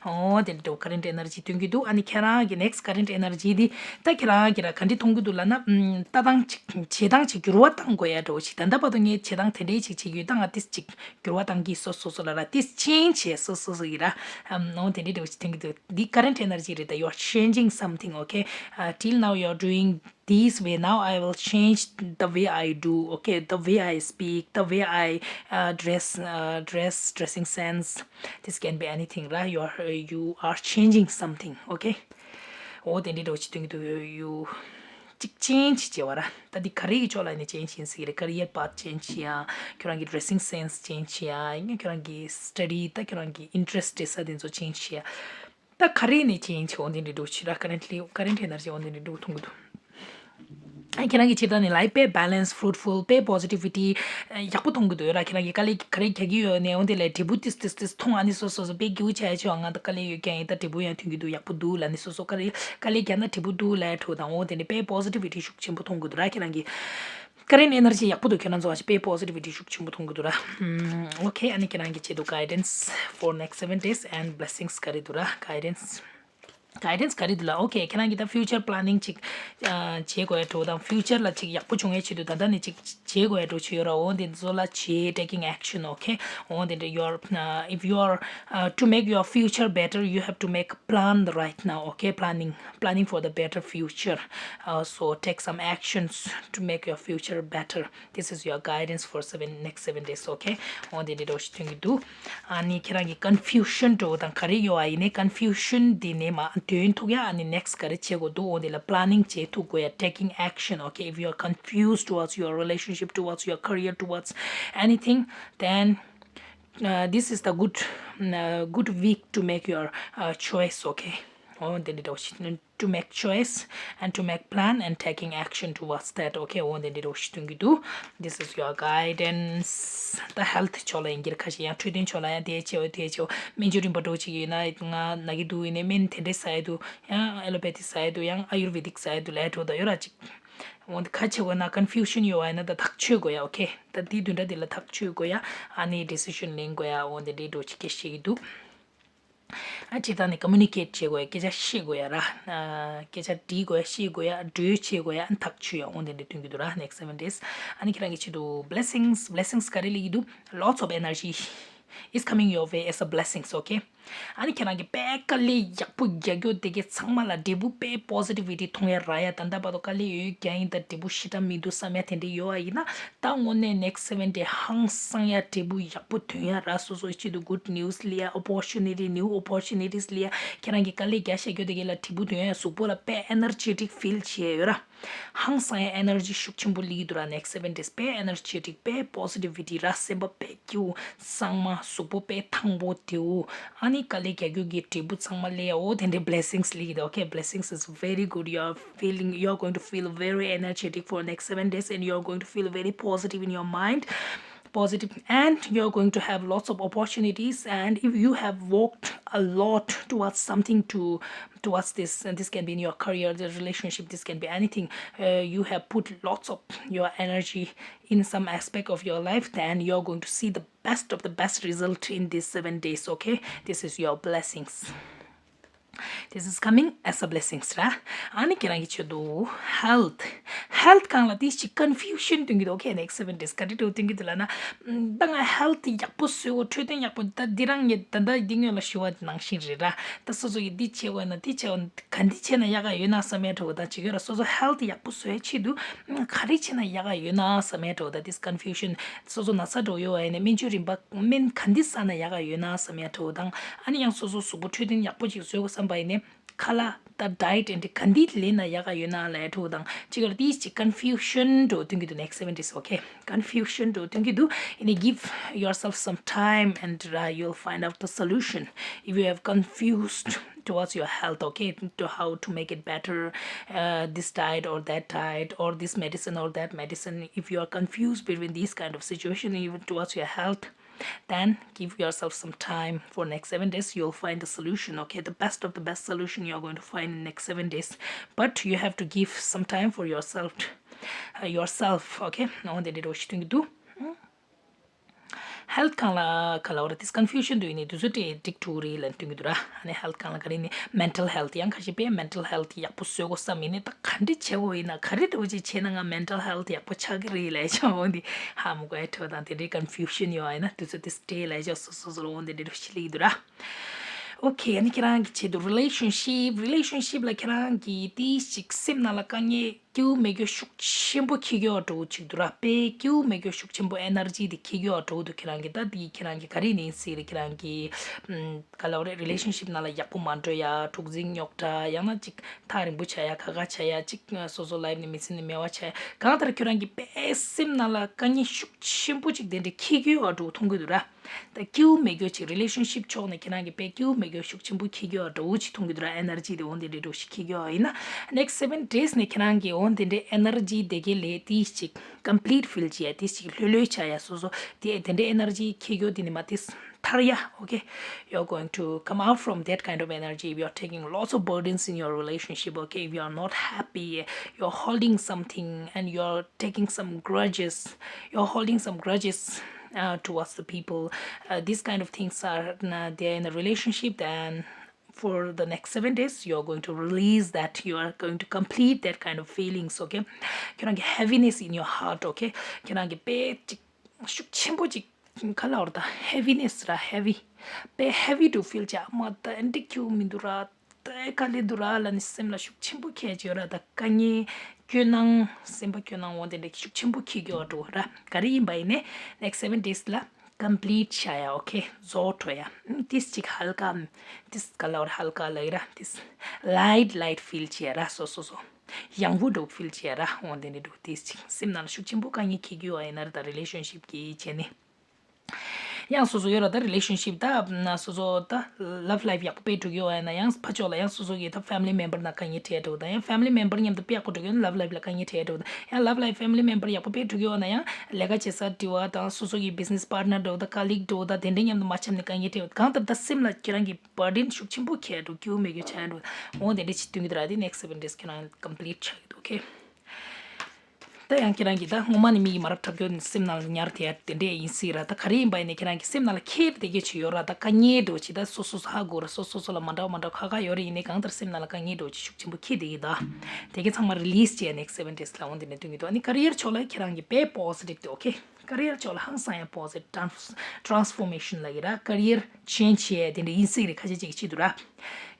འོ་དེ་འདྲའི་འགྲོ་current energy སྟོན་གྱི་འདུག་ཨ་ནི་ཁྱེད་རང་གི་next current energy འདི་ད་ཁྱེད་རང་གིས་ར་ག་འདྲ་མཐོང་གི་འདུག་ལབ་ན། ཨམ། ལྟ་སྟངས་ཅིག་བྱེད་སྟངས་ཅིག་འགྱུར་བ་གཏང་དགོས་ཡ་འགྲོ་ཅིག་ད་ལྟ་བར་དུ་ངས་བྱེད་སྟངས་དེ་འདྲའི་ཅིག་བྱེད་ཀྱི་ཡོད། ད་ང་ཏིས་ཅིག་ འགྱུར་བ་བཏང་གི་སོ་སོ་སོ་ལ་ར། དེ་change བྱས་སོ་སོ་སོ་ཡི་ར། ཨམ་ནོ་དེ་འདྲའི་འདྲ་བོ་ཞིག་ཐོན་གི་འདུག་འདི་current energy རེད། ད་you are changing something, okay? Uh, till now you are doing this way. Now I will change the way I do, okay? The way I speak, the way I uh, dress, uh, dress, dressing sense. This can be anything, right? You are, you are changing something, okay? འོ་དེ་འདྲའི་འདྲ་བོ་ཞིག་ཐོན་གི་འདུག you གཅིག་change བྱེད་པ་ར། ད་འདི་ག་རེ་གི་ཕྱོགས་ལ་ནི་change ཡིན་ཟེར་གི་རེད། career path change ཡིན་ཡང་། ཁྱོད་རང་གི་dressing sense change ཡིན་ཡང་། ཁྱོད་རང་གི་study ད་ཁྱོད་རང་གི་interest དེ་ས་དེ་ཚོ་change ཡིན་ཡང་། ད་ག་རེ་ནི་change འོ་དེ་འདྲ་འདུག་ཕྱི་ར། currently current energy འོ་དེ་འདྲ་འདུག་མཐོང་གི་འདུག་ཨ་ཁྱེད་རང་གི་ཕྱི་ད་ནི་life དཔེ་balance, fruitful, དཔེ་positivity ཡག་པོ་མཐོང་གི་འདུག་ཡོད་ར། ཁྱེད་རང་གི་དཀའ་ལས་ག་རེ་རྒྱག་གི་ཡོད་ནས་འོ་དེ་ལས་འབྲས་བུ་ཏིས་ཏིས་ཏིས་མཐོང་། ཨ་ནི་སོ་སོ་སོ་དཔེ་སྐྱིད་པོ་ཆགས་ཡ་ཆེ་བ། ང་ད་དཀའ་ལས་ཡོད་ཀྱང་ཡིན། ད་འབྲས་བུ་ཡང་ཐོན་གི་འདུག་ཡག་པོ་འདུག་ལ་ནི་སོ་སོ་དཀའ་ལས་དཀའ་ལས་རྒྱག་ན་འབྲས་བུ་འདུག་ལ་ཡ་འགྲོ་དང་། འོ་དེ་ནི་དཔེ་positivity ཤུགས་ཆེན་པོ་མཐོང་གི་འདུག་ར། ཁྱེད་རང་གི་current energy ཡག་པོ་འདུག་ཁྱོད་རང་ཚོ་ཨ་ཅེ་དཔེ་positivity ཤུགས་ཆེན་པོ་མཐོང་གི་འདུག་ར། ཨམ་okay ཨ་ནི་ཁྱེད་རང་གི་ཆེད་དུ་guidance for next seven days and blessings ག་རེ་འདུག་ར། guidance guidance ག་རེ་འདུག་ལ། okay ཁྱེད་རང་གི་ད་future planning ཅིག་ཨ་བྱེད་དགོས་ཡ་འགྲོ་དང་། future ལ་ཅིག་ཡག་པོ་བྱུང་ཡ་ཆེད་དུ་ད་ལྟ་ནས་ཅིག་བྱེད་དགོས་ཡ་འགྲོ་ཆེ་ཡོད་ར། འོ་དེ་ཚོ་ལ་བྱེད། taking action, okay འོ་དེ་འདྲ། your uh, if you are uh, to make your future better, you have to make plan the right now, okay? planning planning for the better future. Uh, so take some actions to make your future better. This is your guidance for seven next seven days, okay? འོ་དེ་འདྲ་འདྲ་བོ་ཞིག་ཐོན་གི་འདུག་ཨ་ནི་ཁྱེད་རང་གི་confusion འགྲོ་དང་ག་རེ་ཡོད་ཨ་ཡིན་ནའི་confusion འདི་ནས་མ་འདོན་ཐུབ་ཡ། ཨ་ནི་next ག་རེ་བྱེད་དགོས་འདུག་འོ་འདི་ལ་planning བྱེད་ཐུབ་དགོས་ཡ། taking action, okay? If you are confused towards your relationship, towards your career, towards anything, then uh, this is the good uh, good week to make your uh, choice, okay? འོ་དེ་འདྲ་འདྲ་བོ་ཞིག to make choice and to make plan and taking action towards that, okay? འོ་དེ་འདྲ་འདྲ་བོ་ཞིག་ཐོན་གི་འདུག This is your guidance. ད་health ཕྱོགས་ལ་ཡིན་གྱི་རེད། ཁ་ཤས་ཡང་འཕྲོད་བསྟེན་ཕྱོགས་ལ་ཡང་དེ་བྱེད་འོ་དེ་བྱེད་འོ། སྨན་བཅོས་རིམ་པ་འགྲོ་བྱེད་ཀྱི་ཡོད་ན་ང་ན་གི་འདུག་ཡིན་ནའི་སྨན་དེ་འདྲས་ཟ་ཡི་འདུག་ཡང་allopathy ཟ་ཡི་འདུག་ཡང་Ayurvedic ཟ་ཡི་འདུག་ལབ་འགྲོ་ད་ཡོད་ར་ཅིག་འོ་འདི་ག་བྱེད་དགོས་ན་confusion ཡོད་པ་ཡིན་ན་ད་ཐག་ཆོད་དགོས་ཡ། okay? ད་འདི་བདུན་ཕྲག་འདི་ལ་ཐག་ཆོད་དགོས་ཡ། ཨ་ནི་decision ལེན་དགོས་ཡ། འོ་འདི་འདྲའི་འགྲོ་ཅིག་སྐད་བཤད་ཀྱི་འདུག་ཨ་སྤྱིར་བཏང་ནས་communicate བྱེད་དགོས་ཡ། སྐད་ཆ་བཤད་དགོས་ཡ་ར། ཨ་སྐད་ཆ་འདྲི་དགོས་ཡ། བཤད་དགོས་ཡ། གྲོས་བྱེད་དགོས་ཡ། ཨ་ཐག་ཆོད་ཡ། འོ་འདི་འདྲ་ཐོན་གྱི་འདུག་ར། next seven days. ཨ་ནི་ཁྱེད་རང་གི་ཆེད་དུ་blessings, blessings ག་རེ་སླེབས་ཀྱི་འདུག Lots of energy is coming your way as a blessings, okay? ཨ་ནི་ཁྱེད་རང་གི་དཔེ་དཀའ་ལས་ཡག་པོ་རྒྱག་རྒྱུ་དེ་གའི་ཚང་མ་ལ་འབྲས་བུ་དཔེ་positivity མཐོང་ཡ་ར་ཡ། ད་ལྟ་བར་དུ་དཀའ་ལས་ཡོད་ཀྱང་ཡིན། ད་འབྲས་བུ་ཞེ་དྲག་མི་འདུག་བསམ་ཡ་དེ་འདྲ་ཡོད་པ་ཡིན་ན། ད་དངོས་གནས་next seven day ཧང་སང་ཡ་འབྲས་བུ་ཡག་པོ་ཐོན་ཡ་ར། སོ་སོའི་ཆེད་དུ་good news སླེབས་ཡ། opportunity, new opportunities སླེབས་ཡ། ཁྱེད་རང་གི་དཀའ་ལས་རྒྱག་བཞག་རྒྱུ་དེ་གའི་ལ་འབྲས་བུ་ཐོན་ཡ། གཟུགས་པོ་ལ་དཔེ་energetic feel བྱེད་ཡ་ཡོད་ར། ཧང་སང་ཡ་energy ཤུགས་ཆེན་པོ་སླེབས་ཀྱི་འདུག་ར། next seven days དཔེ་energetic, དཔེ་positivity ར། སེམས་པ་དཔེ་སྐྱིད་པོ། གཙང་མ། གཟུགས་པོ་དཔེ་ཐང་པོ་བདེ་པོ། ཨ་ནི་དཀའ་ལས་རྒྱག་རྒྱུ་གི་འབྲས་བུ་ཚང་མ་སླེབས་ཡ། འོ་དེ་འདྲའི་blessings སླེབས་ཀྱི་འདུག okay? Blessings is very good. You are feeling, you are going to feel very energetic for next seven days and you are going to feel very positive in your mind. Positive, and you're going to have lots of opportunities, and if you have worked a lot towards something to towards this, and this can be in your career, the relationship, this can be anything. Uh, you have put lots of your energy in some aspect of your life, then you're going to see the best of the best result in these seven days, okay? This is your blessings. This is coming as a blessings ར། ཨ་ནི་ཁྱེད་རང་གི་ཆེད་དུ་health, health སྒང་ལ་ཏིས་ཅིག་confusion ཐོན་གྱི་འདུག okay? next seven days ག་འདྲ་འདྲ་བོ་ཐོན་གྱི་འདུག་ལབ་ན། ད་ང་health ཡག་པོ་བཟོས་འོ། འཕྲོད་བསྟེན་ཡག་པོ། ད་འདི་རང་ངས་ད་ལྟ་འདི་སྔོན་ལ་ཞུ་བ་ནང་བཞིན་རེད་ར། ད་སོ་སོ་ཡིས་འདི་བྱེད་དགོས་ན་འདི་བྱེད་དགོས། ག་འདི་བྱས་ན་ཡག་ག་ཡོད་ན་བསམ་ཡ་འདྲ་བོ་དང་བྱེད་ཀྱི་ཡོད་ར། སོ་སོ་health ཡག་པོ་བཟོ་ཡ་ཆེད་དུ་ག་རེ་བྱས་ན་ཡག་ག་ཡོད་ན་བསམ་ཡ་འདྲ་བོ་དང་ཏིས་confusion། སོ་སོ་ན་ཚ་འདྲ་བོ་ཡོད་པ་ཡིན་ན་སྨན་བཅོས་རིམ་པ་སྨན་ག་འདི་ཟ་ན་ཡག་ག་ཡོད་ན་བསམ་ཡ་འདྲ་བོ་དང་། ཨ་ནི་ཡང་སོ་སོ་གཟུགས་པོ་འཕྲོད་བསྟེན་ཡག་པོ་ཅིག་བཟོ་དགོས་བསམ་པ་ཡིན་ནའི་ཁ་ལག་ད་diet and ག་འདི་ལེན་ན་ཡག་ག་ཡོད་ན་ལབ་ཡ་འདྲ་བོ་དང་བྱེད་ཀྱི་ཡོད་ར། ཏིས་ཅིག་confusion འདྲ་བོ་ཐོན་གྱི་འདུག next seven days, okay? confusion འདྲ་བོ་ཐོན་གྱི་འདུག་ཨ་ནི་give yourself some time and uh, you'll find out the solution. If you have confused towards your health, okay, to how to make it better, uh, this diet or that diet, or this medicine or that medicine, if you are confused between these kind of situation, even towards your health, then give yourself some time for next seven days. You'll find the solution, okay? The best of the best solution you're going to find in next seven days. But you have to give some time for yourself, uh, yourself, okay? འོ་དེ་འདྲ་འདྲ་བོ་ཞིག་ཐོན་གྱི་འདུག health སྒང་ལ་ག་ལབ་ར། དེ་confusion དུ་ཡིན་ནི་དུས་ཚོད་དེ་འགྲིག་འགྲོ་རེད་ལབ་སྟོན་གྱི་འདུག་ར། ཨ་ནི་health སྒང་ལ་ག་རེ་ནི་mental health ཡང་ཁ་ཤས་པས་mental health ཡག་པོ་བཟོ་དགོས་བསམ་ཡིན་ནི། ད་ག་འདྲ་བྱེད་དགོས་ཡིན་ན། ག་རེ་འདྲ་བོ་ཅིག་བྱས་ན་ང་mental health ཡག་པོ་ཆགས་ཀྱི་རེད་ལབ་ཆོག་འོ་འདི་ཧ་མ་གོ་ཡ་འདྲ་བོ་དང་དེ་འདྲའི་confusion ཡོད་ཡིན་ན་དུས་ཚོད་དེ་སྤྲད་ལབ་ཆོག་སོ་སོ་སོ་ལ་འོ་འདི་འདྲ་འདྲ་བོ་ཞིག་སླེབས་ཀྱི་འདུག་ར། ཨོ་ཁེ། ཨ་ནི་ཁྱེད་རང་གི་ཆེད་དུ་relationship relationship ལ་ཁྱེད་རང་གི་དེའི་ཅིག་སེམས་ནང་ལ་དཀའ་ངལ་སྐྱིད་པོ་མེད་རྒྱུ་ཤུགས་ཆེན་པོ་འཁྱེར་གྱི་ཡོད་འགྲོ་ཅིག་འདུག་ར། དཔེ་སྐྱིད་པོ་མེད་རྒྱུ་ཤུགས་ཆེན་པོ་energy དེ་འཁྱེར་གྱི་ཡོད་འགྲོ་འདུག་ཁྱེད་རང་གི་ད་དེ་ཁྱེད་རང་གི་ག་རེ་ནས་ཟེར་རེད། ཁྱེད་རང་གི་ཨམ་ག་ལབ་རེད། relationship ནང་ལ་ཡག་པོ་མ་འགྲོ་ཡ། འཁྲུག་འཛིང་རྙོག་དྲ། ཡང་ན་ཅིག་ཐག་རིང་པོ་ཆགས་ཡ། ཁ་ཁ་ཆགས་ཡ། ཅིག་སོ་སོ་life ནས་མི་ཚེ་ནས་མེད་པ་ཆགས་ཡ། གང་ལྟར་ཁྱེད་རང་གི་དཔེ་སེམས་ནང་ལ་དཀའ་ངལ་ཤུགས་ཆེན་པོ་ཅིག་དེ་འདྲ་འཁྱེར་གྱི་ཡོད་འགྲོ་མཐོང་གི་འདུག་ར། ད་སྐྱིད་པོ་མེད་རྒྱུ་ཅིག relationship ཕྱོགས་ནས་ཁྱེད་རང་གི་དཔེ་སྐྱིད་པོ་མེད་རྒྱུ་ཤུགས་ཆེན་པོ་འཁྱེར་གྱི་ཡོད་འདྲ་བོ་ཅིག་མཐོང་གི་འདུག་ར། energy དེ་འོ་དེ་འདྲའི་འདྲ་བོ་ཞིག་འཁྱེར་གྱི་ཡོད་ཡིན་ན། next seven days ནས་ཁྱེད་རང་གི་འོ་དེ་འདྲའི་energy དེ་གའི་ལས་དེ་ཅིག་complete feel བྱེད་ཡ། དེ་ཅིག་ལྷོད་ལྷོད་ཆགས་ཡ། སོ་སོ་དེ་དེ་འདྲའི་energy འཁྱེར་རྒྱུ་དེ་ནི་མ་དེ་ཐར་ཡ། okay, you're going to come out from that kind of energy if you're taking lots of burdens in your relationship. Okay, if you are not happy, you're holding something and you're taking some grudges, you're holding some grudges uh, towards the people. Uh, these kind of things are uh, there in a relationship, then for the next seven days, you are going to release that, you are going to complete that kind of feelings. Okay, ཁྱེད་རང་གི་heaviness in your heart. Okay, ཁྱེད་རང་གི་དཔེ་ཅིག་ཤུགས་ཆེན་པོ་ཅིག་ག་ལབ་ར། ད་heaviness ར། heavy དཔེ་heavy to feel བྱ། མ་ད་འགྲིག་རྒྱུ་མི་འདུག་ར། ད་དཀའ་ལས་འདུག་ར་ལབ་ནས་སེམས་ལ་ཤུགས་ཆེན་པོ་འཁྱེར་གྱི་ཡོད་ར། ད་དཀའ་ངལ་སྐྱོ་སྣང་སེམས་པ་སྐྱོ་སྣང་འོ་དེ་འདྲ་ཤུགས་ཆེན་པོ་འཁྱེར་གྱི་ཡོད་འགྲོ་ར། ག་རེ་ཡིན་པ་ཡིན་ནའི་next seven days ལ་complete བྱ་ཡ། okay, རྫོགས་འགྲོ་ཡ། ཏིས་ཅིག་ཧལ་ཀ་ཏིས་ག་ལབ་ར། ཧལ་ཀ་ལབ་ཀྱི་ར། ཏིས་light light feel བྱེད་ཡ་ར། སོ་སོ་སོ་ཡང་བུ་འགྲོ་feel བྱེད་ཡ་ར། འོ་དེ་འདྲ་འགྲོ། ཏིས་ཅིག་སེམས་ནང་ལ་ཤུགས་ཆེན་པོ་དཀའ་ངལ་འཁྱེར་གྱི་ཡོད་ཡིན་ན་ར། ད་relationship གི་བྱས་ནས། ཡང་སོ་སོ་ཡོད་ར། ད་relationship ད་སོ་སོ་ད་love life ཡག་པོ་སྤེལ་འགྲོ་གི་ཡོད་ཡིན་ན་ཡང་ཕར་ཕྱོགས་ལ་ཡང་སོ་སོ་གི་ད་family member ནང་དཀའ་ངལ་འཕྲད་འགྲོ་དང་། ཡང་family member མཉམ་དུ་དཔེ་ཡག་པོ་འགྲོ་གི་ཡོད་ན་love life ལ་དཀའ་ངལ་འཕྲད་འགྲོ་དང་། ཡང་love life family member ཡག་པོ་སྤེལ་འགྲོ་གི་ཡོད་ན་ཡང་ལས་ཀ་བྱེད་ས་དྲི་བ་དང་། སོ་སོ་གི་business partner འགྲོ་དང་colleague འགྲོ་དང་། དེ་འདྲའི་མཉམ་དུ་མ་འཆམ་ནས་དཀའ་ངལ་འཕྲད་འགྲོ། གང་ལྟར་ད་སེམས་ལ་ཁྱེད་རང་གི་burden ཤུགས་ཆེན་པོ་འཁྱེར་འགྲོ། སྐྱིད་པོ་མེད་རྒྱུ་ཆགས་འགྲོ། འོ་དེ་འདྲ་ཅིག་སྟོན་གྱི་འདུག་ར། དེ་next seven days ཁྱེད་རང་complete ཆགས་ཀྱི་འདུག okay. ད་ཡང་ཁྱེད་རང་གིས་ད་སྔོན་མ་ནས་མི་གིས་མ་རབས་འཁྲབ་རྒྱུ་ནི་སེམས་ནང་ལ་ཉར་བསྡད་ཡ་དེ་འདྲས་ཡིན་སྲིད་ར། ད་ག་རེ་ཡིན་པ་ཡིན་ནའི་ཁྱེད་རང་གི་སེམས་ནང་ལ་འཁྱེར་བསྡད་རྒྱུ་ཅིག་ཡོད་ར། ད་དཀའ་ངལ་འདྲ་བོ་ཅིག་ད་སོ་སོ་སོ་ཧ་གོ་ར། སོ་སོ་སོ་ལ་མ་འདྲ་བ་མ་འདྲ་བ་ཁག་ཁག་ཡོད་རེད། ཡིན་ནའི་གང་ལྟར་སེམས་ནང་ལ་དཀའ་ངལ་འདྲ་བོ་ཅིག་ཤུགས་ཆེན་པོ་འཁྱེར་བསྡད་ཡོད། ད་དེ་གའི་ཚང་མ་release བྱས་next seven days ལ་འོང་། དེ་ནས་སྟོན་གྱི་འདུག་ཨ་ནི་career ཕྱོགས་ལ་ཁྱེད་རང་གི་དཔེ་positive འདུག okay. career ཕྱོགས་ལ་ཧང་སང་ཡ་positive trans- transformation ལབ་ཀྱི་ར། career change བྱས་དེ་འདྲ་ཡིན་སྲིད་རེད། ཁ་ཤས་ཅིག་གི་ཆེད་དུ་ར།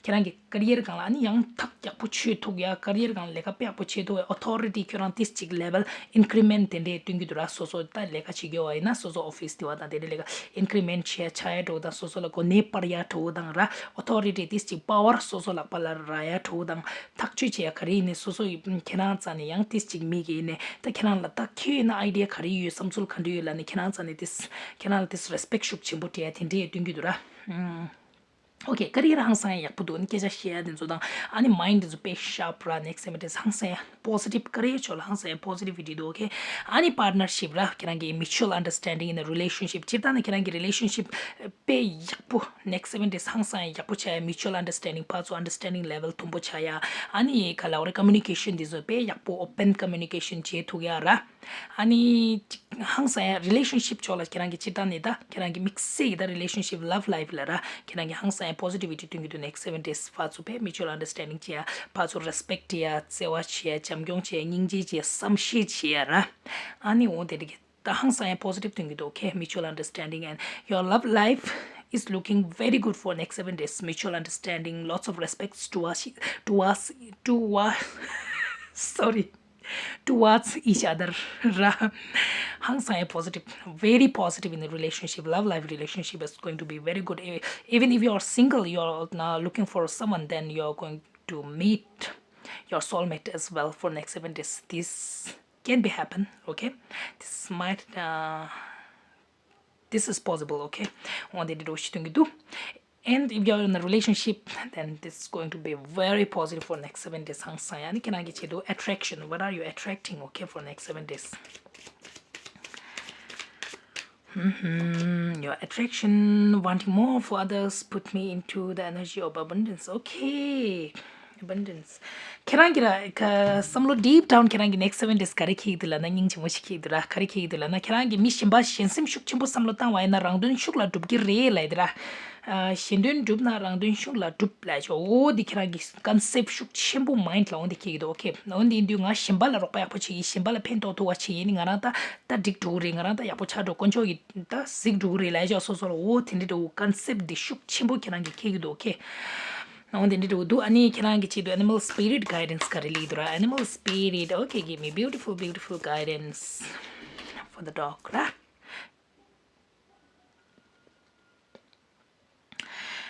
ཁྱེད་རང་གི་career སྒང་ལ་ཨ་ནི་ཡང་ཐག་ཡག་པོ་ཆོད་ཐུབ་ཡ། career སྒང་ལ་ལས་ཀ་དཔེ་ཡག་པོ་བྱེད་ཐུབ་ཡ། authority ཁྱོད་རང་ཏིས་ཅིག་level increment དེ་འདྲས་སྟོན་གྱི་འདུག་ར། སོ་སོ་ད་ལས་ཀ་བྱེད་ཀྱི་ཡོད་པ་ཡིན་ན་སོ་སོ་office དེ་བ་དང་དེ་འདྲས་ལས་ཀ་increment བྱེད་ཡ་ཆགས་ཡ་འདྲ་བོ་དང་། སོ་སོ་ལ་གོ་གནས་སྤར་ཡ་འདྲ་བོ་དང་ར། authority ཏིས་ཅིག་power སོ་སོ་ལག་པ་ལ་རག་ཡ་འདྲ་བོ་དང་། ཐག་གཅོད་བྱེད་ཡ་ག་རེ་ཡིན་ནའི་སོ་སོ་ཡི་ཁྱེད་རང་རྩ་ནས་ཡང་ཏིས་ཅིག་མི་གི་ཡིན་ནའི་ད་ཁྱེད་རང་ལ་ད་ཁྱོད་ཡིན་ན་idea ག་རེ་ཡོད། བསམ་ཚུལ་ག་འདྲ་ཡོད་ལབ་ནས་ཁྱེད་རང་རྩ་ནས་ཏིས་ཁྱེད་རང་ལ་ཏིས་respect ཤུགས་ཆེན་པོ་སྤྲད་ཡ་དེ་འདྲས་སྟོན་གྱི་འདུག་ར། ཨུམ། okay, career ཧང་སང་ཡག་པོ་འདུག་ཨ་ནི་སྐད་ཆ་བཤད་ཡ་དེ་ཚོ་དང་ཨ་ནི་mind དེ་ཚོ་དཔེ་sharp ར། next seven days ཧང་སང་ཡ་positive career ཕྱོགས་ལ་ཧང་སང་ཡ་positivity འདུག okay. ཨ་ནི་partnership ར། ཁྱེད་རང་གི་mutual understanding in a relationship སྤྱིར་བཏང་ནས་ཁྱེད་རང་གི་relationship དཔེ་ཡག་པོ་next seven days ཧང་སང་ཡ་ཡག་པོ་ཆགས་ཡ། mutual understanding ཕར་ཚུར་understanding level མཐོན་པོ་ཆགས་ཡ། ཨ་ནི་ག་ལབ་རེད། communication དེ་ཚོ་དཔེ་ཡག་པོ་open communication བྱེད་ཐུབ་ཡ་ར། ཨ་ནི་ཧང་སང་ཡ་relationship ཕྱོགས་ལ་ཁྱེད་རང་གི་སྤྱིར་བཏང་ནས་ད་ཁྱེད་རང་གི་དམིགས་བསལ་གྱི་ད་relationship love life ལ་ར། ཁྱེད་རང་གི་ཧང་སང་ཡ་positivity སྟོན་གྱི་འདུག next seven days ཕར་ཚུར་དཔེ་mutual understanding བྱེད་ཡ། ཕར་ཚུར་respect བྱེད་ཡ། བརྩེ་བ་བྱེད་ཡ། བྱམས་སྐྱོང་བྱེད་ཡ། སྙིང་རྗེ་བྱེད་ཡ། བསམ་ཤེས་བྱེད་ཡ་ར། ཨ་ནི་འོ་དེ་འདྲ་གི་ད་ཧང་སང་ཡ་positive སྟོན་གྱི་འདུག okay. mutual understanding and your love life is looking very good for next seven days. Mutual understanding, lots of respects to us, to us, to us. sorry. towards each other ར། ཧང་སང་ཡ་positive, very positive in the relationship. Love life relationship is going to be very good. E- even if you are single, you are uh, looking for someone, then you are going to meet your soulmate as well for next seven days. This can be happen, okay? This might uh, this is possible, okay? འོ་དེ་འདྲ་ཞིག་སྟོན་གྱི་འདུག And if you're in a relationship, then this is going to be very positive for next seven days. ཧང་སང་ཡ། ཨ་ནི་ཁྱེད་རང་གི་ཆེད་དུ་attraction, what are you attracting, okay, for next seven days? Mhm. Your attraction, wanting more for others, put me into the energy of abundance. Okay. Abundance. ཁྱེད་རང་གི་ར་ཁ་བསམ་བློ་deep down ཁྱེད་རང་གི་next seven days ག་རེ་འཁྱེར་གྱི་འདུག་ལབ་ན། སྙིང་རྗེ་མོ་ཞིག་འཁྱེར་གྱི་འདུག་ར། ག་རེ་འཁྱེར་གྱི་འདུག་ལབ་ན། ཁྱེད་རང་གི་མི་གཞན་པ་གཞན་སེམས་ཤུགས་ཆེན་པོ་བསམ་བློ་བཏང་བ་ཡིན་ན་རང་དོན་ཤུགས་ལ་འགྲུབ་ཀྱི་རེད་ལབ་ཡ་དེ་ར། ཨ། གཞན་དོན་འགྲུབ་ན་རང་དོན་ཤུགས་ལ་འགྲུབ་ལབ་ཡ་ཅིག་འོ་འདི་ཁྱེད་རང་གི་concept ཤུགས་ཆེན་པོ་mind ལ་འོ་འདི་འཁྱེར་གྱི་འདུག okay འོ་འདི་ཡིན་དུས་ང་གཞན་པ་ལ་རོགས་པ་ཡག་པོ་བྱེད་ཀྱི་ཡིན། གཞན་པ་ལ་ཕན་ཐོགས་ཐུབ་པ་བྱེད་ཀྱི་ཡིན། ང་རང་ད་ད་འགྲིག་འགྲོ་གི་རེད། ང་རང་ད་ཡག་པོ་ཆགས་འགྲོ། དཀོན་མཆོག་གིས་ད་གཟིགས་འགྲོ་གི་རེད་ལབ་ཡ་ཅིག་སོ་སོ་ལ་འོ་དེ་འདྲ་འདྲ་བོ་concept འདི་ཤུགས་ཆེན་པོ་ཁྱེད་རང་གི་འཁྱེར་གྱི་འདུག okay འོ་དེ་འདྲ་འདྲ་བོ་འདུག་ཨ་ནི་ཁྱེད་རང་གི་ཆེད་དུ་animal spirit guidance ག་རེ་སླེབས་འདུག་ར། Animal spirit, okay, give me beautiful, beautiful guidance for the dog ར།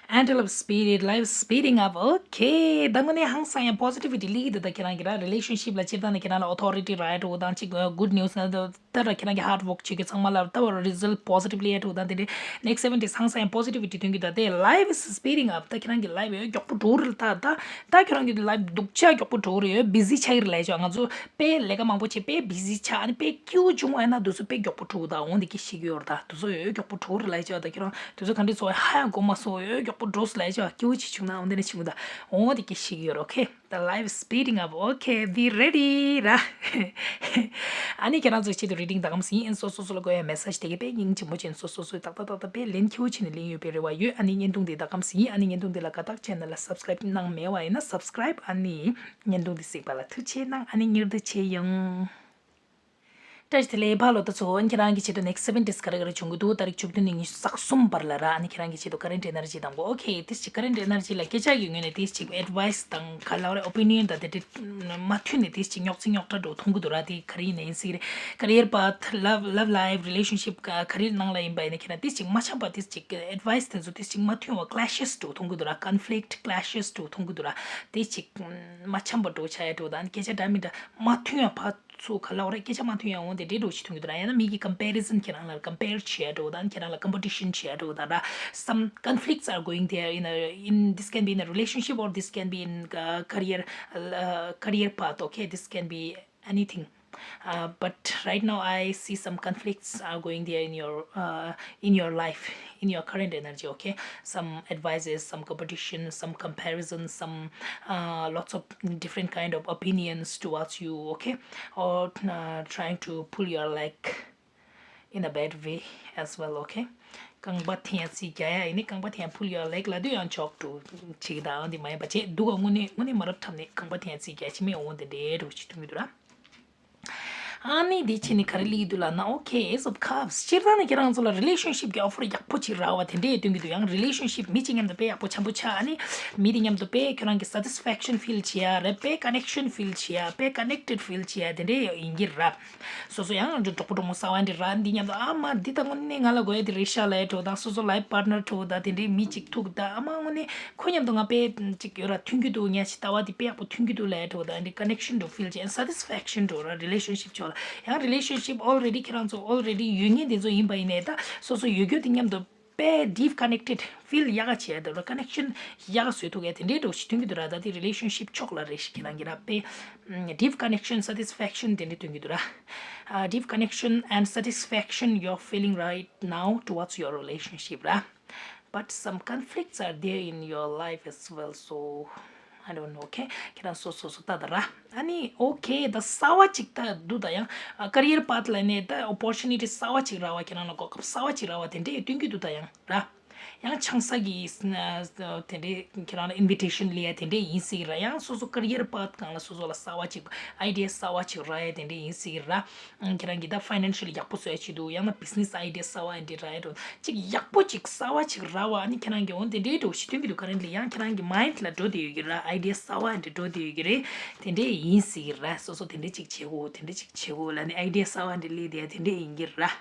Antelope spirit, life speeding up. Okay. ད་དངོས་གནས་ཧང་སང་ཡང་positivity སླེབས་འདུག་ད་ཁྱེད་རང་གི་ར་relationship ལ་སྤྱིར་བཏང་ནས་ཁྱེད་རང་ལ་authority རག་འགྲོ་དང་ཅིག་good news ན་ད་ད་ར་ཁྱེད་རང་གི་hard work བྱེད་རྒྱུ་ཚང་མ་ལ་ད་བར་result positively ཡ་འགྲོ་དང་དེ་འདྲའི་next seven days ཧང་སང་ཡང་positivity ཐོན་གྱི་འདུག་དེ་life is speeding up ད་ཁྱེད་རང་གི་life ཡོད་མགྱོགས་པོ་འགྲོ་རེད། ད་ད་ད་ཁྱེད་རང་གི་life སྡུག་ཅག་མགྱོགས་པོ་འགྲོ་རེད། ཡོད་busy ཆགས་ཀྱི་རེད་ལབ་ཡ་ཅིག་ང་ཚོ་དཔེ་ལས་ཀ་མང་པོ་བྱེད་དཔེ་busy ཆགས། ཨ་ནི་དཔེ་སྐྱིད་པོ་བྱུང་བ་ཡིན་ན་དེ་ཚོ་དཔེ་མགྱོགས་པོ་འགྲོ་ད་འོང་དེ་གི་ཤེས་ཀྱི་ཡོད་རེད། ད་དེ་ཚོ་ཡོད་མགྱོགས་པོ་འགྲོ་རེད་ལབ་ཡ་ཅིག་ད་ཁྱེད་རང་དེ་ཚོ་ག་འདྲ་ཚོ་ཧ་ཡང་གོ་མ་སོང་། ཡོད་མགྱོགས་པོ་འགྲོ་སོང་ལབ་ཡ་ཅིག་སྐྱིད་པོ་ཅིག་བྱུང་ན་འོང་དེ་འདྲ་བྱུང་ད་འོང་དེ་གི་ཤེས་ཀྱི་ཡོད་རེད། Okay, the life is speeding up. Okay, be ready ར། ཨ་ནི་ཁྱེད་རང་ཚོའི་ཆེད་དུ་reading ད་གམ་ཟིན་ཡིན། སོ་སོ་སོ་ལ་དགོས་ཡ་message དེ་གའི་དཔེ་སྙིང་རྗེ་མོ་ཅན་སོ་སོ་སོའི་ཏག་ཏག་ཏག་ཏག་དཔེ་ལན་ཁྱེའུ་ཆེ་ནས་ལེན་ཡོད་པའི་རེ་བ་ཡོད། ཨ་ནི་བརྙན་ཐུང་འདི་ད་གམ་ཟིན་ཡིན། ཨ་ནི་བརྙན་ཐུང་འདི་ལ་དགའ་རྟགས་བྱས་ན་ལ་subscribe གནང་མེད་པ་ཡིན་ན་subscribe ཨ་ནི་བརྙན་ཐུང་འདི་གཟིགས་པ་ལ་ཐུགས་རྗེ་གནང་། ཨ་ནི་མྱུར་དུ་མཇལ་ཡོང་། བཀྲ་ཤིས་བདེ་ལེགས་ཕ་ལོ། ད་ཚོ་ཨ་ནི་ཁྱེད་རང་གི་ཆེད་དུ་next seven days ག་རེ་ག་རེ་བྱུང་གི་འདུག་ད་རིག་བཅུ་བདུན་ནས་ཉི་ཤུ་རྩ་གསུམ་བར་ལ་ར། ཨ་ནི་ཁྱེད་རང་གི་ཆེད་དུ་current energy དང་པོ། Okay, དེ་ཅིག་current energy ལ་སྐད་ཆ་གི་ངོས་ནས་དེ་ཅིག་advice དང་ག་ལབ་རེད། opinion དང་དེ་འདྲ་མ་མཐུན་ནས་དེ་ཅིག་རྙོག་འཛིང་རྙོག་དྲ་འགྲོ་མཐོང་གི་འདུག་ར། དེ་ག་རེ་ཡིན་ནའི་ཡིན་སྲིད་རེད། career path, love, love life, relationship ག་ག་རེ་ནང་ལ་ཡིན་པ་ཡིན་ན་ཁྱེད་རང་དེ་ཅིག་མ་འཆམ་པ། དེ་ཅིག་advice དེ་ཚོ་དེ་ཅིག་མ་མཐུན་པ། clashes འགྲོ་མཐོང་གི་འདུག་ར། conflict, clashes འགྲོ་མཐོང་གི་འདུག་ར། དེ་ཅིག་མ་འཆམ་པ་འགྲོ་ཆགས་ཡ་འགྲོ་དང་སྐད་ཆ་འདྲ་མི་འདྲ་མ་མཐུན་ཡ་ཕར་ཚུར་ག་ལབ་རེད། སྐད་ཆ་མ་མཐུན་ཡ་འོང་དེ་འདྲའི་འགྲོ་ཞིག་མཐོང་གི་འདུག་ར། ཡང་ན་མི་གི་comparison ཁྱེད་རང་ལ་compare བྱེད་ཡ་འགྲོ་དང་ཁྱེད་རང་ལ་competition བྱེད་ཡ་འགྲོ་དང་ར། Some conflicts are going there in a, in, this can be in a relationship or this can be in, uh, career, uh, career path. Okay, this can be anything. Uh, but right now I see some conflicts are going there in your, uh, in your life, in your current energy. Okay, some advices, some competition, some comparison, some, uh, lots of different kind of opinions towards you. Okay, or, uh, trying to pull your leg in a bad way as well. Okay, རྐང་པ་འཐེན་ཡ་རྩིས་རྒྱག་ཡ་ཡིན་ནི། རྐང་པ་འཐེན་ཡ་pull your leg ལབ་དུས་ཡང་ཆོག་འགྲོ་ཅིག་དང་འདི་མ་ཡིན་པ་བྱེད་འདུག་ག་དངོས་གནས་དངོས་གནས་མ་རབས་འཁྲབ་ནས་རྐང་པ་འཐེན་ཡ་རྩིས་རྒྱག་ཕྱི་མིག་འོང་དེ་འདྲའི་འགྲོ་ཞིག་མཐོང་གི་འདུག་ར། ཨ་ནི་འདི་ཕྱི་ནས་ག་རེ་སླེབས་འདུག་ལབ་ན། Okay, Ace of Cups སྤྱིར་བཏང་ནས་ཁྱེད་རང་ཚོ་ལ་relationship གི་offer ཡག་པོ་ཅིག་རག་པ་དེ་འདྲས་སྟོན་གྱི་འདུག་ཡང་relationship མི་གཅིག་མཉམ་དུ་དཔེ་ཡག་པོ་འཆམ་པོ་ཆགས། ཨ་ནི་མི་དེ་མཉམ་དུ་དཔེ་ཁྱོད་རང་གི་satisfaction feel བྱེད་ཡ་རེད། དཔེ་connection feel བྱེད་ཡ། དཔེ་connected feel བྱེད་ཡ་དེ་འདྲས་ཡིན་གྱི་ར། སོ་སོ་ཡང་གྲོགས་པོ་གྲོགས་མོ་གསར་པ་འདི་ར་འདི་མཉམ་དུ་ཨ་མ་འདི་ད་དངོས་གནས་ང་ལ་དགོས་ཡ་དེ་རེད་ཤག་ལབ་ཡ་འགྲོ་དང་། སོ་སོ་life partner འགྲོ་དང་དེ་འདྲའི་མི་གཅིག་ཐུག་དང་ཨ་མ་དངོས་གནས་ཁོ་མཉམ་དུ་ང་དཔེ་ཅིག་ཡོད་ར། མཐུན་གྱི་འདུག་ཉ་ཆི་ལྟ་བ་འདི་དཔེ་ཡག་པོ་མཐུན་གྱི་འདུག་ལབ་ཡ་འགྲོ་དང་། འདི་connection འགྲོ་feel བྱེད། satisfaction འགྲོ་ར། relationship ཕྱོགས་ལ་ཡང་relationship already ཁྱེད་རང་ཚོ་already ཡོད་མཁན་དེ་ཚོ་ཡིན་པ་ཡིན་ནའི་ད་སོ་སོ་ཡོད་རྒྱུ་དེ་མཉམ་དུ་དཔེ་deep connected feel ཡག་ག་བྱས་འདུག་ར། connection ཡག་ག་བཟོས་ཐུབ་ཡ་དེ་འདྲའི་འགྲོ་ཞིག་མཐོང་གི་འདུག་ར། ད་དེ་relationship ཕྱོགས་ལ་རེད་ཤག་ཁྱེད་རང་གི་ར་དཔེ་deep connection, satisfaction དེ་འདྲའི་མཐོང་གི་འདུག་ར། Uh, deep connection and satisfaction you're feeling right now towards your relationship ར། But some conflicts are there in your life as well, so I don't know. Okay, ཁྱེད་རང་སོ་སོ་སོ་ལྟ་ད་ར། ཨ་ནི་okay ད་གསར་པ་ཅིག་ད་འདུག་ད་ཡང་career path ལ་ནས་ད་opportunity གསར་པ་ཅིག་རག་པ། ཁྱེད་རང་ལ་གོ་སྐབས་གསར་པ་ཅིག་རག་པ་དེ་འདྲས་སྟོན་གྱི་འདུག་ད་ཡང་ར། ཡང་ཆང་ས་གི་དེ་འདྲས་ཁྱེད་རང་ལ་invitation སླེབས་ཡ་དེ་འདྲས་ཡིན་སྲིད་ར། ཡང་སོ་སོ་career path སྒང་ལ་སོ་སོ་ལ་གསར་པ་ཅིག་idea གསར་པ་ཅིག་རག་ཡ་དེ་འདྲས་ཡིན་སྲིད་ར། ཁྱེད་རང་གིས་ད་financial ཡག་པོ་བཟོ་ཡ་བྱེད་འདུག་ཡང་ན་business idea གསར་པ་འདི་ར་ཡ་འགྲོ་ཅིག་ཡག་པོ་ཅིག་གསར་པ་ཅིག་རག་པ། ཨ་ནི་ཁྱེད་རང་གིས་འོ་དེ་འདྲའི་འགྲོ་ཞིག་མཐོང་གི་འདུག currently ཡང་ཁྱེད་རང་གི་mind ལ་འགྲོ་བསྡད་ཡོད་ཀྱི་ར། idea གསར་པ་འདི་འགྲོ་བསྡད་ཡོད་ཀྱི་རེད། དེ་འདྲས་ཡིན་སྲིད་ཀྱི་ར། སོ་སོ་དེ་འདྲས་ཅིག་བྱེད་དགོས། དེ་འདྲས་ཅིག་བྱེད་དགོས་ལབ་ནས་idea གསར་པ་འདི་སླེབས་བསྡད་ཡ་དེ་འདྲས་ཡིན་གྱི་ར།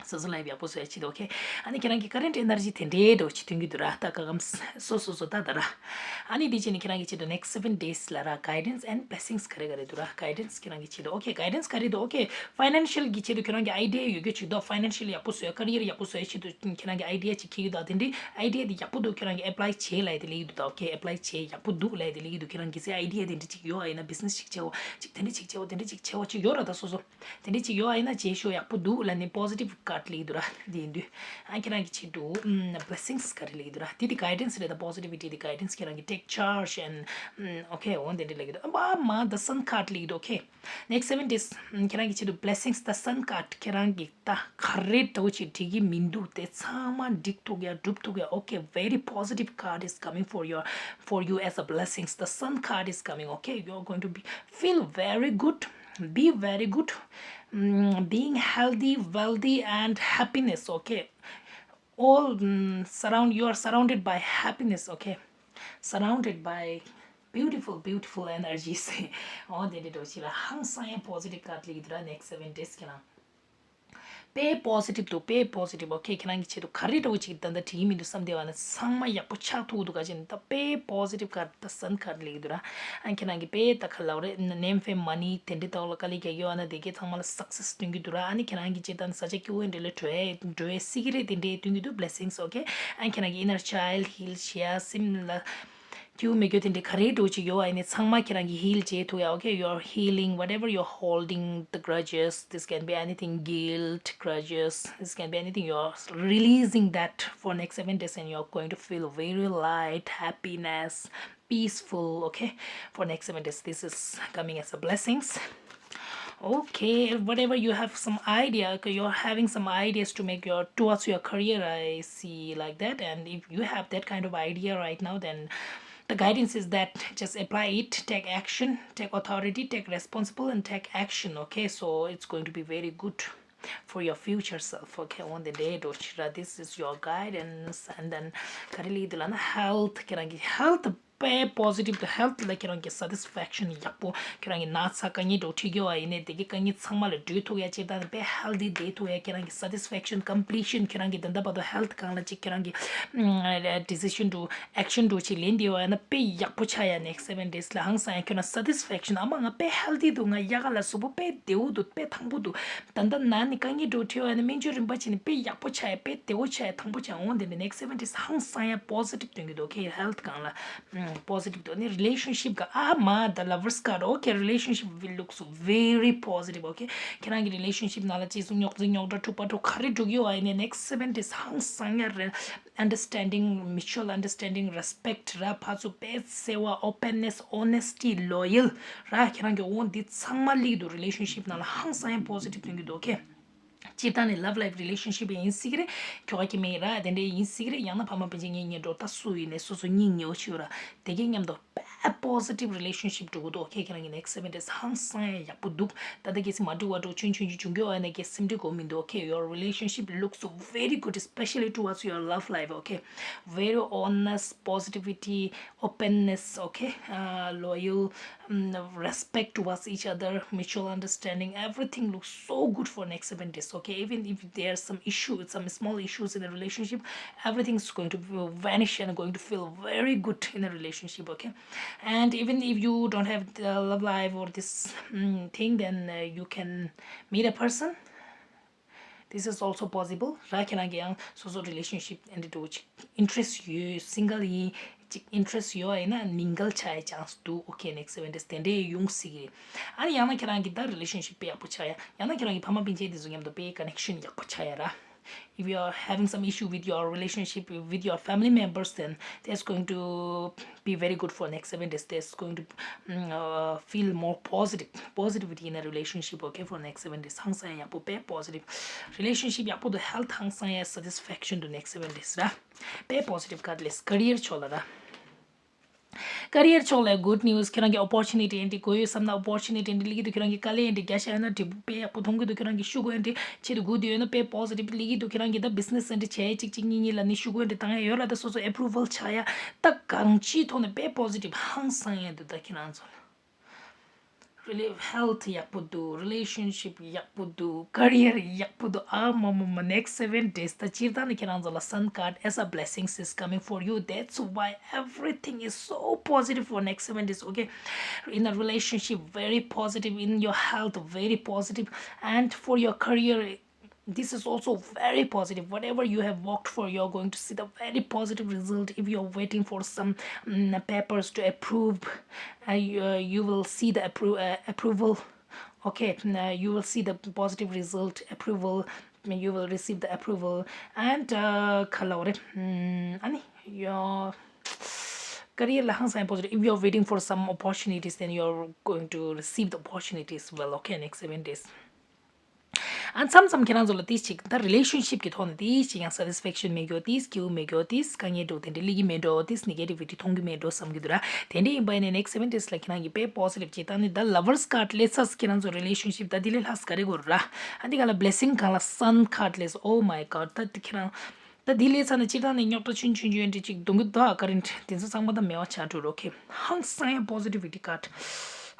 སོ་སོ་life ཡག་པོ་བཟོ་ཡ་ཆེད་དུ། okay, ཨ་ནི་ཁྱེད་རང་གི་current energy དེ་འདྲའི་འགྲོ་ཞིག་མཐོང་གི་འདུག་ར། ད་ག་གམ་སོ་སོ་སོ་ད་ད་ར། ཨ་ནི་དེ་བྱས་ནས་ཁྱེད་རང་གི་ཆེད་དུ་next seven days ལ་ར་guidance and blessings ག་རེ་ག་རེ་འདུག་ར། guidance ཁྱེད་རང་གི་ཆེད་དུ། okay, guidance ག་རེ་འདུག okay, financial གི་ཆེད་དུ་ཁྱེད་རང་གི་idea ཡོད་རྒྱུ་ཅིག་འདུག financial ཡག་པོ་བཟོ་ཡ། career ཡག་པོ་བཟོ་ཡ་ཆེད་དུ་ཁྱེད་རང་གི་idea ཅིག་འཁྱེར་གྱི་འདུག་དེ་འདྲའི་idea དེ་ཡག་པོ་འདུག་ཁྱེད་རང་གི་apply བྱེད་ལབ་ཡ་དེ་སླེབས་ཀྱི་འདུག་ད། okay, apply བྱེད་ཡག་པོ་འདུག་ལབ་ཡ་དེ་སླེབས་ཀྱི་འདུག་ཁྱེད་རང་གི་སའི་idea དེ་འདྲ་ཅིག་ཡོད་པ་ཡིན་ན་business ཅིག་བྱེད་འོ་ཅིག་དེ་འདྲ་ཅིག་བྱེད་འོ་དེ་འདྲ་ཅིག་བྱེད་འོ་ཅིག་ཡོད་ར། ད་སོ་སོ་དེ་འདྲ་ཅིག་ཡོད་པ་ཡིན་ན་བྱེད་ཤོག་ཡག་པོ་འདུག་ལབ་ནས་positive card ལེགས་འདུག་ར། འདི་ཡིན་དུས། ཨ་ཁྱེད་རང་གི་ཆེད་དུ་ཨམ་blessings ག་རེ་ལེགས་འདུག་ར། འདི་དེ་guidance རེད་ད། positivity དེ་guidance ཁྱེད་རང་གི་take charge and ཨམ okay འོ་འདི་འདྲ་ལེགས་འདུག་ཨ་མ་the sun card ལེགས་འདུག okay next seven days ཨམ་ཁྱེད་རང་གི་ཆེད་དུ་blessings the sun card ཁྱེད་རང་གི་ད་ག་རེ་འདྲ་བོ་ཅིག་འགྲིག་གི་མི་འདུག་དེ་ཚང་མ་འགྲིག་ཐུབ་ཡ་འགྲུབ་ཐུབ་ཡ། okay very positive card is coming for your for you as a blessings. The sun card is coming. Okay, you're going to be feel very good, be very good, mm, being healthy, wealthy and happiness. Okay, all mm, surround you are surrounded by happiness. Okay, surrounded by beautiful beautiful energies. འོ་དེ་འདྲ་འདྲ་བོ་ཅིག་ལ་ཧང་སང་ཡ་positive card ལེགས་འདུག་ར། next seven days ཁྱེད་རང་དཔེ་positive འདུག་དཔེ་positive okay ཁྱེད་རང་གི་ཆེད་དུ་ག་རེ་འདྲ་བོ་ཅིག་ད་ལྟ་བྲིས་མི་འདུག་བསམ་བསྡད་པ་ན་ཚང་མ་ཡག་པོ་ཆགས་ཐུབ་འདུག་ག་ཅིག་ད་དཔེ་positive card the sun card ལེགས་འདུག་ར། ཨ་ཁྱེད་རང་གི་དཔེ་ད་ག་ལབ་རེད། name fame money དེ་འདྲའི་ཐོག་ལ་དཀའ་ལས་རྒྱག་ཡོད་ཨ་ན་དེ་གས་ཚང་མ་ལ་success སྟོན་གྱི་འདུག་ར། ཨ་ནི་ཁྱེད་རང་གི་ཅིག་ད་ནི་ས་ཆ་སྐྱིད་པོ་འདྲ་ལ་འགྲོ་ཡ་འགྲོ་ཡ་སྲིད་ཀྱི་རེད། དེ་འདྲའི་སྟོན་གྱི་འདུག blessings okay ཨ་ཁྱེད་རང་གི་inner child heal བྱེད་ཡ་སེམས་ལ་སྐྱིད་པོ་མེད་རྒྱུ་དེ་འདྲའི་ག་རེ་འགྲོ་ཅིག་ཡོད་ཨ་ནི་ཚང་མ་ཁྱེད་རང་གི་heal བྱེད་ཐུབ་ཡ། okay you're healing whatever you're holding the grudges. This can be anything, guilt, grudges, this can be anything. You're releasing that for next seven days and you're going to feel very light, happiness, peaceful. Okay, for next seven days this is coming as a blessings. Okay, whatever you have some idea, okay, you're having some ideas to make your towards your career, I see like that. And if you have that kind of idea right now, then the guidance is that just apply it, take action, take authority, take responsible and take action. Okay, so it's going to be very good for your future self. Okay, on the day འགྲོ་ཕྱིར་ར། This is your guidance. And then ག་རེ་ལེགས་འདུག་ལབ་ན་health ཁྱེད་རང་གི་health དཔེ་positive དུ་health ལ་ཁྱེད་རང་གི་satisfaction ཡག་པོ། ཁྱེད་རང་གི་ན་ཚ་དཀའ་ངལ་འདྲ་བོ་འཕྲད་ཀྱི་ཡོད་པ་ཡིན་ནའི་དེ་གི་དཀའ་ངལ་ཚང་མ་ལས་སྒྲོལ་ཐུབ་ཡ། སྤྱིར་བཏང་ནས་དཔེ་healthy བསྡད་ཐུབ་ཡ། ཁྱེད་རང་གི་satisfaction completion ཁྱེད་རང་གི་ད་ལྟ་བར་དུ་health སྒང་ལ་ཅིག་ཁྱེད་རང་གི་ཨམ་decision འདྲ་བོ་action འདྲ་བོ་ཅིག་ལེན་བསྡད་ཡོད་པ་ཡིན་ན་དཔེ་ཡག་པོ་ཆགས་ཡ། next seven days ལ་ཧང་སང་ཡ་ཁྱོད་རང་satisfaction ཨ་མ་ང་དཔེ་healthy འདུག་ང་ཡག་ག་ལ་གཟུགས་པོ་དཔེ་བདེ་པོ་འདུག་དཔེ་ཐང་པོ་འདུག་ད་ལྟ་ན་ནི་དཀའ་ངལ་འདྲ་བོ་འཕྲད་ཡོད་པ་ཡིན་ན་སྨན་བཅོས་རིམ་པ་བྱས་ནས་དཔེ་ཡག་པོ་ཆགས་ཡ། དཔེ་བདེ་པོ་ཆགས་ཡ། ཐང་པོ་ཆགས་ཡ། འོ་དེ་འདྲ་next seven days ཧང་སང་ཡ་positive སྟོན་གྱི་འདུག okay health སྒང་ལ་ཨམ་positive འདུག་ནི་relationship ག་ཨ་མ་the lovers card okay relationship will looks very positive okay ཁྱེད་རང་གི་relationship ནང་ལ་ཅིག་སུ་རྙོག་འཛིང་རྙོག་དྲ་འཁྲུག་པ་འདྲ་བོ་ག་རེ་འགྲོ་གི་ཡོད་པ་ཡིན་ནའི་next seven days ཧང་སང་ཡ་རེད། understanding, mutual understanding, respect ར། ཕར་ཚུར་དཔེ་བརྩེ་བ། openness, honesty, loyal ར། ཁྱེད་རང་གི་འོ་འདི་ཚང་མ་ལེགས་འདུག relationship ནང་ལ་ཧང་སང་ཡ་positive སྟོན་གྱི་འདུག okay སྤྱིར་བཏང་ནས་love life relationship ཡིན་སྲིད་ཀྱི་རེད། ཁྱོ་ག་སྐྱེ་དམན་ར་དེ་འདྲ་ཡིན་སྲིད་ཀྱི་རེད། ཡང་ན་ཕ་མ་སྤུན་མཆེད་གཉེན་ཉེ་འགྲོ་ད་སུ་ཡིན་ནའི་སོ་སོ་སྙིང་ཉེ་བོ་ཞིག་ཡོད་ར། དེ་གའི་མཉམ་དུ་དཔེ་positive relationship འགྲོ་གི་འདུག okay ཁྱེད་རང་གི་next seven days ཧང་སང་ཡ་ཡག་པོ་འདུག་ད་ལྟ་གལ་སྲིད་མ་འགྲིག་པ་འགྲོ་ཆུང་ཆུང་ཆུང་ཆུང་གི་འོ་ཡ་ན་གལ་སེམས་ཁྲལ་དགོས་མི་འདུག okay your relationship looks very good, especially towards your love life. Okay, very honest, positivity, openness, okay, uh, loyal, um, respect towards each other, mutual understanding, everything looks so good for next seven days. Okay, even if there's some issue, some small issues in the relationship, everything is going to vanish and going to feel very good in the relationship. Okay, and even if you don't have the love life or this um, thing, then uh, you can meet a person. This is also possible ར། ཁྱེད་རང་གི་ཡང་སོ་སོ་relationship and འགྲོ་ཅིག་interest ཡོད། single ཡིན་ཅིག་interest ཡོད་ཡིན་ན་mingle བྱ་ཡི་chance འདུག okay next seven days དེ་འདྲའི་ཡོང་སྲིད་ཀྱི་རེད། ཨ་ནི་ཡང་ན་ཁྱེད་རང་གི་ད་relationship དཔེ་ཡག་པོ་ཆགས་ཡ། ཡང་ན་ཁྱེད་རང་གི་ཕ་མ་སྤུན་མཆེད་དེ་ཚོ་མཉམ་དུ་དཔེ་connection ཡག་པོ་ཆགས་ཡ་ར། If you are having some issue with your relationship with your family members, then that's going to be very good for next seven days. That's going to mm, uh, feel more positive, positivity in a relationship. Okay, for next seven days. ཧང་སང་ཡག་པོ་དཔེ་positive relationship ཡག་པོ་འདུག health ཧང་སང་ཡ་satisfaction འདུག next seven days ར། དཔེ་positive card ལས་career ཕྱོགས་ལ་ར། career ཕྱོགས་ལ་good news ཁྱེད་རང་གི་opportunity འདི་དགོས་ཡོད་བསམ་ན་opportunity འདི་ལེགས་ཀྱི་འདུག་ཁྱེད་རང་གི་དཀའ་ལས་འདི་རྒྱ་ཤ་ཡོད་ན་འབྲས་བུ་དཔེ་ཡག་པོ་མཐོང་གི་འདུག་ཁྱེད་རང་གི་ཤུ་གུ་འདི་ཆེད་དུ་good ཡོད་ན་དཔེ་positive ལེགས་ཀྱི་འདུག་ཁྱེད་རང་གི་ད་business འདི་བྱས་གཅིག་གཅིག་གཉིས་གཉིས་ལ་ནི་ཤུ་གུ་འདི་བཏང་ཡ་ཡོད་ལ་ད་སོ་སོ་approval ཆགས་ཡ་ད་གང་ཅིའི་ཐོག་ནས་དཔེ་positive ཧང་སང་ཡ་འདུག་ད་ཁྱེད་རང་ཚོ་ལ། Really health ཡག་པོ་འདུག relationship ཡག་པོ་འདུག career ཡག་པོ་འདུག་ཨ་མ་མ་མ་next seven days ད་སྤྱིར་བཏང་ནས་ཁྱེད་རང་ཚོ་ལ་sun card as a blessings is coming for you. That's why everything is so positive for next seven days. Okay, in a relationship very positive, in your health very positive, and for your career this is also very positive. Whatever you have worked for, you're going to see the very positive result. If you're waiting for some mm, papers to approve, uh, you, uh, you will see the appro- uh, approval. Okay, uh, you will see the positive result, approval, you will receive the approval and uh, ག་ལབ་རེད། ཨ་ནི། your career ལ་ཧང་སང་positive. If you're waiting for some opportunities, then you're going to receive the opportunities well, okay, next seven days. ཨ་མཚམས་མཚམས་ཁྱེད་རང་ཚོ་ལ་ཏིས་ཅིག་ད་རི་ལེ་ཤན་ཤིབ་ཀྱི་ཐོག་ནས་ཏིས་ཅིག་ཡང་སེ་ཊི་སི་ཕེག་ཤན་མེད་རྒྱུ། ཏིས་སྐྱིད་པོ་མེད་རྒྱུ། ཏིས་དཀའ་ངལ་འདྲ་བོ་དེ་འདྲ་སླེབས་ཀྱི་མེད་འགྲོ། ཏིས་ནེ་གེ་ཊི་ཝི་ཊི་མཐོང་གི་མེད་འགྲོ་བསམ་གྱི་འདུག་ར། དེ་འདྲ་ཡིན་པ་ཡིན་ན་ནེག་སི་སེ་བེན་ཌེ་ཛི་ལ་ཁྱེད་རང་གིས་དཔེ་པོ་སི་ཊིབ་ཅིག་བཏང་ནས། ད་ལ་ཝར་སི་ཀར་ཌི་སླེབས་ཚར། ཁྱེད་རང་ཚོ་རི་ལེ་ཤན་ཤིབ་ད་དེ་ལས་ལྷག་ག་རེ་དགོས་ར། ཨ་འདི་ག་ལ་བི་ལེ་སིང་གང་ལ་སན་ཀར་ཌི་སླེབས། Oh my God. ད་དེ་ཁྱེད་རང་ད་དེ་སླེབས་ཚར་ན་སྤྱིར་བཏང་ནས་རྙོག་དྲ་ཆུང་ཆུང་ཆུང་འདྲ་ཅིག་གཏོང་གི་འདུག་ཨ། ཀ་རེན་ཊི་དེ་ཚོ་ཚང་མ་ད་མེད་པ་ཆགས་འགྲོ་ར། ཨོ་ཁེ། ཧང་སང་ཡ་པོ་སི་ཊི་ཝི་ཊི་ཀར་ཌི།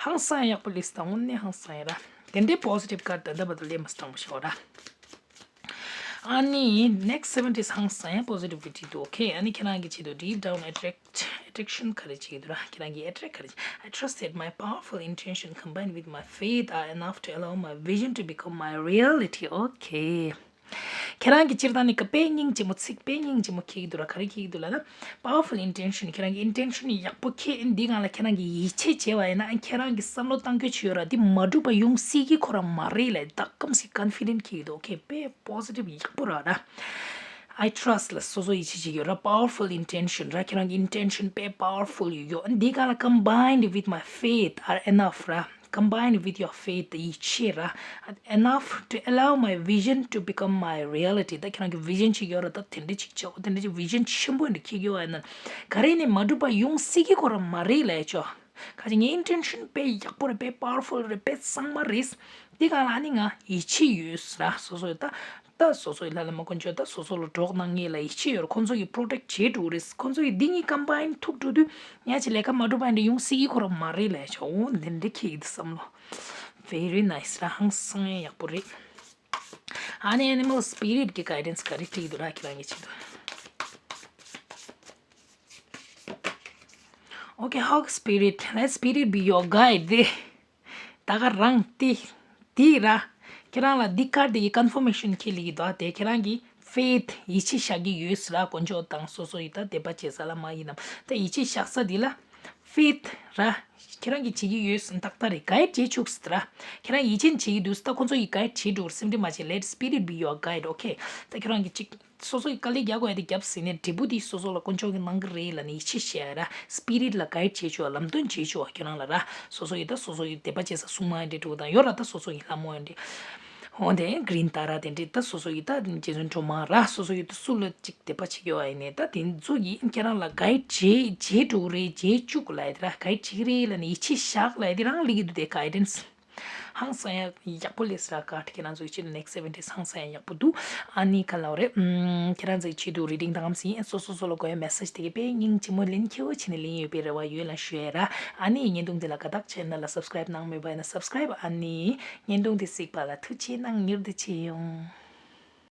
ཧང་སང་ཡ་ཡག་པོ་སླེབས་སོང་། དངོས་གནས་ཧང་སང་ཡ་ར། དེ་འདྲའི་པོ་སི་ཊིབ་ཀར་ཌི་ད་ལྟ་བར་དུ་སླེབས་མ་སོང་བ་ཞིག་ར། ཨ་ནི་ནེག་སི་སེ་བེན་ཌེ་ཛི་ཧང་སང་ཡ་པོ་སི་ཊི་ཝི་ཊི་འདུག་ཨོ་ཁེ། ཨ་ནི་ཁྱེད་རང་གི་ཆེད་དུ་ཌིབ་ཌའུན་ཨེ་ཊེག་ཊི་ཨེ་ཊེག་ཤན་ག་རེ་བྱེད་ཀྱི་འདུག་ར། ཁྱེད་རང་གི་ཨེ་ཊེག་ག་རེ་བྱེད། I trust that my powerful intention combined with my faith are enough to allow my vision to become my reality. ཨོ་ཁེ། ཁྱེད་རང་གིས་སྤྱིར་བཏང་ནས་ཀ་དཔེ་སྙིང་རྗེ་མོ། ཚིག་དཔེ་སྙིང་རྗེ་མོ་འཁྱེར་གྱི་འདུག་ར། ག་རེ་འཁྱེར་གྱི་འདུག་ལབ་ན། པ་ཝར་ཕུལ་ཨིན་ཊེན་ཤན། ཁྱེད་རང་གི་ཨིན་ཊེན་ཤན་ཡག་པོ་འཁྱེར། འདི་སྒང་ལ་ཁྱེད་རང་གིས་ཡིད་ཆེས་བྱས་པ་ཡིན་ན། ཁྱེད་རང་གིས་བསམ་བློ་བཏང་རྒྱུ་བྱས་ཡོད་ར། འདི་མ་འགྲུབ་པ་ཡོང་སྲིད་ཀྱི་ཁོ་རང་མ་རེད་ལབ། ད་ག་ཙམ་ཞིག་ཀོན་ཕི་ཌེན་ཊི་འཁྱེར་གྱི་འདུག་ཨོ་ཁེ། དཔེ་པོ་སི་ཊིབ་ཡག་པོ་ར་ར། I trust ལ་སོ་སོ་ཡིད་ཆེས་བྱེད་ཀྱི་ཡོད་ར། པ་ཝར་ཕུལ་ཨིན་ཊེན་ཤན་ར། ཁྱེད་རང་གི་ཨིན་ཊེན་ཤན་དཔེ་པ་ཝར་ཕུལ་ཡོད། འདི་སྒང་ལ་combined with my faith are enough ར། Combined with your faith, ཡིད་ཆེས་ར། Enough to allow my vision to become my reality. ད་ཁྱེད་རང་གི་བི་ཤན་ཅིག་ཡོད་ར། ད་དེ་འདྲ་ཅིག་བྱའོ། དེ་འདྲ་ཅིག་བི་ཤན་ཆེན་པོ་འདྲ་འཁྱེར་གྱི་ཡོད་ཡིན་ན། ག་རེ་ནས་མ་འགྲུབ་པ་ཡོང་སྲིད་ཀྱི་ཁོ་རང་མ་རེད་ལབ་ཆོག་ཁ་ཅིག་ངའི་ཨིན་ཊེན་ཤན་དཔེ་ཡག་པོ་རེད། དཔེ་པ་ཝར་ཕུལ་རེད། དཔེ་གཙང་མ་རེད། འདི་སྒང་ལ་ཨ་ནི་ང་ཡིད་ཆེས་ཡོད་ར། སོ་སོ་ཡོད་ད། ད་སོ་སོ་ཡི་ལྷ་ལ་མ་དཀོན་མཆོག་ད་སོ་སོ་ལ་གྲོགས་གནང་མཁན་ལ་ཡིད་ཆེས་ཡོད་ར། ཁོང་ཚོ་གིས་པྲོ་ཊེག་བྱེད་འགྲོ་གི་རེད། ཁོང་ཚོ་གིས་འདི་གཉིས་ཀམ་བྷའིན་ཐུག་འགྲོ་དུས་ཉག་ཅིག་ལས་ཀ་མ་འགྲུབ་པ་འདྲ་ཡོང་སྲིད་ཀྱི་ཁོ་རང་མ་རེད་ལབ་ཆོག་འོ་འདི་འདྲ་འཁྱེར་གྱི་འདུག་བསམ་བློ། Very nice ར། ཧང་སང་ཡ་ཡག་པོ་རེད། ཨ་ནི་ཨེ་ནི་མལ་སི་པི་རི་ཊི་གི་གའི་ཌེན་སི་ག་རེ་སྤྲད་ཀྱི་འདུག་ར། ཁྱེད་རང་གི་ཆེད་དུ། Okay, hawk spirit, let spirit be your guide. དེ། ད་ག་རང་དེ། དེ་ར། ཁྱེད་རང་ལ་འདི་ཀར་ཌི་ཡི་ཀོན་ཕར་མེ་ཤན་འཁྱེར་སླེབས་ཀྱི་འདུག་དེ་ཁྱེད་རང་གི་ཕེ་ཐི་ཡིད་ཆེས་བཞག་གི་ཡོད་ཟེར་ར། དཀོན་མཆོག་དང་སོ་སོ་ཡི་ད་དད་པ་བྱེད་ས་ལ་མ་ཡིན་ནམ། ད་ཡིད་ཆེས་བཞག་ས་འདི་ལ་ཕེ་ཐི་ར། ཁྱེད་རང་གིས་བྱེད་ཀྱི་ཡོད་ཟེར། ཏག་ཏག་རེད། གའི་ཌི་བྱེད་བཅུག་ཟེར་ར། ཁྱེད་རང་ཡིད་ཆེས་བྱེད་ཀྱི་འདུག་ད་ཁོ་ཚོ་ཡིས་གའི་ཌི་བྱེད་འགྲོ་སེམས་ཁྲལ་མ་བྱེད། Let spirit be your guide, okay? ད་ཁྱེད་རང་གིས་ཅིག་སོ་སོ་ཡི་དཀའ་ལས་རྒྱག་དགོས་ཡ་དེ་རྒྱབ་ཟིན་ནས་འབྲས་བུ་དེ་སོ་སོ་ལ་དཀོན་མཆོག་གིས་གནང་གི་རེད་ལབ་ནས་ཡིད་ཆེས་བྱེད་ཡ་ར། སི་པི་རི་ཊི་ལ་གའི་ཌི་བྱེད་བཅུག་པ། ལམ་སྟོན་བྱེད་བཅུག་པ་ཁྱེད་རང་ལ་ར། སོ་སོ་ཡི་ད་སོ་སོ་ཡི་དད་པ་བྱེད་ས་སྲུང་མ་ཡིན་འདྲ་འདྲ་བོ་དང་ཡོད་ར། ད་སོ་སོ་ཡི་ལྷ་མོ་ཡིན་འདྲ། འོ་དེ་གི་རིན་ཏཱ་ར་དེ་འདྲ། ད་སོ་སོ་ཡི་ད་རྗེ་བཙུན་སྒྲོལ་མ་ར། སོ་སོ་ཡི་ད་སུ་ལ་ཅིག་དད་པ་བྱེད་ཀྱི་ཡོད་པ་ཡིན་ནའི་ད་དེ་ཚོ་གིས་ཁྱེད་རང་ལ་གའི་ཌི་བྱེད་བྱེད་འགྲོ་གི་རེད། བྱེད་བཅུག་ལབ་ཡ་དེ་ར། གའི་ཌི་བྱེད་ཀྱི་རེད་ལབ་ནས་ཡིད་ཆེས་བཞག་ལབ་ཡ་དེ་རང་སླེབས་ཀྱི་འདུག་དེ་གའི་ཌེན་སི། ཧང་སང་ཡ་ཡག་པོ་སླེབས་ཟེར་ར། ཀར་ཌི་ཁྱེད་རང་ཚོ་ཡིད་ཆེས་ནེག་སི་སེ་བེན་ཌེ་ཛི་ཧང་སང་ཡ་ཡག་པོ་འདུག་ཨ་ནི་ག་ལབ་རེད། ཨམ། ཁྱེད་རང་ཚོ་ཡི་ཆེད་དུ་རི་ཌིང་དང་ངམ་སི་ཡིན། སོ་སོ་སོ་ལ་དགོས་ཡ་མེ་སེ་ཇི་དེ་གའི་དཔེ་སྙིང་རྗེ་མོ་ལེན་ཁྱེའུ་བྱས་ནས་ལེན་ཡོད་པའི་རེ་བ་ཡོད་ལ་ཞུ་ཡ་ར། ཨ་ནི་བརྙན་ཐུང་འདི་ལ་དགའ་རྟགས་ཆེ་ན་ལ་སབ་སི་ཀ་རའིབ་གནང་མེད་པ་ཡིན་ན་སབ་སི་ཀ་རའིབ། ཨ་ནི་བརྙན་ཐུང་འདི་གཟིགས་པ་ལ་ཐུགས་རྗེ་གནང་། མྱུར་དུ་མཇལ་ཡོང་།